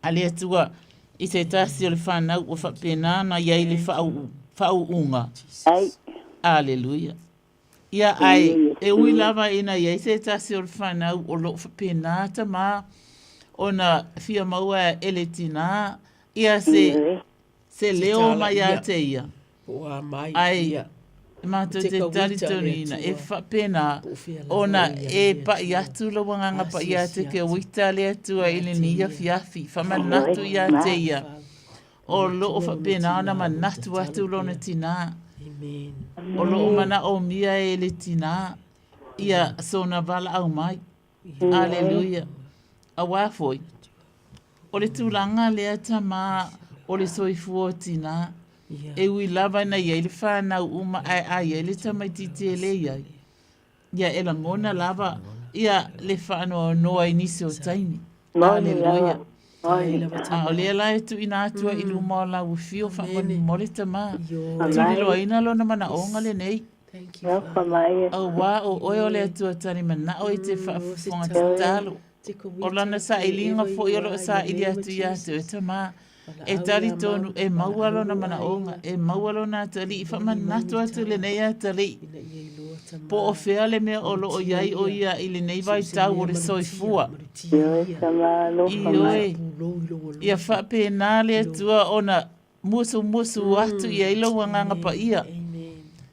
A le Atua i se tasi o le fanau ua faapena ona i ai le faauuga. Ai. Aleluia. Ia, ae e ui lava ina i ai se tasi o le fanau o lo o faapena tamā ona fia maua e le tinā ia se Se leo mai ia te ia. Ai, matou te talitonuina e faapena ona e paʻi atu lou agaga paia te ke uita le Atua i lenei afiafi, famanatu ia te ia, o loo faapena ona manatu atu lona tinā, o loo manaomia e le tinā ia sona valaau mai. Aleluia. Auā foi, o le tulaga lea tamā o le soifua o tinā, e ui lava ina i ai le fanau uma ae a i ai le tamaitiiti e le i ai, ia e lagona lava ia le faanoanoa i nisi o taimi. Aleluia. A o lea la e tuuina atu ai i luma o lau afio faamolemole tamā, tuliloaina lona manaoga lenei. Auā o oe o le Atua tali manao i te faafofoga tatalo. O lana sailiga foi o lo o saili atu ia te oe Tamā, e talitonu e maua lona manaoga, e maua lona atalii, faamanatu atu lenei atalii, po o fea le mea o lo o i ai o ia i lenei vaitau o le soifua. Ioe, ia faapena le Atua ona musumusu atu i ai lou Agaga Paia.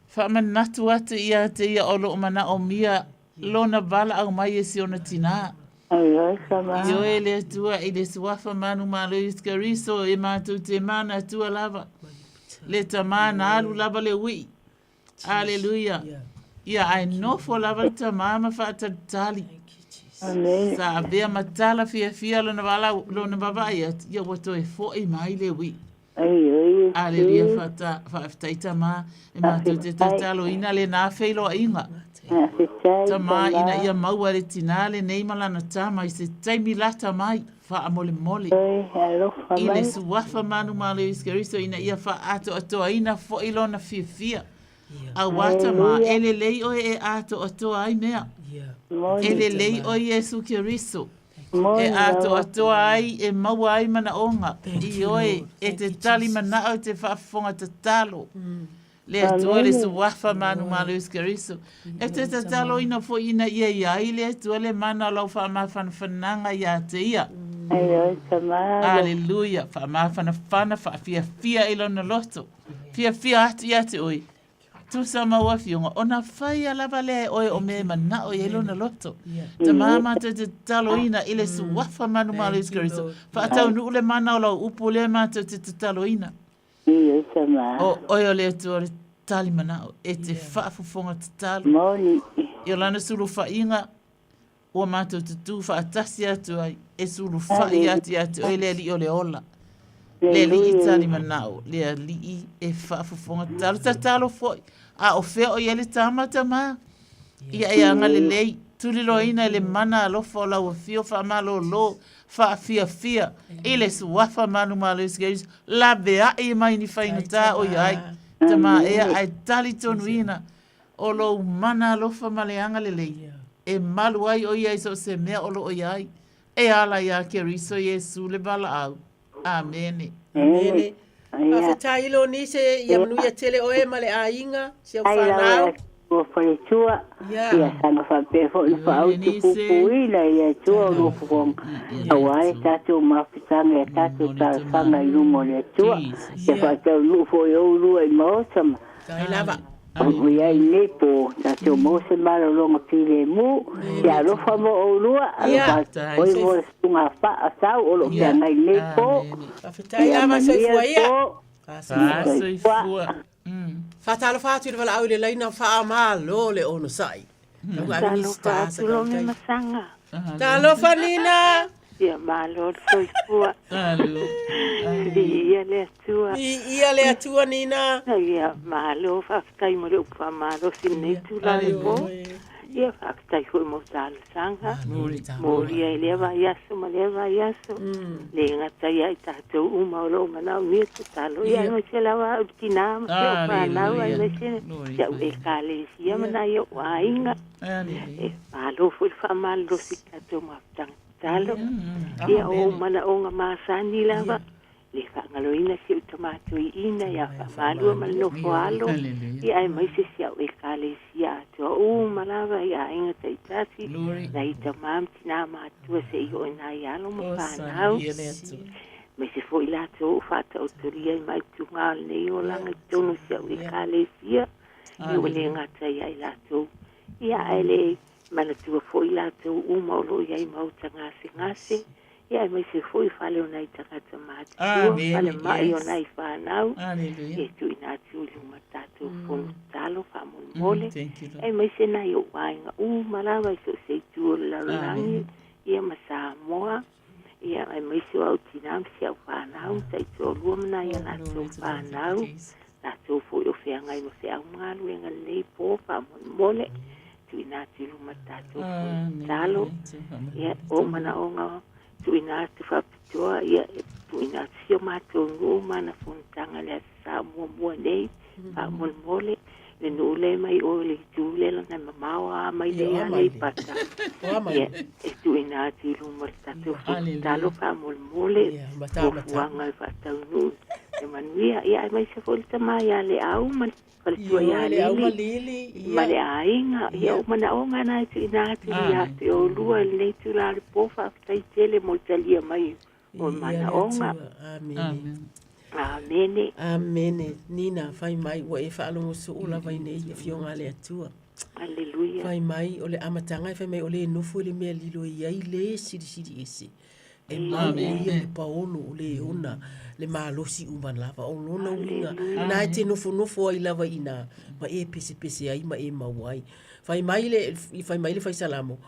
Faamanatu atu ia te ia o lo o manaomia lona valaau mai e si ona tinā. Ioe le Atua i le Suafa manumalo Iesu Keriso e matou te manatua lava le Tamā na alu lava le ui'i. Aleluia. Ia ae nofo lava le Tamā ma faatalitali. Sa avea ma tala fiafia lona valaau, lona vaavaai atu, ia ua toe fo'i mai le ui'i. Aleluia, faafetai Tamā, e matou te tataloina lenā feiloaiga. Tamā ina ia maua e le tinā lenei ma lana tama i se taimi lata mai, faamolemole. I le Suafa manumalo o Iesu Keriso ina ia faaatoatoaina fo'i lona fiafia. Auā Tamā, e lelei oe e atoatoa ai mea. E lelei oe Iesu Keriso. E atoatoa ai, e maua ai manaoga. Ioe, e te tali manao i te faafofoga tatalo. Le Atua le Suafa manumalo Iesu Keriso. E te tataloina foi ina ia i ai le Atua le mana o lau faamafanafanaga ia te ia. Aleluia. Faamafanafana, faafiafia i lona loto. Fiafia atu ia te oe. Tusa ma ou afioga, ona faia lava lea e oe o mea e manao i ai lona loto. Tamā matou te tataloina i le Suafa manumalo Iesu Keriso. Faataunuu le mana o lau upu lea matou te tataloina. O oe o le Atua o le tali manao, e te faafofoga tatalo. I o lana sulufaiga, ua matou tutū faatasi atu ai, e sulufai atu ia te oe le Alii o le ola, le Alii tali manao, le Alii e faafofoga tatalo. Tatalo foi, a o fea o i ai le tama, tamā? Ia e agalelei, tuliloaina i le mana alofa o lau afio faamalōlō, faafiafia, i le Suafa manumalo Iesu Keriso, laveai mai ni faigata o i ai, tamā ea, ae talitonuina, O lou mana alofa ma le agalelei, e malu ai ʻo ia i so o se mea o lo o i ai, e ala iā Keriso Iesū le valaau. Amene. Amene. Faafetai i Lonise, ia manuia tele oe ma le aiga, si au fanau. Ua faletua, ia saga faapea foi ona faaautu puipuina i le Atua o lua fofoga, auā le tatou mafutaga i a tatou talosaga i luma o le Atua, ia faataunuu foi oulua i maota ma Tai lava. O i ai i lenei po, tatou maua se malologa filemu, ia alofa mo oulua, alofa atu foi mo le susuga faasau o lo o feagai i lenei po. Faafetai Ia lava manuia soifua le ia. po. Soifua. Faatalofa atu i le valaau i le laina faamalo le onosai. Talofa atu Lome Masaga. Talofa Nina. Ia malo le soifua. Viia le Atua. Viia le Atua Nina. Ia malo faafetai mo le upu faamalosi i lenei itula o le po. Ia faafetai foi mo talosaga. Molia i lea vaiaso ma lea vaiaso. Le gata ia i tatou uma o lo o manaomia tatalo. Ia aemaise lava au i le tinā ma si au fanau aemaise si au Ekalesia ma nai ou aiga. E malo foi le faamalolosi i tatou mafutaga tatalo. Ia o ou manaoga masani lava, le faagaloina si ou tama toeaina ia Faamalua ma le nofo alo, ia aemaise si au Ekalesia atoa uma lava i aiga taitasi, nai tama ma tinā matutua seia oo i nai alo ma fanau. Aemaise foi latou o faataotolia i maituga o lenei olaga i totonu o si au Ekalesia. Ia ua le gata ia i latou, ia ae le manatua foi latou uma o lo o i ai maota gasegase, ia aemaise foi fale o nai tagata matutua, falemai o nai fanau, e tuuina atu i luma tatou fono tatalo faamolemole, aemaise nai ou aiga uma lava i so o se itu o le lalolagi, ia ma Samoa. Ia, aemaise o au tinā ma si au fanau, ma taitoalua ma nai a latou fanau, latou foi o feagai ma feau ma galuega lenei po faamolemole, tuuina atu i luma le tatou fono tatalo. Ia, o manaoga tuuina atu faapitoa, ia, e tuuina atu si o matou nuu ma ana fonotaga i le Aso Sa muamua nei, faamolemole. Le nuu lea mai o i le itu lea lana e mamao lava mai le Ia, o a mai le? Aleipata. O a mai Ia, le? e tuuina atu i luma o le tatou Hallelujah. tatalo faamolemole, Ia, matā, matā. fuafuaga e faataunuu i le manuia. Ia, aemaise foi le tama ia Leau ma le faletua Ioe, ia Leau ma Lili Lili, ma ia. le aiga. Ia, Ia. o manaoga na e tuuina atu ia Amen. te oulua i lenei itula o le po. Faafetai tele mo le talia mai o Ia le manaoga. Atua. Amene. Amen. Amene. Amene. Nina, fai mai, ua e faalogo soo lava i nei afioga a le Atua. Aleluia. Fai mai, o le amataga e fai mai o le nofo i le mea lilo e i ai le silisili ese. E mau o ia le paolo o le ona le malosi uma lava. O lona uiga, na e te nofonofo ai lava i ina, ma e pesepese ai ma e maua ai. Fai mai le, fai mai le Faisalamo,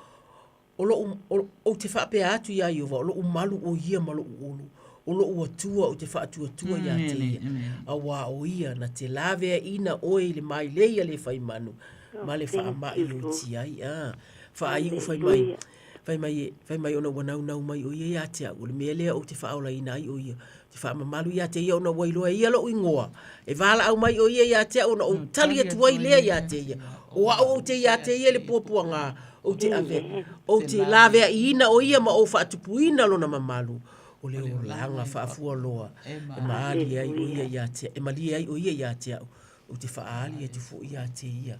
O loʻu, ou te faapea atu iā Ieova, o loʻu malu ʻo ia ma loʻu ʻolu, o loʻu Atua ou te faatuatua iā te ia, auā ʻo ia na te laveaiina ʻoe i le mailei a le faimanu, ma le faamaʻi o ti ai. A, faaiu fai mai, fai mai, fai mai ona ua naunau mai ʻo ia iā te aʻu, o le mea lea ou te faaolaina ai ʻo ia, ou te faamamalu iā te ia ona ua iloa e ia loʻu igoa, e valaau mai ʻo ia iā te aʻu ona ou tali atu ai lea iā te ia, o aʻu ou te iā te ia i le puapuaga, ou te ave, ou te laveaiina ʻo ia ma ou faatupuina lona mamalu, o le olaga faafualoa e malie ai ʻo ia iā te, e malie ai ʻo ia iā te aʻu, ou te faaali atu foi iā te ia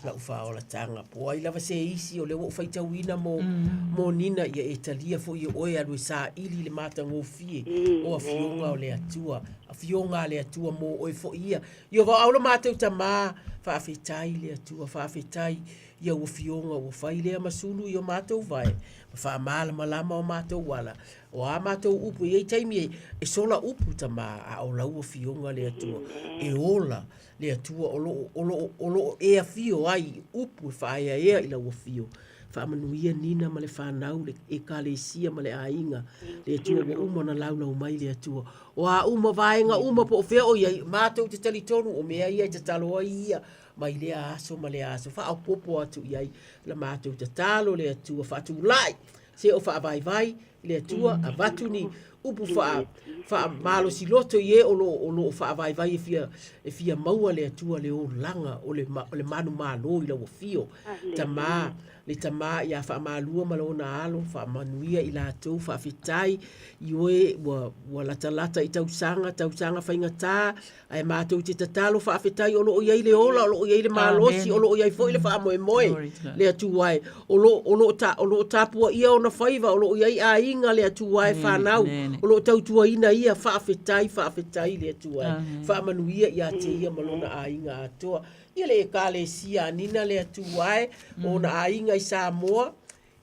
lau faaolataga. Po o ai lava se isi o lea ua ou faitauina mo, mo Nina, ia e talia foi e oe e alu e saili i le matagofie o afioga o le Atua, afioga a le Atua mo oe foi ia. Ieova o au lo matou Tamā, faafetai le Atua, faafetai i au afioga ua fai lea ma sulu i o matou vae, ma faamalamalama o matou ala, o a matou upu, e i ai taimi e, e sola upu Tamā, a o lau afioga le Atua, e ola le Atua o loo, o loo, o loo e afio ai i upu e faaeaea i lau afio. Faamanuia Nina ma le fanau, le Ekalesia ma le aiga, le Atua ua uma ona laulau mai le Atua. O a uma vaega uma po o fea o i ai, matou te talitonu o mea ia e tatalo ai ia mai lea aso ma lea aso. Faaopoopo atu i ai la matou tatalo le Atua, faatulai se o faavaivai le Atua, avatu ni upu faa, faamalosiloto i e o lo, o lo o faavaivai e fia, e fia maua le Atua le olaga o le, o le manumalo i lau afio. Tamā, le Tamā ia faamalua ma lona alo, faamanuia i latou, faafetai i oe ua, ua latalata i tausaga, tausaga faigatā, Ae matou te tatalo faafetai o lo o i ai le ola, o lo o i ai le malosi, o lo o i ai foi le faamoemoe, le Atua e. O lo, o lo o ta, o lo o tapuaia ona faiva, o lo o i ai aiga, le Atua e, fanau, o lo o tautuaina ia, faafetai, faafetai le Atua e. Faamanuia ia te ia ma lona aiga atoa. Ia le Ekalesia a Nina le Atua e, o ona aiga i Samoa,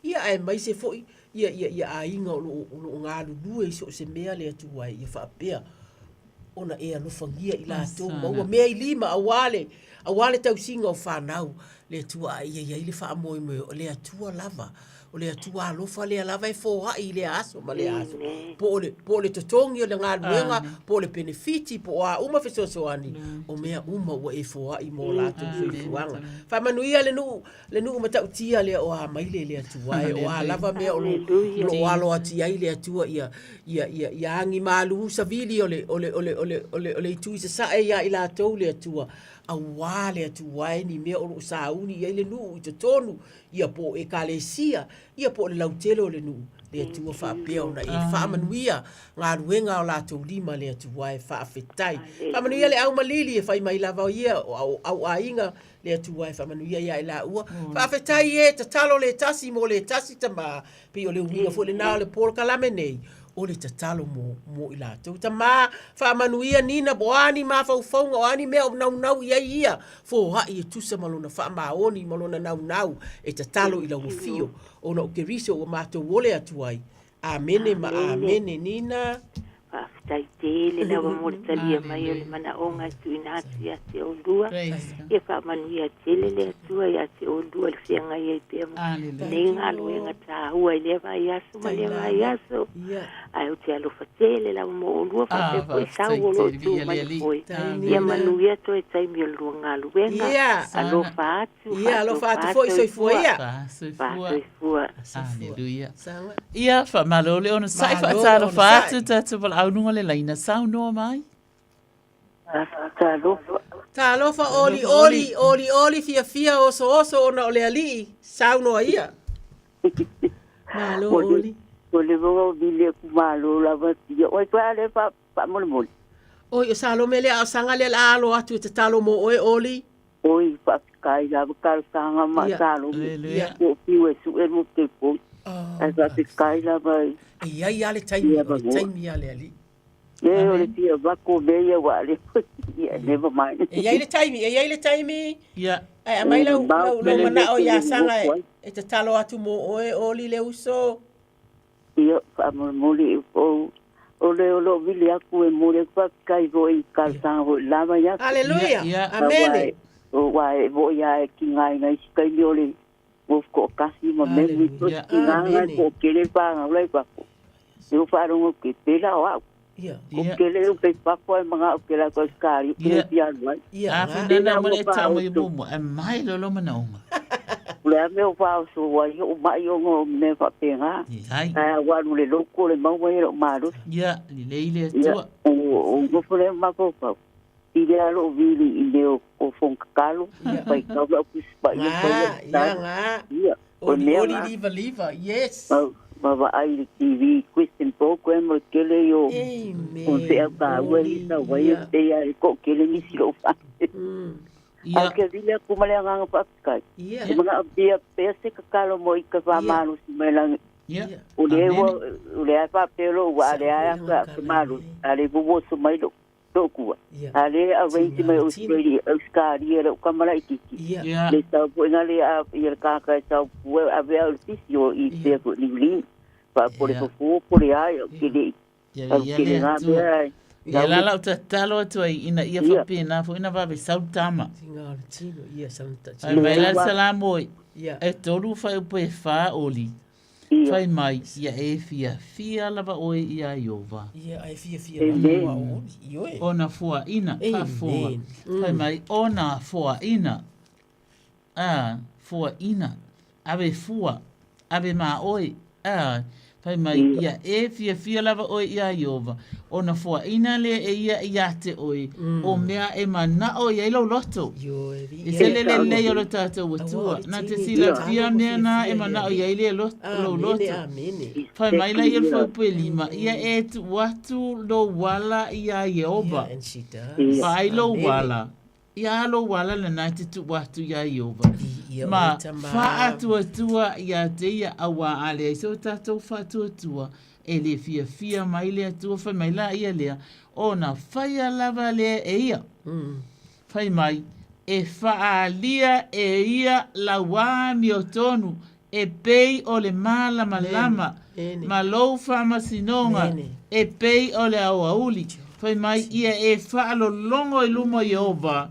Ia aemaise foi ia ia ia aiga o lo o lo o galulue i so o se mea le Atua e ia faapea ona e alofagia i latou ma ua mea i lima aua le aua le tausiga o fanau le Atua a ia i ai le faamoemoe o le Atua lava o le Atua alofa lea lava e foai i lea aso ma lea aso po o le po o le totogi o le galuega po o le penefiti po o a uma fesoasoani o mea uma ua e foai mo latou soifuaga. Faamanuia le nuu Le nuu matautia lea o Amaile le Atua e, o a lava mea o lo, o lo o alo atu i ai le Atua ia, ia, ia, ia agi malu savili o le, o le, o le, o le, o le, o le itu i sasae ia i latou le Atua, auā le Atua e ni mea o lo o sauni i ai le nuu i totonu, ia po o Ekalesia, ia po o le lautele o le nuu, le Atua faapea ona e faamanuia galuega a o latou lima le Atua e faafetai. Faamanuia le au malili e fai mai lava ia o au aiga Le Atua e faamanuia ia i laua. Faafetai e, tatalo le tasi mo le tasi tamā. Pei o le uiga foi lena o le polokalame nei, o le tatalo mo, mo i latou. Tamā, faamanuia Nina, po o a ni mafaufauga, o a ni mea o naunau i ai ia, foai e tusa ma lona faamaoni ma lona naunau e tatalo i lau afio, ona o Keriso ua matou ole atu ai. Amene ma amene Nina. Faafetai tele lava mo le talia mai o le manaoga e tuuina atu ia te oulua. Ia faamanuia tele le Atua ia te oulua i le feagai ai pea ma lenei galuega taua i lea vaiaso ma lea vaiaso. Ae ou te alofa tele lava mo oulua faapea foi sau o lo o tu mai foi. Ia manuia toe taimi o le lua galuega. Alofa atu. Ia, alofa atu foi, soifua ia. Faasoifua. Aleluia. Ia, faamalo le onosai, faatalofa atu tatou valaau luga o le laina, saunoa mai. Talofa. Talofa oli oli, oli oli fiafia osooso ona o le Alii, saunoa ia. Malo oli. O le voga o vili aku malo lava tia. Oi koe a le fa faamolemole. Oi o Salome lea a o Saga lea la alo atu e tatalo mo oe Oli. Oi faafetai lava talosaga ma Salome. Ua fiu e sue lua telefoni. Ae faafetai lava i. E iai a le taimi, o le taimi a le Alii. E o le fia vako mea ia ua ale ia never mind. E iai le taimi, e iai le taimi. Ia. Ae aumai lau, lau, lau manao ia Saga e, e tatalo atu mo oe, Oli le uso. Ia, faamolemole o, o le o loo vili atu e momoli atu faafetai foi i talosaga foi lava ia. Haleluia. Amene. Aua e voi a e tiga i nai isi taimi o le gofu toatasi ma memory tosi tiga na e toatele fanau la i fafo. Lea ua faalogo atu ke pela o au. Ou te le upe i fafo ae manao ke la atu Ausetalia ou te le fia alu ai. A fai nana mo le tau mai muamua, e mai lo lo manaoga. O le a mea o faaoso ai ou mai ona o mea faapena. Ae a ua alu i le lotu o le maua ia lou malosi. Ia, lelei le Atua. Ou nofo lea ma mafaufau, i lea lou vili i mea o fono tatalo, faitau lau Tusi Paia, fai lau tatalo. Ia, o le mea lena. Oli liva liva, yes. Ma vaai i le TV Christian program o le tele ia o o feau taua ia sau ai e pei lava e toatele nisi o lou fale. Ae ou te vili atu ma le agaga faafetai. E manaomia pea se tatalo mo ita faamalosi mai lagi. O lea ua o lea e faapea lou vaa lea e faamalosi a o lea ua oso mai lou toʻu a lea arrange mai Australia, Australia lou tama laitiiti. Le sau foi na le a ia le tagata e sau pua e ave au i le physio i pea foi i Niu Lini. Fa po le fofo po le a ia ou te le i au te le ngā mea ai. Ia la lau tatalo atu ai ina ia faapena foi na vave sau le tama. Fai mai la le Salamoi, e tolu faaiupu e fa oli. Fai mai, ia e fiafia lava oe iā Ieova. Ia, e fiafia lava oa oli, ioe. Ona foaina, faafofoga. Fai mai, ona foaina, a, foaina, ave fua, ave ma oe, a, fai mai, ia e fiafia lava oe iā Ieova, ona foaina lea e ia iā te oe, o mea e manao i ai lou loto. I se le lelei o lo tatou Atua, na te silafia mea na e manao i ai le lou loto. Fai mai la ia le fuaiupu e lima, ia e tuu atu lou ala iā Ieova. Vaai lou ala, Ia lou ala lena e te tuu atu iā Ieova, ma faatuatua iā te ia, auā a leai se o tatou faatuatua, e le fiafia mai le Atua, fai mai la ia lea, ona faia lava lea e ia. Fai mai, e faaalia e ia lau amiotonu e pei o le mālamalama, ma lou faamasinoga e pei o le aoauli. Fai mai ia e faalologo i luma o Ieova,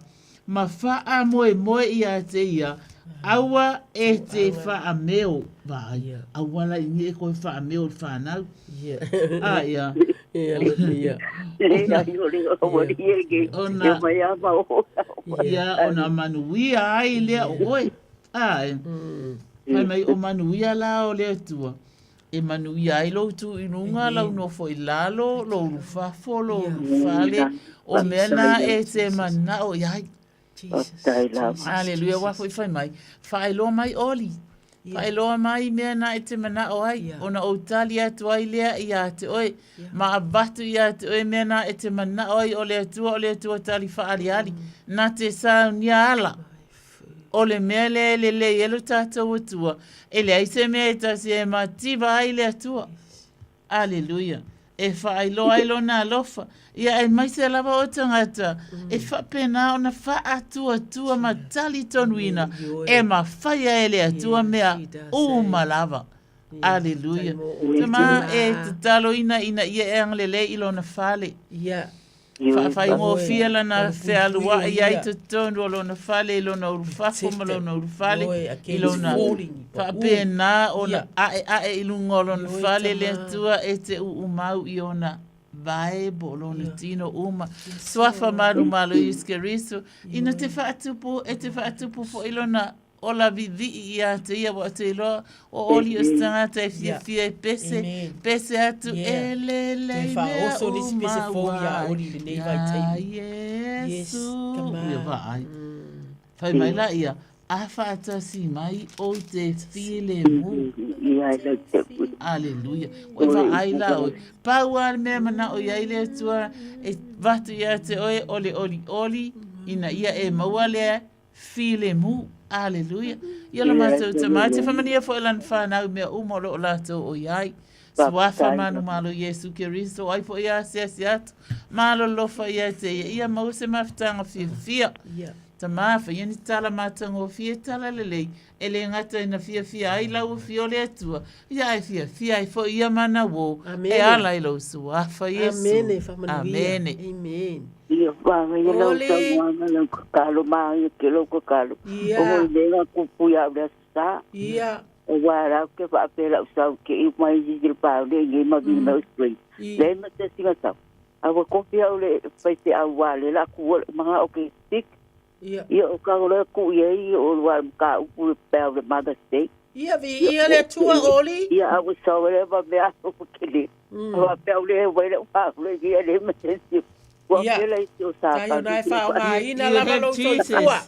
ma faamoemoe iā te ia, aua e te faameo. Vaai, aua la ini e koe faameo i le fanau. A ia. Ona, ia, ona manuia ai lea o oe. Āe. Fai mai o manuia la o le Atua, e manuia ai lou tu i luga, lau nofo i lalo, lou ulufafo, lou ulufale, o mea na e te manao i ai. Aleluia, ua foi fai mai, faailoa mai Oli, faailoa mai mea na e te manao ai, ona ou tali atu ai lea iā te oe, ma avatu iā te oe mea na e te manao ai o le Atua, o le Atua tali faaaliali, na te saunia ala. O le mea lea e lelei ai lo tatou Atua, e leai se mea e tasi e mativa ai le Atua. Aleluia! E faailoa ai Lona alofa, ia aemaise lava o tagata e faapena ona faatuatua ma talitonuina e mafai e le Atua mea uma lava. Aleluia! Tama e tataloina ina ia e agalelei i Lona fale. Faafaigofie lana fealuai ai totonu o lona fale i lona ulufafo ma lona ulufale i lona faapena ona a'ea'e i luga o lona fale le Atua e te uumau i ona vae po o lona tino uma. Suafa malumalu Iesu Keriso ina te faatupu e te faatupu fo'i lona Ola vivii ia te ia ua te iloa o oli o se tagata e fiafia e pese, pese atu e lelei mea uma ua ia Iesu. Ia vaai. Fai mai laia, a faatasi mai ou te filemu. Aleluia. Ua e vaai la oe. Pau lava le mea e manao i ai le Atua e avatu ia te oe o le olioli ina ia e maua lea filemu. Aleluia. Ia lo matou Tama, e te faamanuia foi lana fanau i mea uma o lo o latou o i ai. Suafa manumalo Iesu Keriso, o ai foi e asiasi atu, malolofa ia te ia, ia maua se mafutaga fiafia. Tama, faia ni tala matagofie, tala lelei, e le gata ina fiafia ai lau afio le Atua, ia ae fiafia ai foi ia manauō, e ala i lou Suafa Iesu. Amene, faamanuia. Amene. Amen. Ia whangai lau Oli. saunoaga lau tatalo māia ke lou tatalo. Ia. O hoi nei ngā kupu ia au le aso sa. Ia. O wā rau ke whaapea lau sau ke i mai i te pāu le ngi ma vina mai o spring. Le ma te singa tau. A ua kofi au le whai te au wā le la ku o mga o ke stick. Ia. Ia o ka le ku ia i o wā ka upu le pēu le Mother's Day. Ia vi ia le Atua oli. Ia a ua sau le ma mea o ke le. A wā pēu le wai le wā le ia le ma te singa. Ua Ia. pēla i te o sa Tai ona e ka whaongaina You lava have lou Jesus. soifua.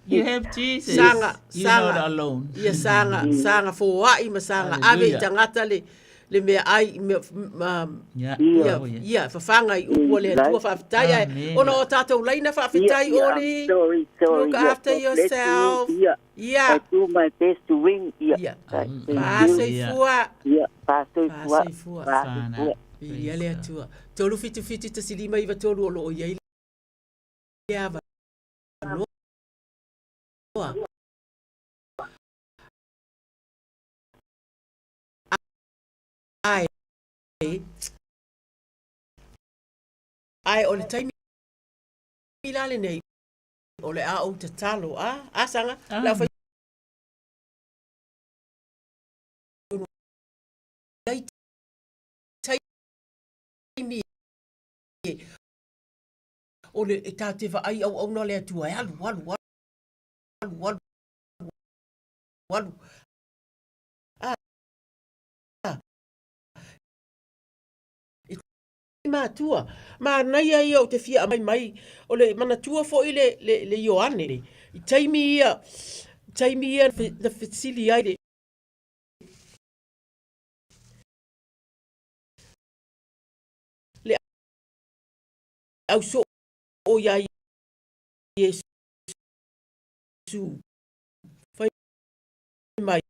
You have Jesus. Saga, You're not saga. alone. Ia saga, saga foai ma saga ave i Hallelujah. tagata le le mea ai mea ma Yeah. ia Oh, yeah. ia fafaga i upu a le Atua faafetai ae Amen. ona o tatou laina faafetai Yeah, yeah, oli. I'm sorry, sorry. Look Yeah, after God bless you. yourself. Yeah. Yeah. I do my best to win. Yeah. Yeah. Right, thank you. Faasoifua. Yeah, faasoifua. Faasoifua. Faasoifua. Ia le Atua. 377 159 o loo i ai le avanoa. Ae ae o le taimi la lenei o le a ou tatalo a a saga le au fai ai taimi o le e tatou te vaai auauna le Atua e alu alu alu alu alu a i matua manaia ia o te fia mai mai o le manatua foi le le le Ioane i taimi ia taimi ia na fesili ai le le au soo iā Iesu fai mai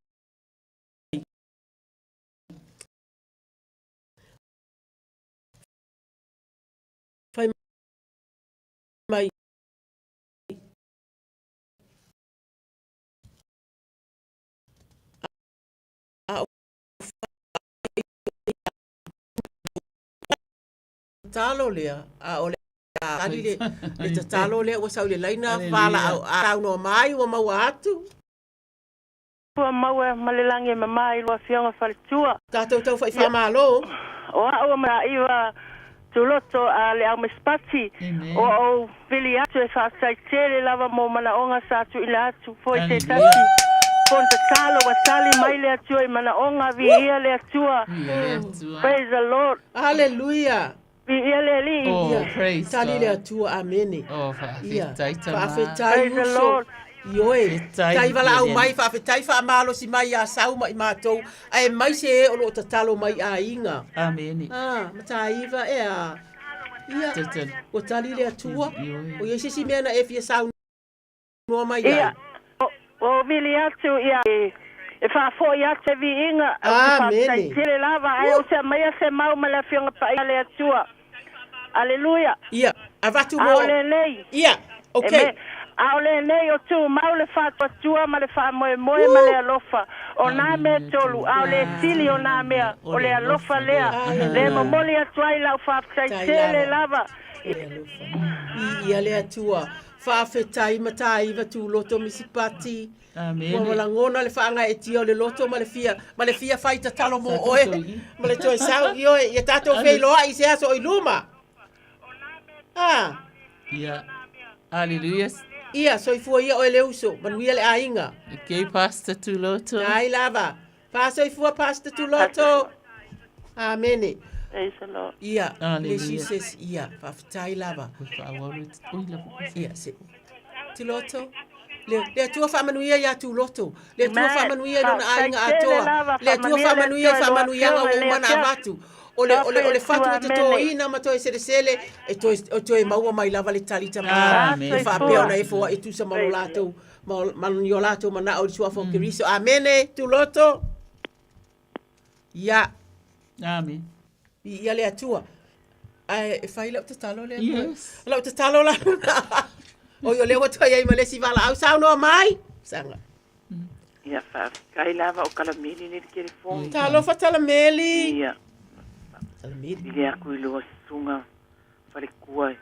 fai mai a o tatalo lea a o le tali le le tatalo lea ua sau i le laina falaau a saunoa mai ua maua atu. Ua maua ma le lagi e mama i lua afioga faletua. Tatou tau fai faamalo. O au o Mataiva Tuloto a le au Mesipati. O ou vili atu e faafetai tele lava mo manaoga sa tuuina atu foi se tasi fono tatalo ua tali mai le Atua i manaoga viia le Atua. Praise the Lord. Hallelujah. Viia le Alii. Oh, praise Tali le God. Atua, amene. Oh, Ia, faafetai tama. faafetai Praise the uso. Lord. Ioe, Faafetai tai valaau Lilian. mai, faafetai faamalosi mai ia Sau ma i matou, ae mai se e o loo tatalo mai aiga. Amene. Ah, Mataiva e a. Ia, Tatalo. ua tali le Atua. Ioe. O i ai se isi mea na e fia saunoa mai ai? Ia, o vili atu ia e faafoi atu se viiga, ou te faafetai Amene. tele lava, ae ou te aumaia se mau ma le Afioga Paia a le Atua. Aleluia. Ia, avatu mo. A o lenei. Ia, okay. Amen. A o lenei o tumau le faatuatua ma le faamoemoe ma le alofa. O nā mea e tolu, a o le sili o nā mea, o le alofa lea. Le momoli atu ai lau faafetai tele lava. Viia le Atua. Faafetai Mataiva Tuloto Misipati. Amene. Ua lagona le faagaeetia o le loto ma le fia ma le fia fai tatalo mo oe ma le toe sau ioe ia tatou feiloai i se aso o i luma. Ah. Ia. Hallelujah. Ia, soifua ia oe le uso, manuia le aiga. Okay, Pastor Tuloto. Ai lava. Faasoifua Pastor Tuloto. Amene. Praise the Lord. Ia, le isi se isi, ia, faafetai lava. Ia, se, Tuloto, le, le Atua faamanuia ia Tuloto, le Atua faamanuia i lona aiga atoa, le Atua faamanuia i faamanuiaga ua uma ona avatu. O le, o le, o le fatu e totoina ma toe selesele, e toe, e toe maua mai lava le tali tamā. E faapea ona e foai e tusa ma lo latou, ma, ma ni o latou manao i le suafa o Keriso. Amene, Tuloto. Ia. Amen. Viia le Atua. Ae e fai lau tatalo lea. Yes. Lau tatalo la luna. Oi o lea ua toe ai ma le isi valaau. Saunoa mai. Saga. Ia, faafetai lava o Kalameli le telefoni. Talofa Talameli. Ia. Talameli. I le aku i loa susuga falekua e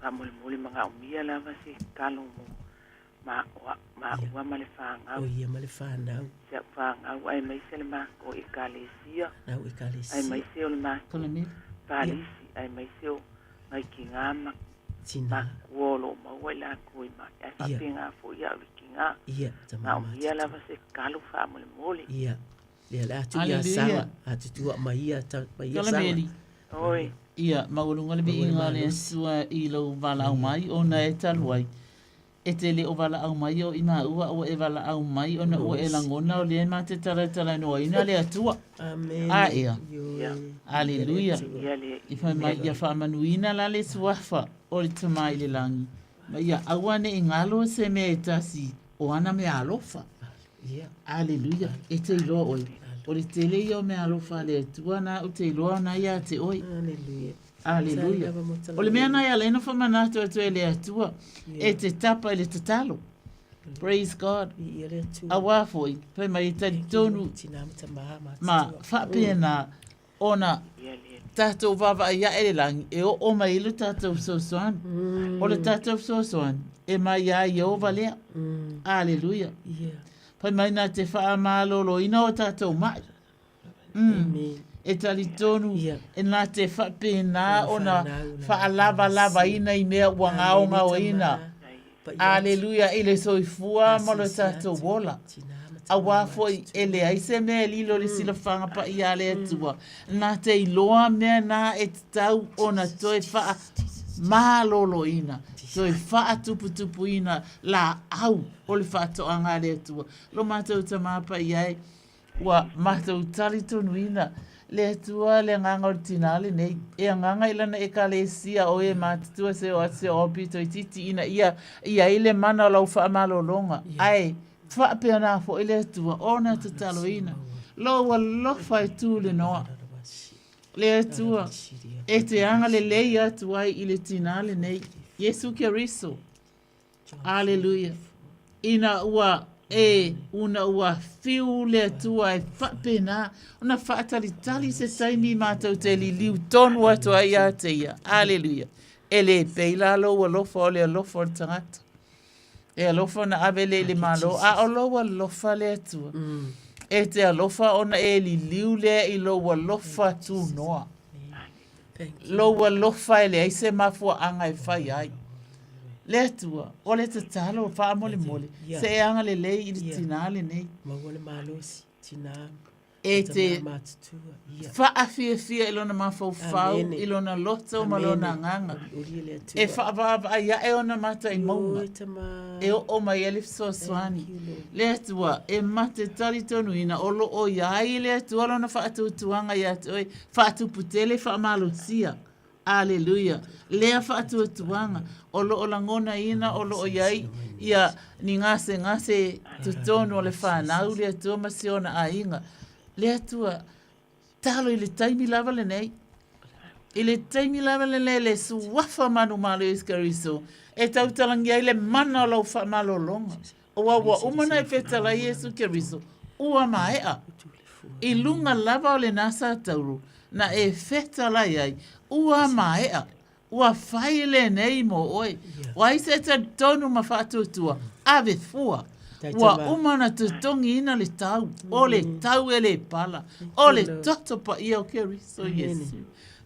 faamolemole magaomia lava se tatalo mo maua ma le fanau. O ia ma le fanau. Si au fanau aemaise le matou ekalesia. Nau ekalesia. Aemaise o le matou palisi, aemaise o nai tiga ma matua o lo o maua i latou i mai. Ae faapena foi au i tiga. Ia, Na o ia lava se tatalo faamolemole. Ia. Lea le atu ia saga, atutua mai ia ta mai ia saga. Oi. Ia, maualuga le viiga o le Atua i lou valaau mai ona e talu ai. E te le o valaau mai o i maua a ua e valaau mai ona ua e lagona o lea ma te talatalanoaina le Atua. Amene. A ea. Aleluia. I fai mai ia faamanuina la le suafa o le Tama i le lagi, ma ia aua ne i galo se mea e tasi o ana meaalofa. Aleluia. E te iloa oe, o le tele ia o meaalofa a le Atua na ou te iloa na ia te oe. Aleluia. Aleluia. O le mea na e ala ai ona faamanatu atu e le Atua, e te tapa i le tatalo. Praise God. Auā foi, fai mai e talitonu ma faapena ona tatou vaavaai ae le lagi e oo mai ai lo tatou fesoasoani. O le tatou fesoasoani e mai ia Ieova lea. Aleluia. Fai mai na te faamaloloina o tatou mai. Mm. E talitonu e na te faapena ona faalavalavaina i mea ua gaogaoina. Aleluia i le soifua ma lo tatou ola. Auā foi e leai se mea e lilo i le silafaga paia a le Atua, na te iloa mea na e tatau ona toe faamaloloina, toe faatuputupuina laau o le faatoaga a le Atua. Lo matou Tama Paia e, Ua matou talitonuina le Atua le agaga o le tinā lenei, e agaga i lana Ekalesia o e matutua se oo atu se oo aupito itiiti ina ia i ai le mana o lau faamalologa, ae faapena foi le Atua ona tataloina lou alofa e tu le noa. Le Atua e te agalelei atu ai i le tinā lenei, Iesu Keriso. Aleluia. Ina ua e, una ua fiu le Atua e faapena ona faatalitali se taimi matou te liliu tonu atu ai ia te ia. Aleluia. E le pei la lou alofa o le alofa o le tagata. E alofa ona ave lea i le Malo, a o lou alofa le Atua. E te alofa ona e liliu lea i lou alofa tunoa. Lou alofa e leai se mafuaaga e fai ai. Le Atua, o le tatalo faamolemole, se e agalelei i le tinā lenei. Maua le malosi, tinā, E te faafiafia i lona mafaufau, i lona loto ma lona agaga. E faavaavaai ae ona mata i mauga, e oo mai ai le fesoasoani. Le Atua, e ma te talitonuina o lo o i ai le Atua lona faatuatuaga ia te oe, Faatuputele faamalosia. Aleluia. Lea faatuatuaga o lo o lagonaina o lo o i ai ia ni gasegase totonu o le fanau le Atua ma si ona aiga. Le Atua, talo i le taimi lava lenei. I le taimi lava lenei le suafa manumalo Iesu Keriso e tautalagia ai le mana o lau faamalologa. Aua ua uma ona e fetalai Iesu Keriso, ua maea. I luga lava o lena satauro na e fetalai ai, ua maea. Ua fai lenei mo oe. O ai se talitonu ma faatuatua, ave fua. Ua uma ona totogiina le tau, o le tau e le pala, o le toto paia o Keriso Iesu.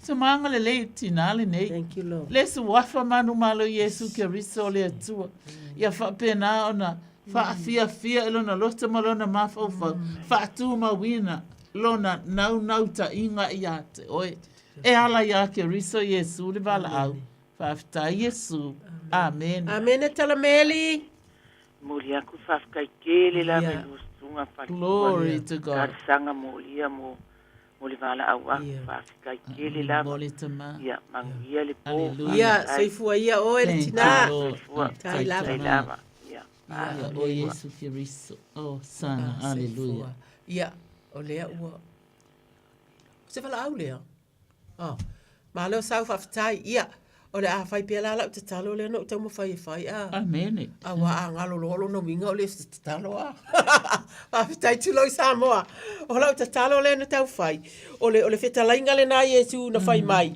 Tamaga lelei i le tinā lenei. Le suafa manumalo Iesu Keriso o le Atua. Ia faapena ona faafiafia i lona loto ma lona mafaufau, faatumauina lona naunautaiga ia te oe. E ala iā Keriso Iesu le valaau. Faafetai Iesu. Amene. Amene tala Meli. Momoli atu le faafetai tele lava i lua susuga faletua. Glory to God. Talosaga molia mo mo le valaau atu. Faafetai tele lava. Mo le tama. Ia manuia le po. Ia soifua ia oe le tina. Soifua. Tai lava. Tai lava. Ia. Ia o Iesu Keriso. Oh sana. Hallelujah. Ia o lea ua O se valaau lea. Oh. Malo sau faafetai. Ia, o le a fai pea la lau tatalo lea na ou taumafai e fai a. Amene. Auā a galo loa lona uiga o le se tatalo a. Faafetai tulou Samoa. O lau tatalo lea na tau fai, o le, o le fetalaiga lena a Iesu na fai mai.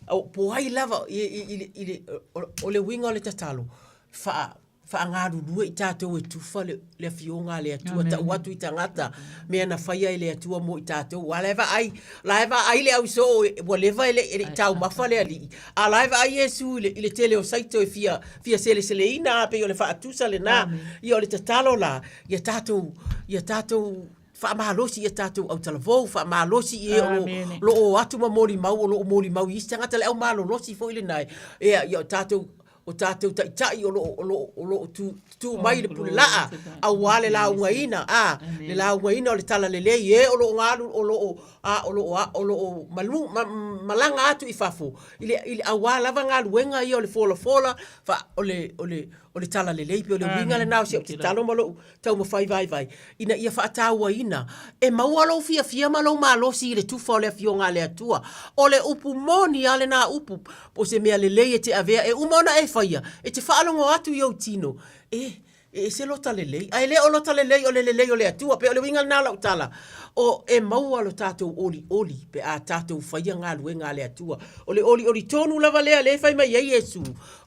O, po ai lava i, i, i, i le, o, o le uiga o le tatalo, faa, faagalulue i tatou e tufa le, le afioga a le Atua, tau atu i tagata mea na faia e le Atua mo i tatou. Aua la e vaai, la e vaai le ausoo ua leva e le, e le i taumafa le alii, a la e vaai Iesu i le, i le tele o saito e fia, fia seleseleina, a pei o le faatusa lena. Ia o le tatalo la, ia tatou, ia tatou faamalosi ia tatou autalavou, faamalosi i e o lo, lo o atu ma molimau, o lo o molimau i isi tagata, le au malolosi foi lena, ia, ia o tatou o tatou taitai o loo o loo o loo tu tu mai le pulelaa auā le laugaina a le laugaina o le talalelei e o loo galu o loo a o loo a o loo malu ma, malaga atu i fafo i le i le auā lava galuega ia o le folafola fa o le o le o le talalelei pei o le uiga lena o si au tatalo ma lou taumafai vaivai ina ia faatauaina e maua lou fiafia ma lou malosi i le tufa o le Afioga a le Atua. O le upu moni a lena upu, po o se mea lelei e te avea e uma ona e faia, e te faalogo atu i ou tino, e, e ese lota lelei, ae le o lota lelei o le lelei o le Atua. Pei o le uiga lena o lau tala, o e maua lo tatou olioli pe a tatou faia galuega a le Atua. O le olioli tonu lava lea lea e fai mai ai Iesu,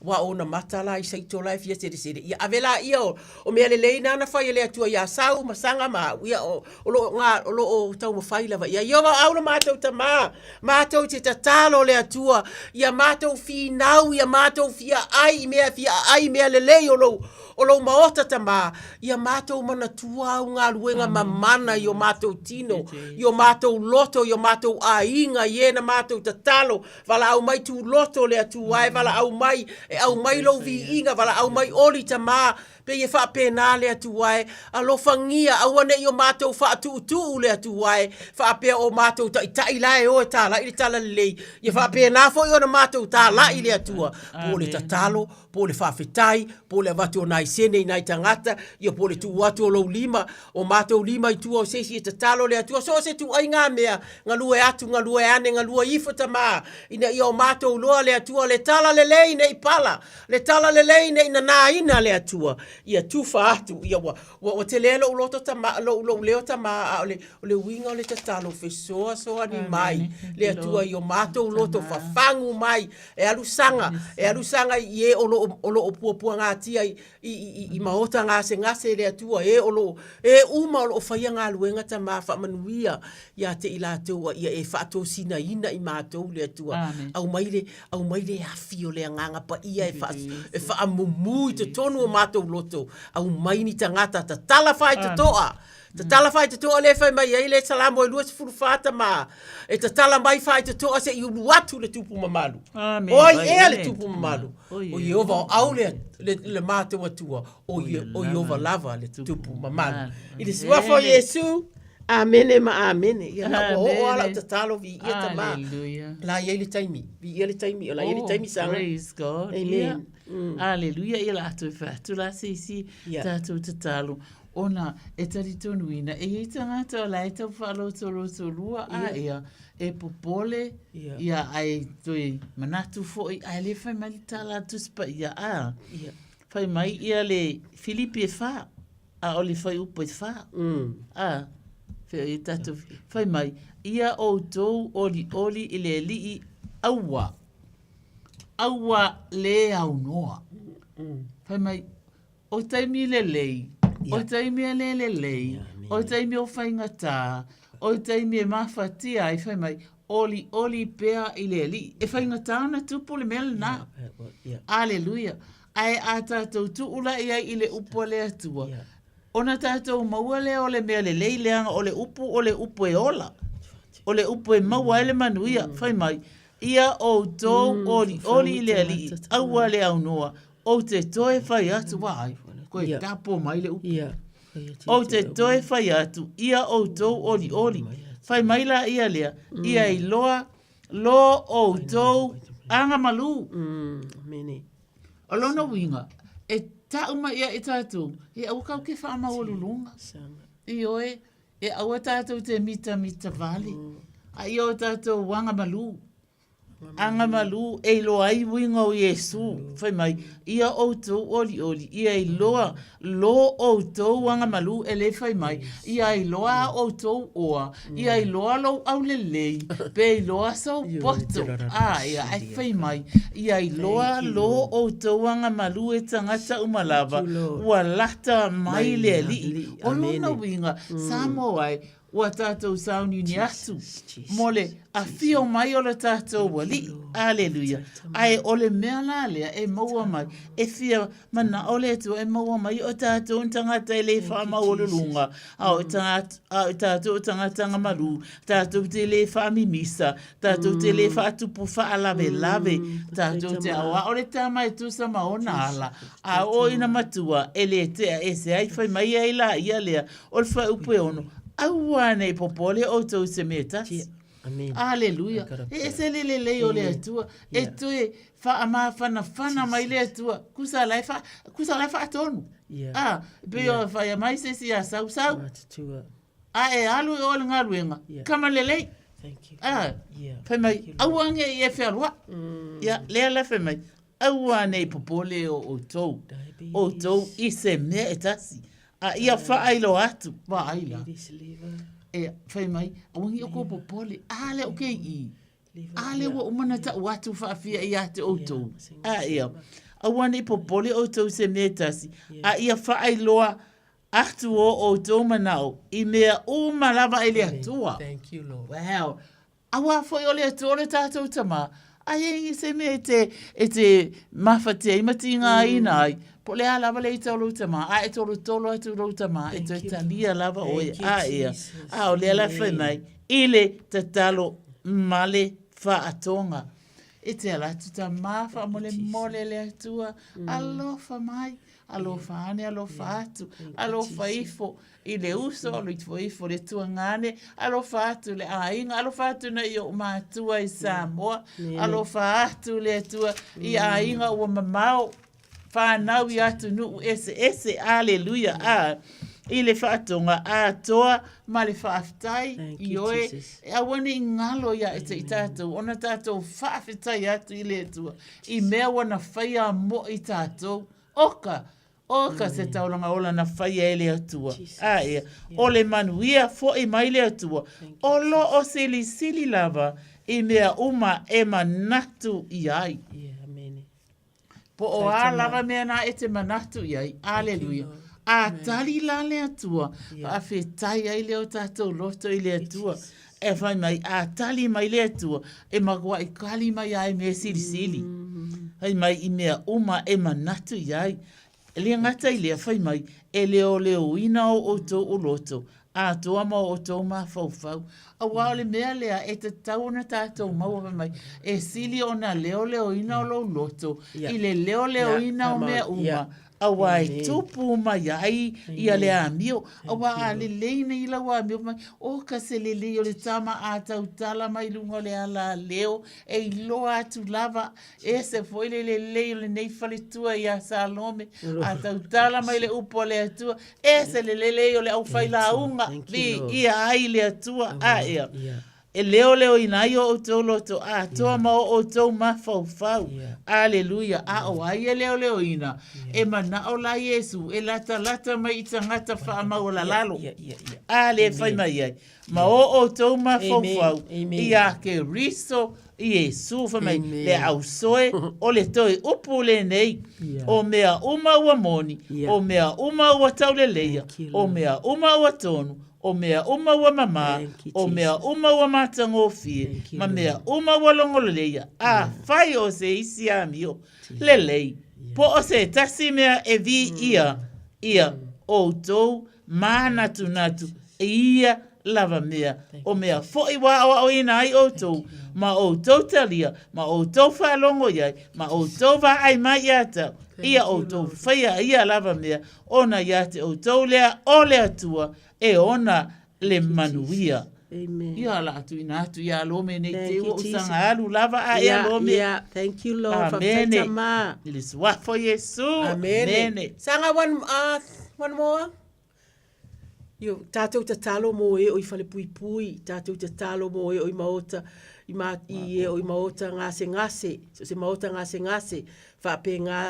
Aua o ona mata la i saito la e fia selesele, ia ave laia o, o mea lelei na na fai e le Atua iā Sau ma Saga ma au, ia o, o lo o ngā, o lo o taumafai lava ia Ieova o au lo matou Tamā, matou te tatalo le Atua, ia matou finau, ia matou fia ai i mea fia aai i mea lelei o lou, o lou maota Tamā, ia matou manatua au galuega mamana i o matou tino, i o matou loto, i o matou aiga, i e na matou tatalo, Valaau mai tūloto le Atua e valaau mai, e aumai lou viiga, valaau mai oli Tamā, pei e faapena le Atua e, alofagia, aua ne i o matou faatuutuu le Atua e, faapea o matou taitai la e o e talai le talalelei, ia faapena foi ona matou talai le Atua, po o le tatalo, po o le faafetai, po o le avatu o nai sene i nai tagata, ia po o le tuu atu o lou lima, o matou lima i tua o se isi e tatalo le Atua, so o se tuaiga mea, galue atu, galue ane, galue ifo Tamā, ina ia o matou loa le Atua, le talalelei ne i pala, le talalelei ne i nanaina le Atua, ia tufa atu, ia ua, ua, ua tele lou loto Tamā, lou, lou leo Tamā, a o le, o le uiga o le tatalo fesoasoani mai le Atua i o matou loto fafagu mai, E alu saga, e alu saga i e o loo, o loo puapuagatia i, i, i, i maota gasegase e le Atua, e o loo, e uma o loo faia galuega Tama faamanuia ia te i latou a ia e faatosinaina i matou le Atua. Amen. Aumai le, aumai le afi o le Agaga Paia e, faa, e faamumu i totonu o matou loto. Aumai ni tagata tatala faitotoa. Tatala faitotoa lea e fai mai ai le Salamo e 24 Tamā, e tatala mai faitotoa se i ulu atu le tupu mamalu. Amen. O ai ea le tupu mamalu? O O Ieova o au le, le, le matou Atua, o, Ie, o Ieova lava le tupu mamalu. I le suafa o Iesu, Amene ma amene. Ia la ua oo lava lau tatalo viia Tamā. Hallelujah. La i ai le taimi, viia le taimi, o la i ai le taimi Saga. Praise God. Amen. Yeah. Hallelujah. Ia la atu e whatu la se isi Yeah. tātou tatalo. Ona e talitonuina, e i ai tagata o la e tau faalotolotolua a ia, e popole, ia ae toe manatu foi, ae le fai mai le tala a Tusi Paia, a, fai mai ia le Filipi e fa, a o le fuaiupu e fa, a, fea ia tatou, fai mai, ia outou olioli i le Alii, aua, aua le aunoa. Fai mai, O taimi lelei, o taimi e le lelei, o taimi o faigata, o taimi e mafatia ai, fai mai, olioli pea i le Alii. E faigata ona tupu le mea lena. Aleluia. Ae a tatou tuu la i ai i le upu a le Atua, ona tatou maua lea o le mea lelei, leaga o le upu o le upu e ola. O le upu e maua ai le manuia, fai mai, Ia outou olioli i le Alii, aua le aunoa, ou te toe fai atu, vaai, koe tapo mai le upu. Ou te toe fai atu, ia outou olioli. Fai mai la ia lea, ia iloa lo outou agamalu. O lona uiga, e tau mai ia i tatou, e aua kau ke faamaualuluga. Ioe, e aua tatou te mitamita vale, a ia o tatou agamalu. Agamalu e iloa ai uiga o Iesu, fai mai, ia outou olioli, ia iloa lo outou agamalu, e le fai mai, ia iloa a outou oa, ia iloa lou aulelei, pe iloa sou poto, a ia, ae fai mai, ia iloa lo outou agamalu e tagata uma lava, ua lata mai le Alii. O lona uiga, Samoa e, ua tatou sauniuni atu mo le afio mai o le tatou Alii. Aleluia. Ae o le mea la lea e maua mai, e fia manao le Atua e maua mai o tatou ni tagata e le faamaualuluga, a o tatou o tagata agamalu, tatou te le faamimisa, tatou te le faatupu faalavelave, tatou te aoao le tama e tusa ma ona ala, a oo ina matua e le tea ese ai, fai mai ai la ia lea, O le fuaiupu e ono, aua nei popole outou i se mea e tasi. Aleluia. E ese le lelei o le Atua. E toe faamafanafana mai le Atua. Kusa la e wha, kusa la e whaatonu. Ah, pe o whaia mai se si a sau sau. A e alu e o le galuega. Kama lelei. Ah, fai mai, aua nge i e whealua. Ia, lea la fai mai, aua nei popole o outou. Outou i se mea e tasi. A ia faailoa atu, vaai la. E fai mai, aua ne i outou popole, a lea ou te i i, a lea ua uma ona tau atu faafia ia te outou. A ia, aua ne i popole outou i se mea e tasi, a ia faailoa atu o outou manao i mea uma lava i le Atua. Wow. Aua foi o le Atua o le tatou Tama, a i ai se mea e te, e te mafatia ai ma tigaina ai, po o le a lava le ita o lou tama, a e tolotolo atu i lou tama, e toe talia lava oe, a ia, a o lea la fai mai, i le tatalo ma le faatoga. E te ala atu tama, faamolemole le Atua, alofa mai, alofa ane, alofa atu, alofa ifo, I le uso, alofa ifo le tuagane, alofa atu le aiga, alofa atu nei i ou matua i Samoa, alofa atu le Atua i aiga ua mamao, whanau i atunuu eseese, aleluia, a i le faatoga atoa ma le faafetai i oe, e aua ne i ngalo ia te i tatou, ona tatou faafetai atu i le Atua, i mea ua na whaia mo i tatou, oka, Oka se taulaga ola na faia e le Atua. A ia, o le manuia foʻi mai le Atua, o lo o silisili lava i mea uma e manatu i ai. Po o a lava mea na e te manatu i ai. Aleluia. A tali la le Atua, faafetai ai lea o tatou loto i le Atua. E fai mai, a tali mai le Atua, e makuaʻi kali mai ai mea silisili. Fai mai i mea uma e manatu i ai. E le gata i lea, fai mai, e leoleoina o outou o loto, atoa ma o outou mafaufau. Aua o le mea lea e tatau ona tatou maua fai mai, e sili ona leoleoina o lou loto i le leoleoina o mea uma, Aua e tupu mai ai ia le amio. Aua a lelei nei lau amio mai, o ka se lelei o le tama a tautala mai luga o le alaleo, e iloa atu lava, ese foi le lelei o lenei faletua ia Salome, a tautala mai le upu a le Atua, ese le lelei o le aufailauga, viia ai le Atua, a ea. E leoleoina ai o outou loto atoa ma o outou mafaufau. Aleluia! A o ai e leoleoina? E manao la Iesu e latalata mai i tagata faamaualalalo. A le fai mai ai, ma o outou mafaufau ia Keriso Iesu, fai mai, le ausoe o le toe upu lenei, o mea uma ua moni, o mea uma ua tauleleia, o mea uma ua tonu, o mea uma ua mamā, o mea uma ua matagofie, ma mea uma ua logololeia, afai o se isi amio lelei, po o se tasi mea e viia ia outou mānatunatu i ia. lava mea, o mea foi ua aoaoina ai outou, ma outou talia, ma outou faalogo i ai, ma outou vaai mai ia te au, ia outou faia ia lava mea, ona ia te outou lea o le Atua e ona le manuia. Amen. Ia la tuuina atu ia Lome nei Thank te you, ua Jesus. usaga alu lava a ea Yeah, Lome. yeah. Thank you, Lord. Faafetai Amene. tama. I le suafa o Iesu. Amene. Amene. Saga one more. Io, tātou tatalo mō e o i whalepuipui, tātou tatalo mō e o i maota, i, ma, i e o i maota ngase ngase, so se maota ngase ngase, whaapengā,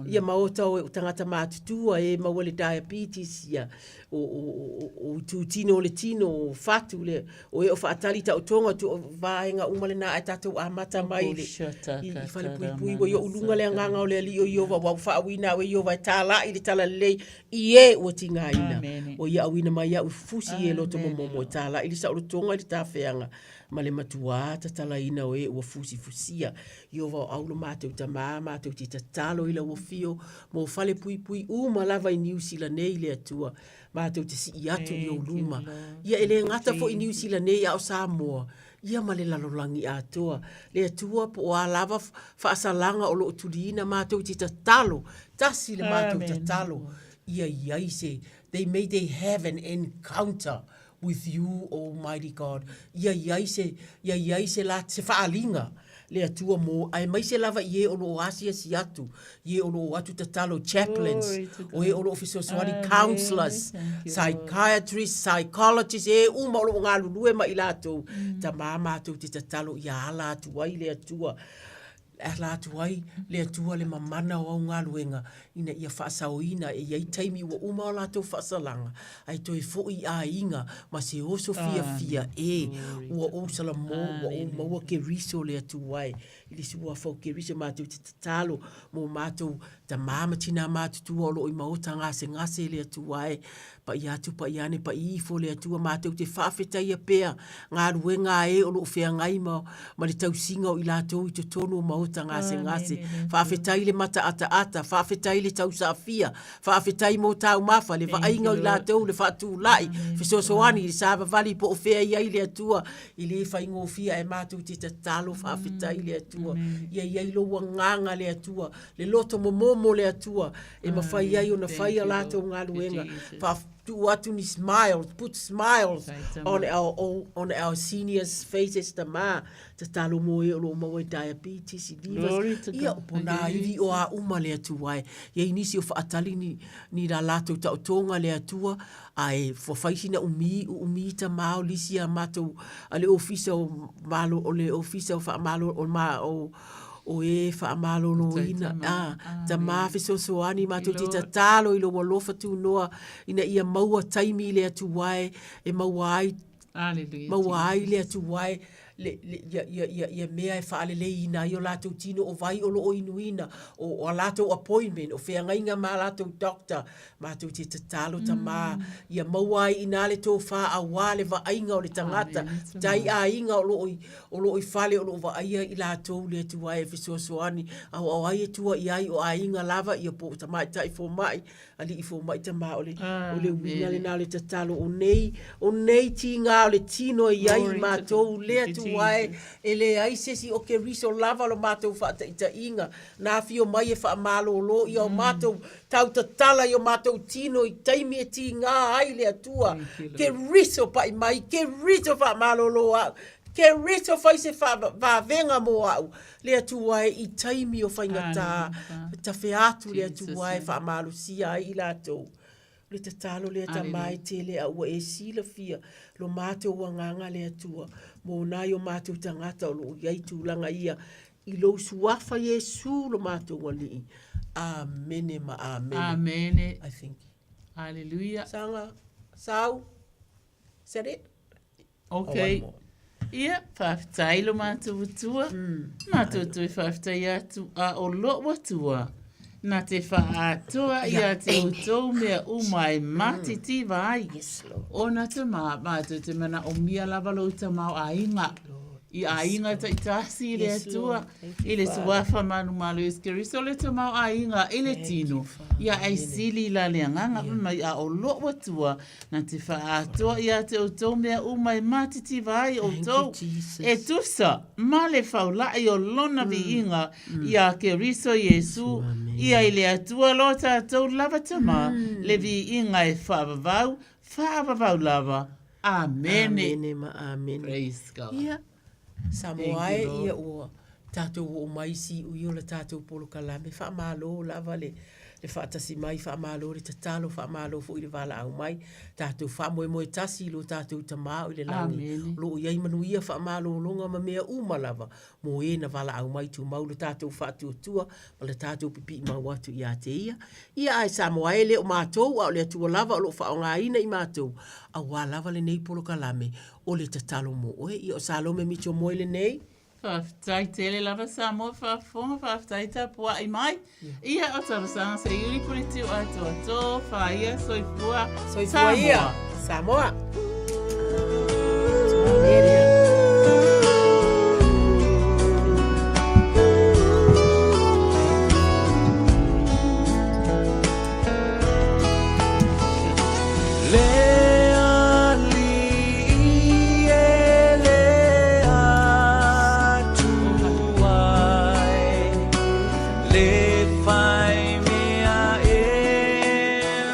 ia maota o e o tangata mātutua e maua le diabetes, ia, o, o, o, o, o tūtino o le tino, o whatu le, o e o whaatali ta o tonga, tu, o vaenga uma le nā e tātou amata mai le, i, i whalepuipui, wa i o ulunga le anganga o le ali o Iova, wa whaawina o Iova e tāla i le tala lelei, i e ua tigaina. O ia auina mai au i fusi e loto momomo e tāla i le saolotoga i le tafeaga ma le matuā tatalaina o e ua fusifusia. Iova o au lo matou tamā matou te tatalo i lau afio mo falepuipui uma lava i Niu Sila nei le Atua matou te sii atu i ou luma. Ia e le gata foi i Niu Sila nei a o Samoa ia ma le lalolagi atoa. Le Atua po o a lava faasalaga o lo o tuliina matou te tatalo, tasi le matou tatalo ia i ai se they may they have an encounter with you Almighty God ia i ai se ia i ai se la se faaaliga le Atua mo aemaise lava i e o lo o asiasi atu i e o lo o atu tatalo chaplains o e o lo o fesoasoani counsellors psychiatrists psychologists e uma o lo o galulue ma i latou tamā matou te tatalo ia ala atu ai le Atua E ala atu ai le Atua le mamana o au galuega ina ia faasaoina e i ai taimi ua uma o latou faasalaga, ae toe foi i aiga ma se oso fiafia e ua ou salamo ua ou maua Keriso le Atua e i le suafa o Keriso matou te tatalo mo matou tamā ma tinā matutua o lo o i maota gasegase le Atua e Paia atu, paia ane, paia ifo le Atua matou te faafetaia pea galuega a e o lo o feagai ma, ma le tausiga o i latou i totonu o maota gasegase. Faafetai le mataataata, faafetai le tausaafia, faafetai mo taumafa, le vaaiga o i latou, le faatulai, fesoasoani, le savavali po o fea i ai le Atua, e le faigofie ae matou te tatalo faafetai le Atua. Ia i ai lou agaga le Atua, le loto momomo le Atua, e mafai ai ona fai a latou galuega, tuu atu ni smiles, put smiles on our, on our seniors faces tamā, tatalo mō e o lo o maua i diabetes, i livers, ia o pona iwi o a uma le Atua e. Ia i nisi o whaatali ni, ni la latou taotoga le Atua, ae ua fai sina umi, uumi tamā o lisi a matou, a le ofisa o malo, o le ofisa o whaamalo, o ma, o, o e faamaloloina, a, tamā fesoasoani matou te tatalo i lou alofa tunoa ina ia maua taimi i le Atua e, e maua ai, maua ai le Atua e, le, le, ia, ia, ia, ia mea e faaleleiina ai o latou tino o vai o lo o inuina, o, o a latou appointment, o feagaiga ma a latou doctor, matou te tatalo tamā, ia maua ai inā le tofā auā le vaaiga o le tagata, tai aiga o lo o i, o lo o i fale o lo o vaaia i latou le Atua e fesoasoani, aoao ai e tua i ai o aiga lava ia po o tamaitai fomai, alii fomai tamā o le, o le uiga lena o le tatalo o nei, o nei tiga o le tino e i ai i matou le Atua e, e leai se isi o Keriso lava lo matou faataitaiga, na afio mai e faamalōlō ia o matou tau tatala i o matou tino i taimi e tigā ai le Atua, Keriso pai mai, Keriso faamalōlō au, Keriso fai se vavega mō au, le Atua e i taimi o faigata, tawhea atu le Atua e faamalosia ai i latou. O le tatalo lea tamā e tele a ua e silafia lo matou agaga le Atua mō nai o matou tagata o lo o i ai tulaga ia i lou suafa Iesu lo matou Alii. Amene ma amene. Amene. I think. Hallelujah. Sanga, Sau, is that it? Ok. Ia, faafetai lo matou atua. Matou toe faafetai atu a o lou atua. Na te whaatoa i a te outou mea uma e matitiva ai. Yes, Lord. Ona te mā, mātou te mana o mia lava lou tamao aiga. i aiga taitasi i le Atua, i le Suafa manumalo Iesu Keriso le tamaoaiga i le tino, ia ai sili la le agaga fai mai a o lo'u Atua na te faaatoa ia te outou mea uma e matitiva ai outou, e tusa ma le faula'i o lona viiga iā Keriso Iesu, ia i le Atua lo tatou lava Tama, le viiga e faavavau, faavavau lava. Amene. Amene ma amene. Praise God. Ia, Samoa Thank e, you, Lord. ia ua tatou oo mai i siui o le tatou polokalame. Faamalo lava le, le faatasi mai, faamalo le tatalo, faamalo foi le valaau mai. Tatou faamoemoe tasi i lo tatou Tama o i le lagi. Amene. O lo o i ai manuia, faamalologa ma mea uma lava mo e na valaau mai tumau lo tatou faatuatua ma le tatou pipii mau atu ia te ia. Ia ae Samoa e le o matou a o le Atua lava o lo o faaaogaina i matou auā lava lenei polokalame o le tatalo mo oe. Ia o Salome Mitchell Moe lenei. Faafetai tele lava Samoa faafofoga, faafetai tapuai mai. Ia o talosaga se uli puletiu atoatoa, whaia, soifua, Soifua ia, Samoa. Le alii e le Atua e, le fai mea e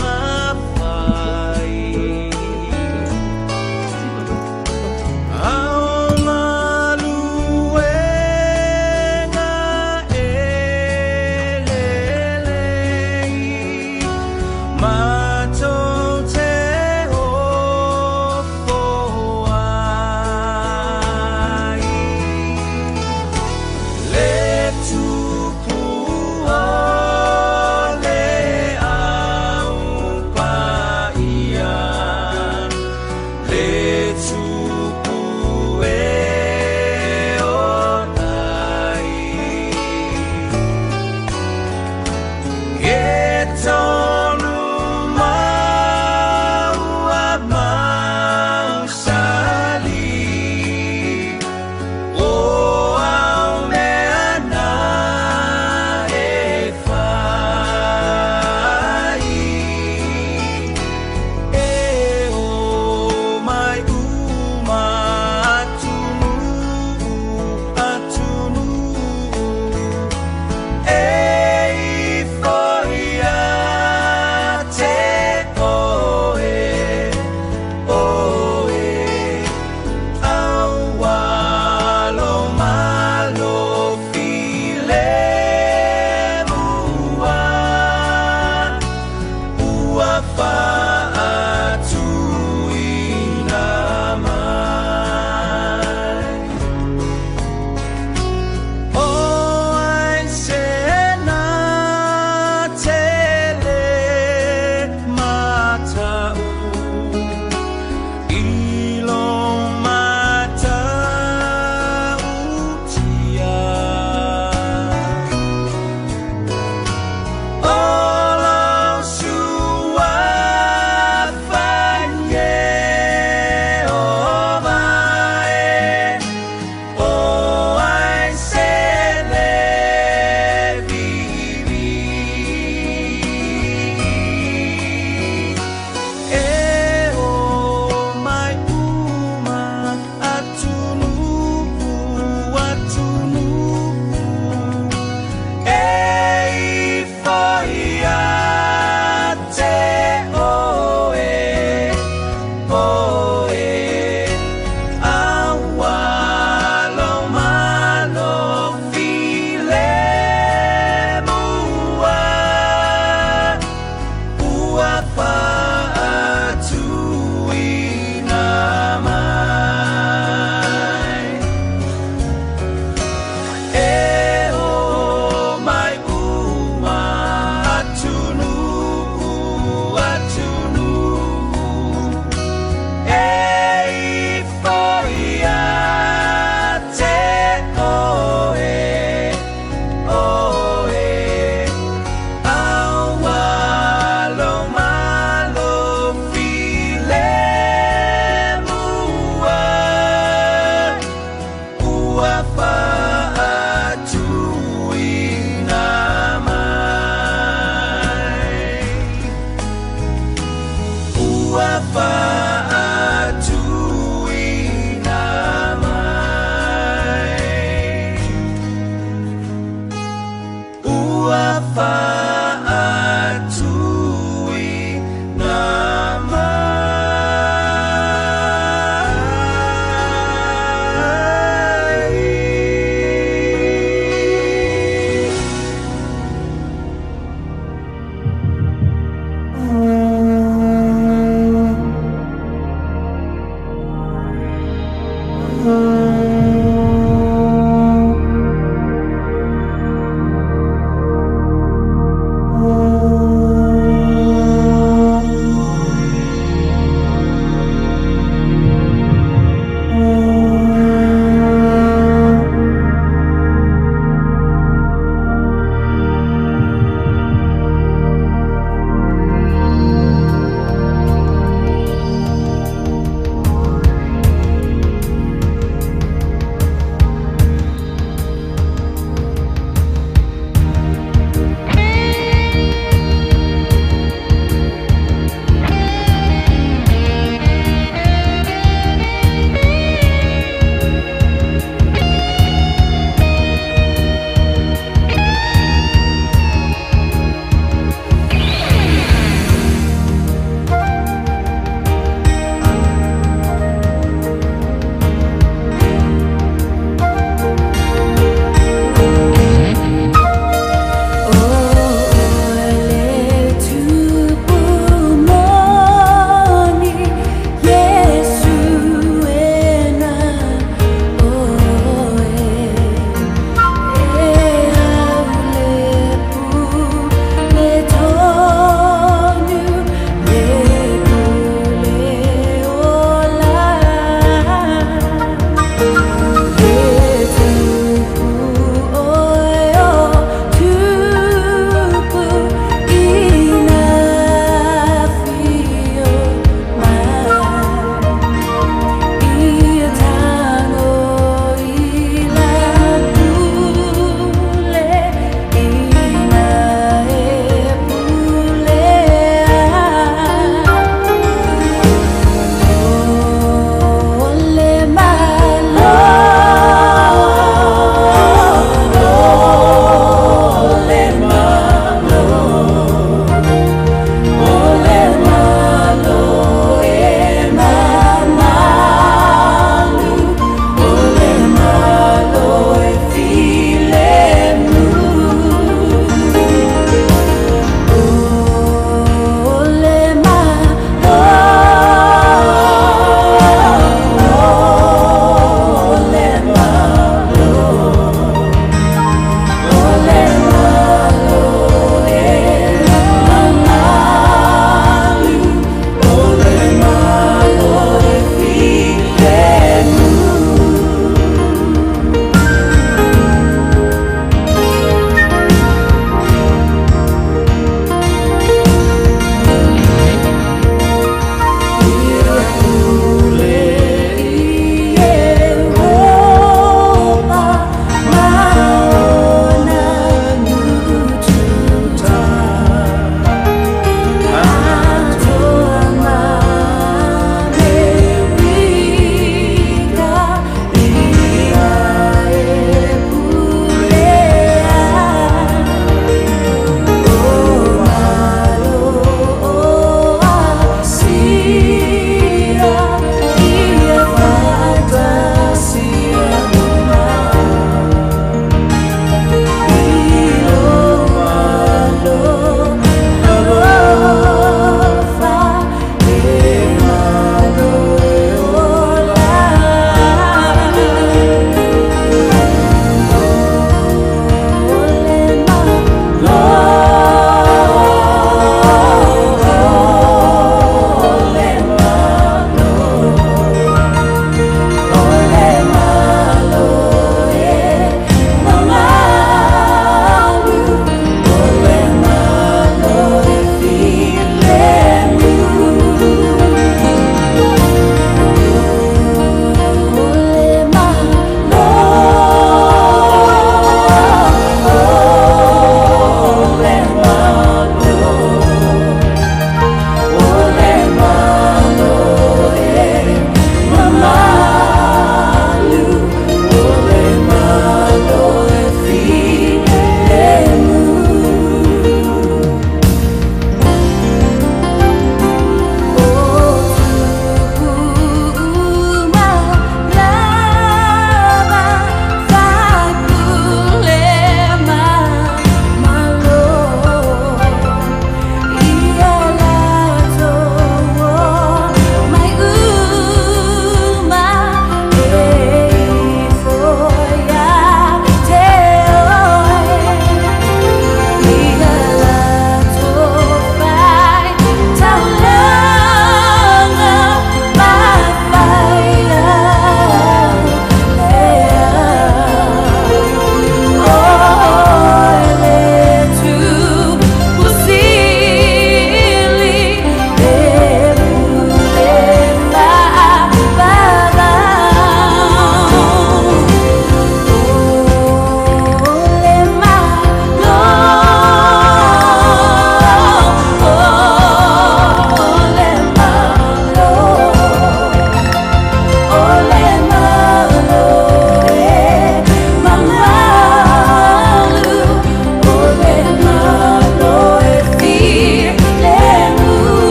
mafai.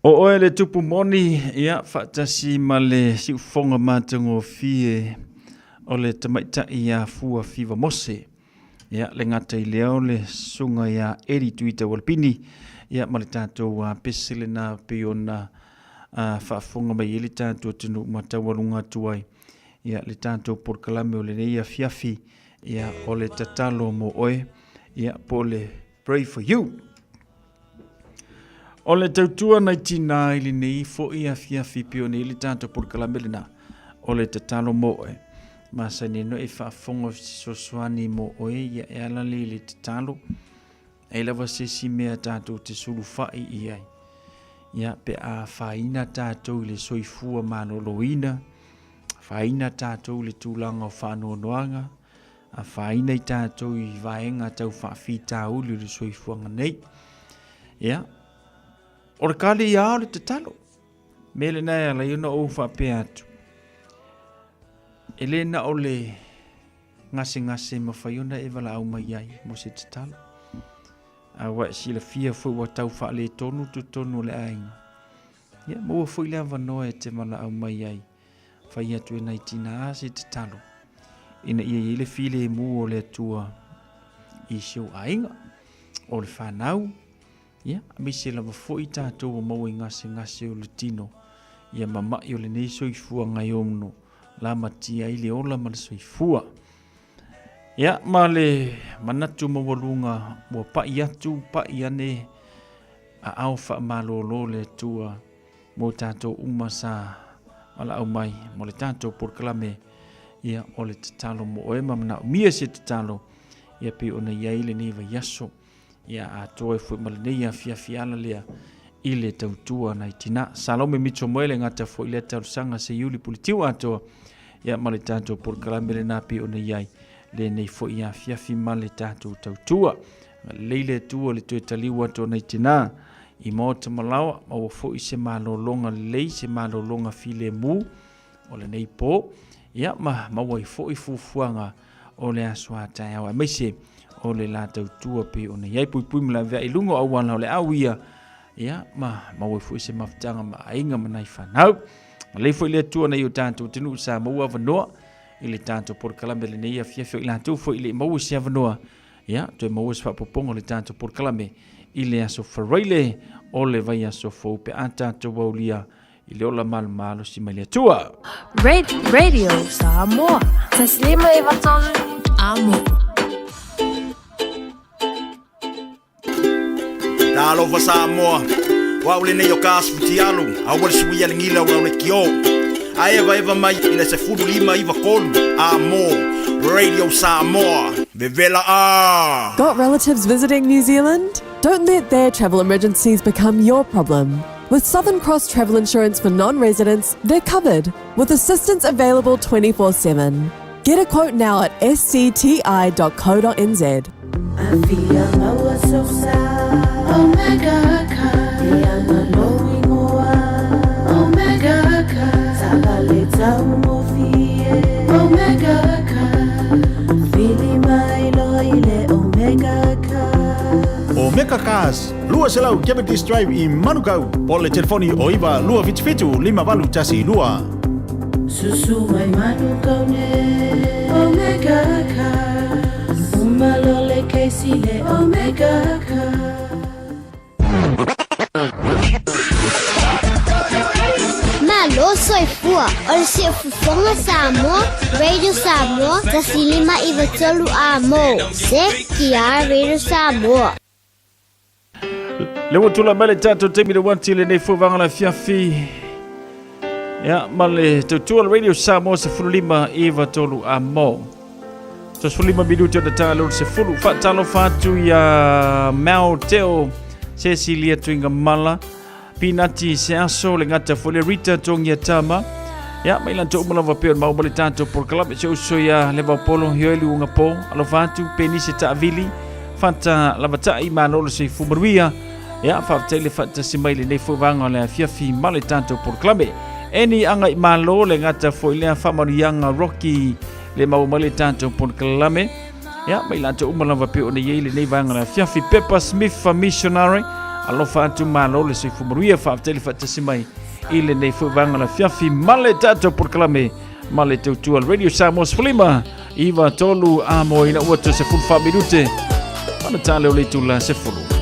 O oe le tupu moni, ia, faatasi ma le siufofoga matagofie o le tamaitai ia Fua Fiva Mose. Ia, le gata i lea o le susuga ia Eddie Tuitaualapini, ia, ma le tatou pese lena pei ona faafofoga mai ai le tatou atunuu ma taualuga atu ai, ia, le tatou polokalame o lenei afiafi, ia, o le tatalo mo oe, ia, po o le Pray for You. O le tautua nai tinā i lenei foi afiafi pei ona i ai le tatou polokalame lena, o le tatalo mo oe. Masani ai no e faafofoga fesoasoani mo oe, ia e ala lea i le tatalo. Ai lava se isi mea tatou te sulufai i ai. Ia, pe a afaina tatou i le soifua maloloina, afaina tatou i le tulaga o faanoanoaga, Afaina i tatou i vaega tau faafitauli o le soifuaga nei. Ia, o le kali ia o le tatalo. Me lena e ala ai ona ou faapea atu. E le na o le gasegase e mafai ona e valaau mai ai mo se tatalo. A ua e silafia foi ua tau faaletonu totonu o le aiga. Ia, maua foi le avanoa e te valaau mai ai. Fai atu e nai tinā se tatalo ina ia i ai le filemu o le Atua i si ou aiga, o le fanau, ia, aemaise lava foi tatou ua maua i gasegase o le tino, ia mama'i o lenei soifuaga e ono lamatia ai le ola ma le soifua. Ia, ma le manatu maualuga ua pa'i atu, pa'i ane aao faamalolo le Atua mo tatou uma sa valaau mai mo le tatou polokalame, ia o le tatalo mo oe ma manaomia se tatalo ia pei ona i ai lenei vaiaso ia atoa ai foi ma lenei afiafi ala lea i le tautua nai tina. Salome Mitchell le gata foi lea talosaga se Iuli Puletiu atoa ia ma le tatou polokalame lena pei ona i ai lenei foi afiafi ma le tatou tautua. Lelei le Atua le toe taliu atu o nai tina i maota malaoa, maua foi se malologa lelei, se malologa filemu o lenei po, ia ma maua ai foi fuafuaga o le aso a taeao, aemaise o le la tautua pei ona i ai puipui ma le avea'i i luga o auala o le au ia, ia ma maua ai foi se mafutaga ma aiga ma nai fanau. Lelei foi le Atua nai o tatou atunuu sa maua avanoa i le tatou polokalame lenei afiafi o i latou foi i le i maua se avanoa Ia, toe maua se faaopoopoga o le tatou polokalame i le aso Faraile o le vaiaso fou pe a tatou aulia i le ola malomalosi mai le Atua. Radio Samoa. Taslima e vatolu. Amo. Talofa Samoa, o au lenei o ka asu fitialu, aua le suia le gila o lau lekiō. A evaeva mai i le 15 9 3 a mo Radio Samoa. Vevela a! Got relatives visiting New Zealand? Don't let their travel emergencies become your problem. With Southern Cross Travel Insurance for non residents, they're covered with assistance available 24 7. Get a quote now at scti.co.nz. Afia maua sosa Omega car Ia malo ingoa Omega car Taavale taugofie Omega car Vili mai loa i le Omega car Omega Cars, 200 Cavendish Drive i Manukau, po o le telefoni o 9 277 5812. Susu mai Manukau nei Omega Cars Uma loa le kesi le Omega Cars. Malo soifua, o le Siufofoga Samoa, Radio Samoa, 1593 A mo, CKR Radio Samoa. Le ua tulai mai le tatou taimi le uati lenei foi vaega o le afiafi. Ia, ma le tautua le Radio Samoa 15 9 3 a mo. 15 minuti ona taga le 10. Faatalofa atu ia Mao Teo, Cecilia Tuigamala, Pinati se aso, le gata foi le Rita Tongia Tama. Ia, mai lanto uma lava pea o le maua le tatou polokalame. Se uso ia Levaopolo, Hioeli Uga Po, alofa atu, Penise Taavili, Fata Lavatai, malo le soifua manuia. Ia, faafetai le faatasi mai lenei foi vaega o le afiafi ma le tatou polokalame. Eni agai malo le gata foi lea faamanuiaga Rocky le maua mai le tatou polokalame. Ia, mai latou uma lava pei ona i ai lenei vaega o le afiafi. Pepper Smith Missionary, Alofa atu malo le soifua manuia faafetai le faatasi mai i lenei foi vaega o le afiafi ma le tatou polokalame ma le tautua Radio Samoa 15 9 3 a mo ina ua toe 14 minute ona tale o le itula 10.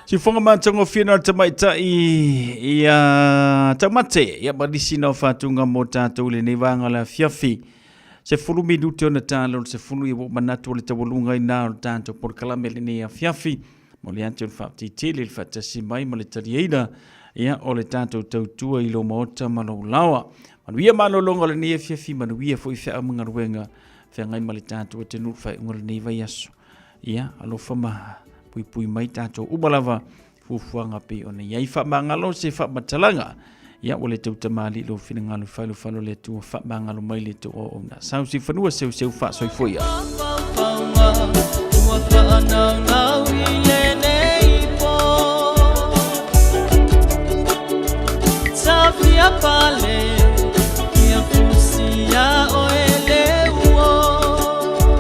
Siufoga matagofie na o le tamaitai ia taumate ia ma nisi na o faatuga mo tatou i lenei vaega o le afiafi. 10 minute ona tala o le 10 ia ua ou manatu o le taualuga i na o le tatou polokalame i lenei afiafi. Mo le atu o le faafetai tele i le faatasi mai ma le taliaina ia o le tatou tautua i lou maota ma lou laoa. Manuia malologa o lenei afiafi, manuia foi feau ma galuega feagai ma le tatou atunuu i le faaiuga o lenei vaiaso. Ia, alofa ma puipui mai tatou uma lava fuafuaga pei ona i ai. Faamagalo se faamatalaga. Ia, ua le tautamalii lou finagalo i failofalo le Atua, faamagalo mai le tou auauna. Sau si fanua seuseu faasoifua ia. Ua faanaunau i lenei po Tafia pale Ia fusia oe le uo.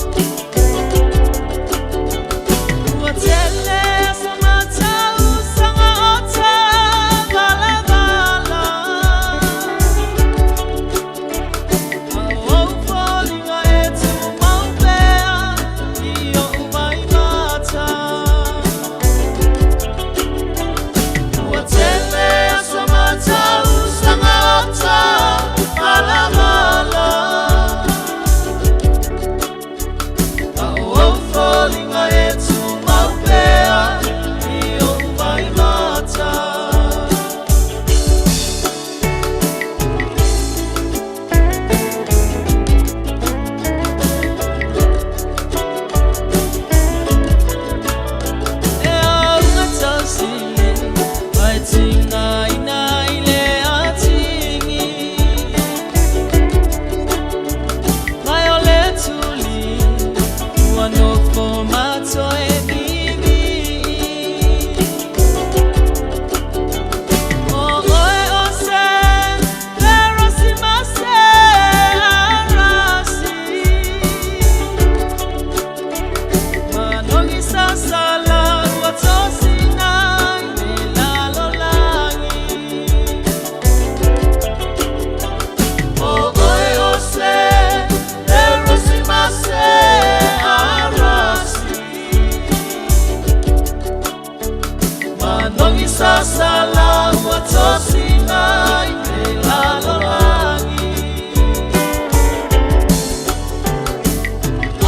Manogi sasala ua tosina i le lalolagi.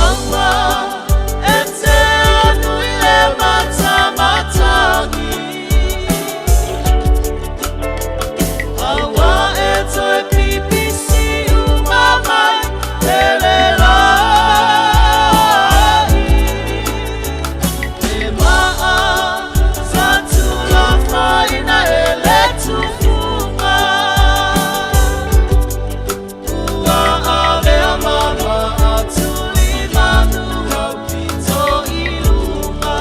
Aua e te anu i le matamatagi. Aua e toe pipisi uma mai ele lai. E maa sa tulafaina e le tufuga. Ua avea mama a tulimanu au pito i luga.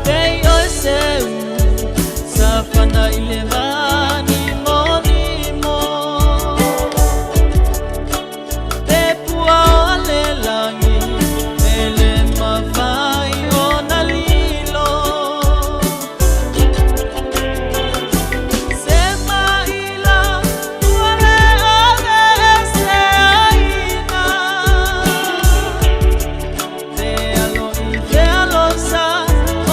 Tei oe seu, safana i le vani monimo. Te pua o le lagi, e le mawhai o na lilo. Se maila, ua le ave e se aina. Te alo i te alosa,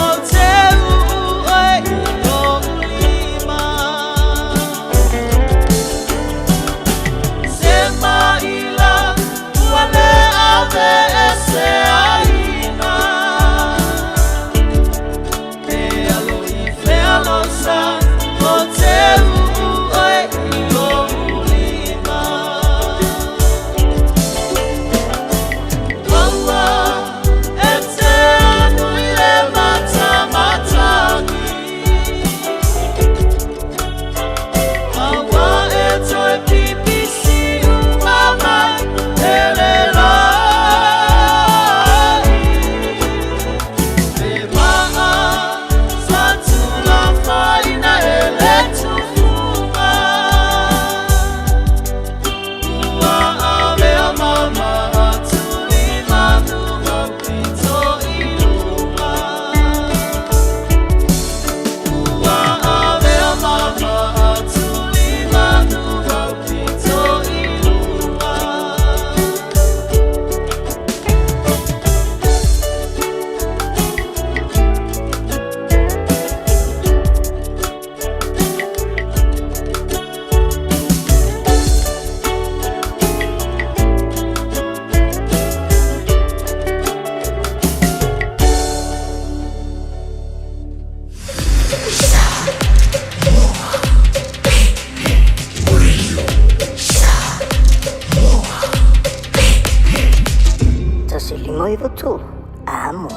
o te uu oe i lou lima. Se maila, ua le ave e se aina. Te alo i te alosa, o te uu oe i lou lima. Aua e te anu i le matamatagi. Aua e toe pipisi uma mai ele lai. E maa sa tulafaina e le tufuga. Ua avea mama a tulimanu au pito i luga. Ua avea mama a tulimanu au pito i luga. Tasilima i tolu. Amo.